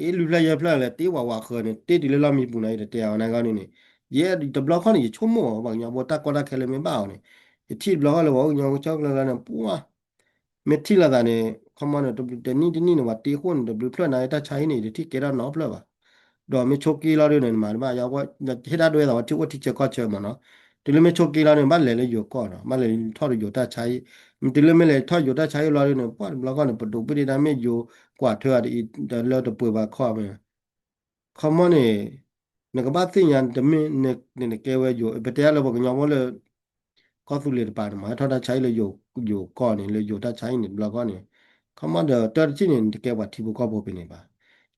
အ့ လွံၢ်ဖျၢၣ်ယဲၢ်ဖျၢၣ်လဲၣ် တ့ဝးဝးဃၢၤန့ၣ် တ့တုၤလၢလီၢ်မံပူၤန့ၣ် ယတတဲအါဝဲန့ၣ်ဂီၢ်န့ၣ်န့ၣ်, ယဲတဘျီတခီၣ်န့ၣ် ယဆိကမိၣ်အီၤ ပှၤကညီဖိတၢ်ကီတၢ်ခဲလၢမ့ၢ်ဘၣ်အီၤန့ၣ်, ယထံၣ်တဘျီတခီၣ်လၢပှၤကညီဖိကၠီကျၢၤကျၢၤန့ၣ် ပှၤ မ့ၢ်ထံၣ်လိာ်သးန့ၣ် ခီမီန့ၣ် တနံၣ်တနံၣ်န့ၣ် ပှၤတ့ဃိၣ်န့ၣ် တဘျုးဖျၢၣ်န့ၣ် တၢ်ဆါဟံၣ်န့ၣ် ယတထံၣ်ကဲထီၣ်နီတဖျၢၣ်ဘၣ်, ဒီးမ့ၢ်ဆိးက့လီၤဒုးန့ၣ် နမၤတဘၣ် ဟ့ၣ်တၢ်ဒိဝဲသးဝဲထံအိၣ်ထံဆၢကီၢ်ဆၢမးနီၤ, တုၤလၢမ့ၢ်ဆိးက့လီၤဒုး ဘၣ်လဲၤလၢယိၤကီၢ်နီၤ ဘၣ်လဲၤထီၣ်ယိၤတၢ်ဆါဟံၣ်, တုၤလၢမ့ၢ်လဲၤထီၣ်ယိၤတၢ်ဆါဟံၣ်လီၤဒုးန့ၣ် ပှၤတဘျီခီၣ်န့ၣ် ပဒိးပ့ၢ်ဒၣ်မ့ၢ်ယိၤကွၢ်ထွဲအီၤတအံၤ လၢတပှဲၤဘၣ်ခီၣ်မ့ၢ် ခီမီန့ၣ် နကဘၣ်သ့ၣ်ညါ နတမ့ၢ် နကဲဝဲယိၤ ပတဲလၢပှၤကညီဖိလၢ ကီၢ်သူလ့ၤတပၤန့ၣ်မး ဟဲထီၣ်တၢ်ဆါဟံၣ်လၢယိၤကီၢ်န့ၣ် လၢယိၤတၢ်ဆါဟံၣ်န့ၣ် တဘျီခီၣ်န့ၣ် ခီမီဒီးတၢတထံၣ်န့ၣ် နတကဲပှၤထံဖိကီၢ်ဖိဖဲန့ၣ်ဘၣ်,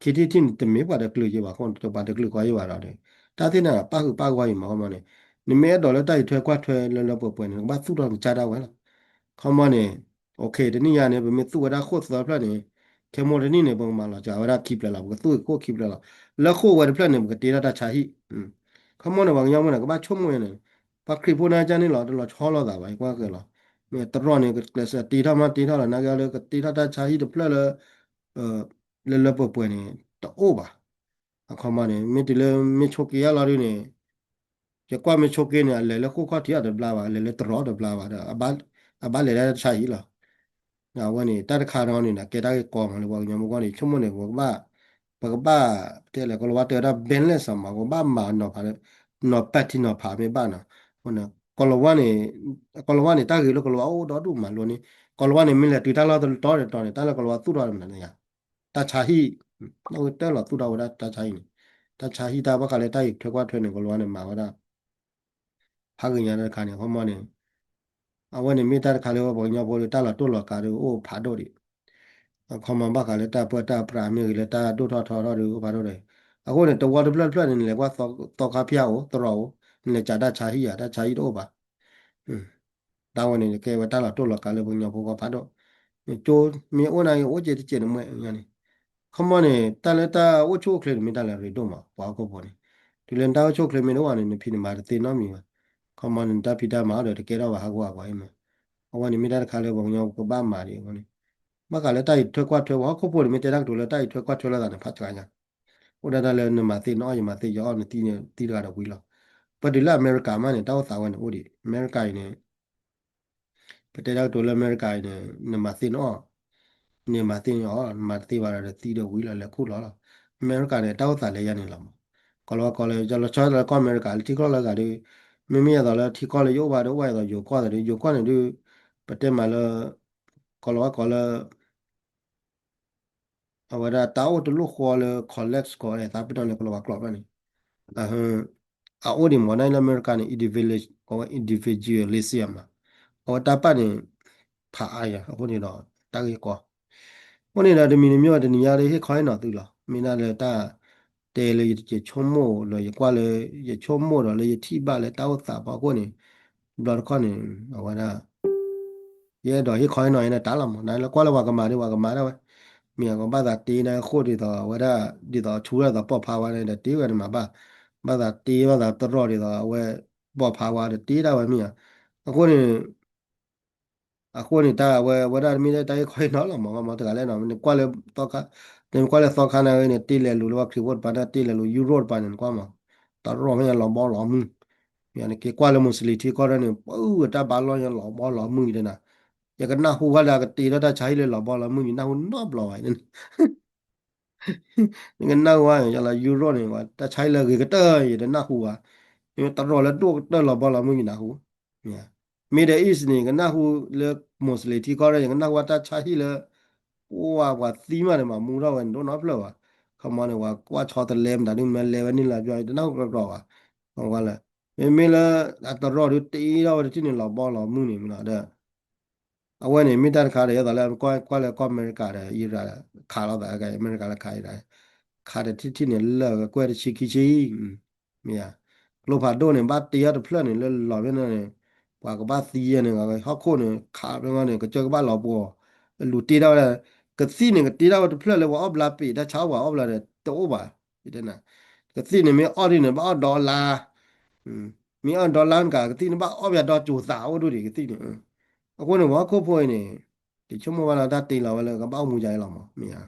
ခံထံၣ်တထံၣ်န့ၣ် တမ့ၢ်ပှၤတကလုာ်ယဲဘၣ်အဃိန့ၣ် တပှၤတကလုာ်ကီၢ်ယဲဘၣ်ဒီး တၢ်သ့ၣ်န့ၣ်ပၣ်ဃုာ်ပၣ်ဂီၢ်အံၤမး ခီမီန့ၣ် နမ့ၢ်အဲၣ်ဒိးလၢတၢ်အံးထွဲကွၢ်ထွဲလၢလၢပှဲၤပှဲၤန့ၣ် နကဘၣ်သူၣ်ထီၣ်ကစၢ်ဒၣ်ဝဲလီၤ, ခီမီန့ၣ် OK တနံၣ်ညါန့ၣ် ပမ့ၢ်သူၣ်ဝဲဒၣ်ဃိၣ်သၢဖျၢၣ်န့ၣ် ခဲမိၢ်တနံၣ်န့ၣ် ပကမၤလီၤစှၤဝဲဒၣ်ခံဖျၢၣ်လီၤ ပကသူၣ်ဃိၣ်ခံဖျၢၣ်လီၤ, လၢဃိၣ်ဝဲတဖျၢၣ်န့ၣ် ပကတ့ထီၣ်တၢ်ဆါဟံၣ်, ခီမီန့ၣ် ပှၤကညီဖိန့ၣ် ကဘၣ်ဆိကမိၣ်န့ၣ် ပှၤခရံာ်ဖိနာ်က့န့ၣ်လီၤ တလီၤဆီလိာ်သးဘၣ် ယကွၢ်က့ၤလီၤ, မ့ၢ်တရီၣ်န့ၣ် ကကျဲးစၢးတ့ထီၣ်မးတ့ထီၣ်လီၤ နာ်က့လၢကတ့ထီၣ်တၢ်ဆါဟံၣ်တဖျၢၣ်လၢ လၢလၢပှဲၤပှဲၤန့ၣ် တအိၣ်ဘၣ်, အခီမီန့ၣ် မ့ၢ်တုၤလၢမ့ၢ်ဆိးက့အါလီၤဒုးန့ၣ် ယကွၢ်မ့ၢ်ဆိးက့န့ၣ် အလဲၤလၢဃိၣ်ခီၣ်ထံးအီၤတဘျါဘၣ် အလဲၤလၢတရီတဘျါဘၣ်ဒီး အဘၣ်လဲၤဒၣ်တၢ်ဆါဟံၣ်လီၤ, အဝဲန့ၣ် တၢ်တခါန့ၣ်န့ၣ် ကဲတၢ်ဂ့ၢ်ကီမးလၢပှၤကညီဖိဂီၢ်န့ၣ် ဆိကမိၣ်န့ၣ် ပကဘၣ် ပကဘၣ် တဲလဲၣ် ကီၤလၤဝါတဲဝဲဒၣ် balance မး ပကဘၣ်မၤနီၤဖး နီၤပၢၢ်ထံနီၤဖးမ့ၢ်ဘၣ်နီၤ, ကီၤလၤဝါန့ၣ် ကီၤလၤဝါန့ၣ် တၢ်ဂ့ၢ်လၢကီၤလၤဝါအိၣ်ဒီဒူၣ်မးလိန့ၣ် ကီၤလၤဝါန့ၣ် မ့ၢ်လဲၤတုၤတၢ်လီၢ်တတီၤတတီၤန့ၣ် တၢ်လၢကီၤလၤဝါသူၣ်ထီၣ်မနုၤန့ၣ် တၢ်ဆါဟံၣ်, အဝဲတၢ်လီၤသူၣ်ထီၣ်ဝဲဒၣ်တၢ်ဆါဟံၣ်န့ၣ်, တၢ်ဆါဟံၣ်တၢ်ဘၣ်ဃးလၢတၢ်အံးထွဲကွၢ်ထွဲန့ၣ် ကီၤလၤဝါန့ၣ် မၤဝဲဒၣ် ဖးဂ့ၤညါတခါန့ၣ် ခီမီန့ၣ်, အဝဲန့ၣ်မ့ၢ်တၢ်တခါလၢပှၤကညီဖိဒီး တၢ်လီၤတိၢ်လီၤကးဒီးအိၣ်ဖးဒိၣ်ဒံး, အခီမီဘၣ်ဃးလၢတၢ်ပၢတၢ်ပြးမ့ၢ်ဂ့ၤ လၢတၢ်ဒိၣ်ထီၣ်ထီထီၣ်ဒီးအိၣ်ဖးဒိၣ်ဒီး, အဃိန့ၣ် တဝီတဖျၢၣ်တဖျၢၣ်န့ၣ် နလဲၤကွၢ်သီခါဖၠၣ်အိၣ် သရိာ်အိၣ်, နလဲၤစးတၢ်ဆါဟံၣ်ဧါ တၢ်ဆါဟံၣ်တအိၣ်ဘၣ် တၢ်ဝဲန့ၣ် ကဲဝဲတၢ်လီၤတိၢ်လီၤကးလၢပှၤကညီဖိဂီၢ်ဖးဒိၣ်, ကၠိမ့ၢ်အိၣ်န့ၣ် အိၣ်ကဲတကဲးန့ၣ်မ့ၢ်န့ၣ်, ခီမီန့ၣ် တၢ်လၢတၢ်အိၣ်ဆူၣ်အိၣ်ချ့န့ၣ် မ့ၢ်တၢ်လၢအရ့ဒိၣ်မး ပှၤဟီၣ်ခိၣ်ဖိန့ၣ်, တုၤလၢနတၢ်အိၣ်ဆူၣ်အိၣ်ချ့မ့ၢ်တအိၣ်ဘၣ်န့ၣ် နဖံးနမၤတသ့နီတမံၤဘၣ်, ခီမီန့ၣ် နတၢ်ဖံးတၢ်မၤအီၤဒီးတကဲထီၣ်ဘၣ်ဟးဂူာ်ဟးဂီၤအံၤမး, အဝဲန့ၣ်မ့ၢ်တၢ်တခါလၢပှၤကညီကဘၣ်မၤဒံးအဃိန့ၣ်, ဘၣ်ဃးလၢတၢ်အံးထွဲကွၢ်ထွဲ ပှၤဟီၣ်ခိၣ်ဖိန့ၣ် မ့ၢ်တဲတၢ်ကတိၤလၢတၢ်အံးထွဲကွၢ်ထွဲလိာ်သးန့ၣ် ဖးစှၤညါ အိၣ်ဒၣ်တၢ်လၢနမၤသ့နအီၣ် ယမၤသ့ယအီၣ် နသံန့ၣ်သံတဂၤဒီးဝံၤလီၤ, ပတုၤလၢအမဲရကၤမးန့ၣ် တၢ်အိၣ်သးဝဲန့ၣ်အိၣ်ဒံး အမဲရကၤအံၤန့ၣ် ပတဲတၢ်ကတိၤလၢအမဲရကၤအံၤန့ၣ် နမၤသ့နအီၣ်, နမၤသ့နအီၣ် နမၤတသ့ဘၣ်ဒီးသံဒီးဝံၤလီၤ လဲၤခူၣ်လီၤလီၤ, အမဲရကၤန့ၣ် တၢ်အိၣ်သးလဲၤယါန့ၣ်လီၤမး, ကီၤလၤဝါကီၤလၢ လီၤဆီလၢကီၢ်အမဲရကၤလၢထံကီၢ်လၢအဂၤဒီး, မ့မ့ၢ်ယသိးလၢထံကီၢ်လၢယအိၣ်ဘၣ်ဒီး အိၣ်ဘၣ်ယသိးယိၤကီၢ်သးဒီး ယိၤကီၢ်န့ၣ်ဒုး, ပတဲမးလၢ ကီၤလၤဝါကီၤလၢ အဝဲဒၣ်တၢ်အိၣ်တလိၣ်ဃီလၢ college ကီးသးပ့ၤနီၣ်န့ၣ် ကီၤလၤဝါကျိာ်ဖဲန့ၣ်, အအိၣ်ဒံးမ့ၢ်န့ၣ်လၢအမဲရကၤန့ၣ် individual ကိးဝဲ individualism မး, အဝဲတၢ်ပာ်န့ၣ် ဖးအါယၤ အဃိန့ၣ်ဒီး တၢ်ဂ့ၢ်ကီ အဃိန့ၣ်ဒီးတမံၤတမံၤတနံၤညါဒီး ဟ့ၣ်ခီဟ့ၣ်နီၤသုလီၤ, မ့ၢ်ဒၣ်လၢတၢ်တဲလၢယဆိကမိၣ်ဒီး ယကွၢ်လၢ ယဆိကမိၣ်ဒီးလၢယထံၣ်ဘၣ်လၢတၢ်အိၣ်သးဖီခိၣ်န့ၣ်, တဘျီတခီၣ်န့ၣ် အဝဲဒၣ် ယအဲၣ်ဒိးဟ့ၣ်ခီဟ့ၣ်နီၤယဲန့ၣ်တၢ်လီၤမး, နလၢကွၢ်လၢပှၤကမၤဒီးပှၤကမၤဒၣ်ဝဲ, မ့ၢ်အကဘၣ်သးတ့န့ၣ်အဃိဒ်သိးအဝဲဒၣ် ဒ်သိးဆူၣ်ဒ်သိးပိာ်ဖးဝဲန့ၣ်ဒီးတ့ဝဲန့ၣ်မးဘၣ်, ဘၣ်သးတ့ဘၣ်သးတရီၣ်ဒ်သိးအဝဲပိာ်ဖးဝဲဒီးတ့ဒၣ်ဝဲမ့ၢ်ဧါ, အဃိန့ၣ် အဃိန့ၣ်တၢ်ဝဲ ဝဲဒၣ်မ့ၢ်တၢ်ဟ့ၣ်ခီဟ့ၣ်နီၤလီၤမး, မ့ၢ်တဂၤလဲၣ်နီၤ, နကွၢ်လၢသီခါ, နကွၢ်လၢသီခါန့ၣ်ဂ့ၤန့ၣ် တ့လဲၤလူၤလၢပှၤခရံာ်ဖိတပၤန့ၣ် တ့လဲၤလူၤ Europe တပၤန့ၣ် နကွၢ်မး, တရီၣ်ဖဲညါလီၤဘီလီၤမုၢ်, မ့ၢ်နက့ၤကွၢ်လၢ Muslim ထံကီၢ်ဒီးန့ၣ် ပတၢ်ဘါလီၢ်ညါလီၤဘီလီၤမုၢ်အံၤဒ်နၤ, ယကနၢ်ဟူဝဲလၢအကတ့ထီၣ်တၢ်ဆါဟံၣ်လၢလီၤဘီလီၤမုၢ် ယနၢ်ဟူနီတဘျီဘၣ်, နကနၢ်ဟူဝဲ ယလီၤ Europe န့ၣ် တၢ်ဆါဟံၣ်လၢအဂ့ၤကတၢၢ် ယတနၢ်ဟူဘၣ်, တရီၣ်လၢဒိၣ်ကတၢၢ်လီၤဘီလီၤမုၢ်ယနၢ်ဟူ, Middle East န့ၣ် ယကနၢ်ဟူလၢ Muslim ထံကီၢ်ဒီး ယကနၢ်ဟူဝဲတၢ်ဆါဟံၣ်လၢ ပှၤသံမးဒီးမၤမူထီၣ်ဝဲန့ၣ် ဒိၣ်နီတဖျၢၣ်ဘၣ်, ခီမီန့ၣ် ပှၤကွၢ်ဆီတလဲမတၤဒုးမ့ၢ်လဲၤဝဲန့ၣ်လၢပျီ ယတနၢ်ဟူကရီကရီဘၣ်, ဝဲလၢ မ့မ့ၢ်လၢအတရီၣ်ဒုးတ့ထီၣ်ဝဲတထံၣ်န့ၣ် လီၤဘီလီၤမုၢ်န့ၣ်မ့ၢ်လီၤဒီး အဝဲန့ၣ်မ့ၢ်တၢ်တခါဒီး ယသးလၢကွၢ်လၢကီၢ်အမဲရကၤဒီး အံၤရၣ် ခးလိာ်သး အမဲရကၤလၢခးအံၤရၣ် ခးတထံၣ်ထံၣ်န့ၣ် လၢာ်ကွဲၢ်တဆံခံဆံ မ့ၢ်ဧါ, ကျိဖးဒိၣ်န့ၣ် ဘၣ်တ့ထီၣ်တဖျၢၣ်န့ၣ် လၢလီၤဖဲန့ၣ်န့ၣ် ပှၤကဘၣ်သံယဲၢ်န့ၣ် ဟီၣ်ခိၣ်န့ၣ် ခးဖဲန့ၣ် ကစၢၢ်ကဘၣ်လီၤပှီၤ, လူၤတ့ထီၣ်ဝဲဒၣ် ကသံၣ်န့ၣ် ကတ့ထီၣ်ဝဲတဖျၢၣ်လၢပှၤအီၣ်ဘျါပ့ၤ တၢ်ဆါအီၣ်ပှၤအီၣ်ဘျါဒီး တအိၣ်ဘၣ်, ကသံၣ်န့ၣ်မ့ၢ်အီၣ်ဒ်န့ၣ် ဘၣ်အီၣ်ဒီးအလါ မ့ၢ်အီၣ်ဒီလါနကးကသံၣ်န့ၣ် ဘၣ်အီၣ်ပယီၤဒီကၠိၤသးအိၣ်ဒိၣ်ဒံးကသံၣ်န့ၣ်, အဃိန့ၣ် ပှၤဟီၣ်ခိၣ်ဖိအံၤန့ၣ် တဆိကမိၣ်ဘၣ်လၢတၢ်တ့လီၤဝဲလၢကဘၣ်အိၣ်မူယၤအံၤလီၤမး မ့ၢ်ဧါ.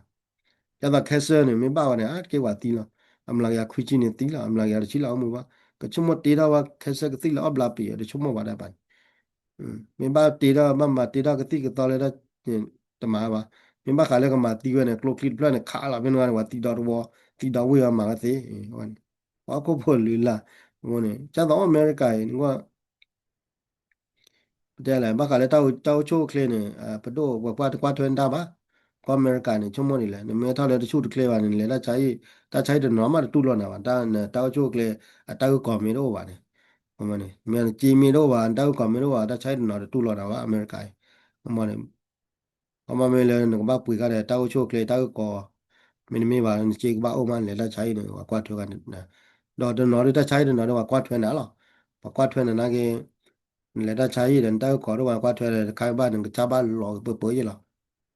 ဒ်သိး cancer န့ၣ် မ့ၢ်ဘၣ်ဝဲန့ၣ် အါတက့ၢ်ပှၤသံလီၤ. အမျးကယၤခွံဆံန့ၣ်သံလီၤ, အမျးကယၤတဆံလီၤအိၣ်မူဘၣ်. ကဆိကမိၣ်တ့ထီၣ်ဝဲ cancer ကသံၣ်လၢအီၣ်ဘျါပံၤ တဆိကမိၣ်ဘၣ်ဒၣ်ပၢ်န့ၣ် မ့ၢ်ဘၣ်တ့ထီၣ်ဘၣ်မၤတ့ထီၣ်ကသံၣ်ကသီလၢတၢ် တမၤဘၣ်. မ့ၢ်ဘၣ်ဃးလၢကမၤသံဝဲန့ၣ် ကျိချံတဖျၢၣ်န့ၣ် ခးလီၤဖဲန့ၣ်ဝဲန့ၣ် ပှၤသံဒီတဝီ သံဒီဝ့ၢ်အီၤမၤဝဲသ့. ပှၤဟီၣ်ခိၣ်ဖိလုၢ်လၢ် အဃိန့ၣ် ကၢ်သိးအီၣ်အမဲရကၤအံၤ နကွၢ် ပတဲလဲၣ် ဘၣ်ဃးလၢတၢ်အိၣ်ဆူၣ်အိၣ်ချ့န့ၣ် ပဒိၣ်ပှၤကွၢ်တကွၢ်ထွဲနတၢ်ဘၣ်. ကီၢ်အမဲရကၤန့ၣ် ဆိကမိၣ်ဒ်လဲၣ် နမ့ၢ်ထီၣ်လၢတဆူၣ်တချ့ဘၣ်န့ၣ် နလဲၤတၢ်ဆါဟံၣ် တၢ်ဆါဟံၣ်တနီၤမးတတူၢ်လိာ်နၤဘၣ်. တၢ်အိၣ်ဆူၣ်အိၣ်ချ့ အတၢ်အုၣ်ကီၤမ့ၢ်တအိၣ်ဘၣ်န့ၣ် မ့ၢ်နစ့မ့ၢ်တအိၣ်ဘၣ် နတၢ်အုၣ်ကီၤမ့ၢ်တအိၣ်ဘၣ် တၢ်ဆါဟံၣ်တနီၤတတူၢ်လိာ်နၤဘၣ် အမဲရကၤအံၤ. အဃိန့ၣ် ကမ့ၢ်လၢနကဘၣ်ပှ့ၤဃာ်ဒီးတၢ်အိၣ်ဆူၣ်အိၣ်ချ့ တၢ်အုၣ်ကီၤ မ့တမ့ၢ်ဘၣ် နစ့ကဘၣ်အိၣ်မး နလဲၤတၢ်ဆါဟံၣ်န့ၣ် ပှၤကွၢ်ထွဲဃာ်နၤ. ဒီးတနီၤဒုး တၢ်ဆါဟံၣ်တနီၤဒုး ပှၤကွၢ်ထွဲနၤလီၤ. ပှၤကွၢ်ထွဲနၤနာ်က့ နလဲၤတၢ်ဆါဟံၣ်ဒီး နတၢ်အုၣ်ကီၤဒုး ပှၤကွၢ်ထွဲဒီး တခါဘၣ်နကစၢ်ဘၣ်လီၤကပၢၤပၢၤယ့ၢ်လီၤ.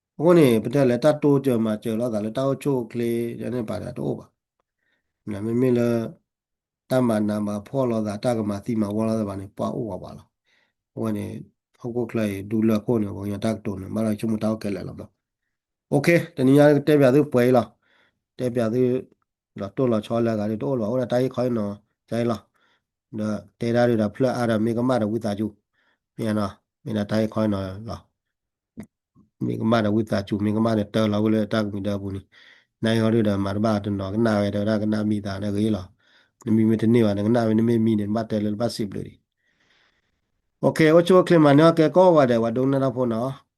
အဃိန့ၣ် ပတဲလဲၣ် တၢ်တိစၢၤမၤစၢၤလိာ်သးလၢတၢ်အိၣ်ဆူၣ်အိၣ်ချ့ ယန့ၣ်ပာ်ဒီးတအိၣ်ဘၣ်. မ့မ့ၢ်လၢ တၢ်မၤနးမၤဖှီၣ်လိာ်သး တၢ်ကမၤသံမၤဝီလိာ်သးဘၣ်န့ၣ် ပှၤအိၣ်ဂီၤပှၤလီၤ. အဝဲန့ၣ် ဟီၣ်ခိၣ်ချၢအံၤ ဒူလၢၢ်ခိၣ်န့ၣ် ပှၤကညီတၢ်ကတိၤန့ၣ် ဘၣ်လီၤဆိကမိၣ်တၢ်အိၣ်ခဲလၢာ်လီၤမး. အိၣ်ခ့ တနံၤညါတဲပၠးသုပှဲၤအံၤလီၤ. တဲပၠးသု လီၤတိၢ်လီၤဆီလၢအဂၤဒ်တအိၣ်လၢၤဘၣ် အိၣ်ဒၣ်တၢ်ဟ့ၣ်ခီဟ့ၣ်နီၤ ကါအံၤလီၤ. ဒီးတဲတၢ်ဒုးဒီးဖျၢၣ်အါဒီးမ့ၢ်ကမၣ်ဒီးဝံသးစူၤ မ့ၢ်နီၤ မ့ၢ်ဒၣ်တၢ်ဟ့ၣ်ခီဟ့ၣ်နီၤလီၤ. မ့ၢ်ကမၣ်ဒီးဝံသးစူၤ မ့ၢ်ကမၣ်ဒီးတၢ်လီၤဝဲလၢတၢ်ကမှံၤဒၢပူၤန့ၣ် နဟ့ၣ်ခီဒုးဒီးမၤတဘၣ်တနီၤကနၣ်ဝဲ တဲဝဲဒၣ်ကနၣ်မံသးန့ၣ်ဂ့ၤလီၤ. နမံမ့ၢ်တန့ၢ်ဘၣ် နကနၣ်ဝဲနမ့ၢ်မံန့ၣ် နဘၣ်တဲလၢနဘၣ်စံးဘျုးဒံး. အိၣ်ခ့ အိၣ်ဆူၣ်အိၣ်ချ့မၤန့ၢ်အီၣ်ကဲကိးဂၤဒဲး ပှၤဒိကနၣ်တၢ်ဖိနီၤ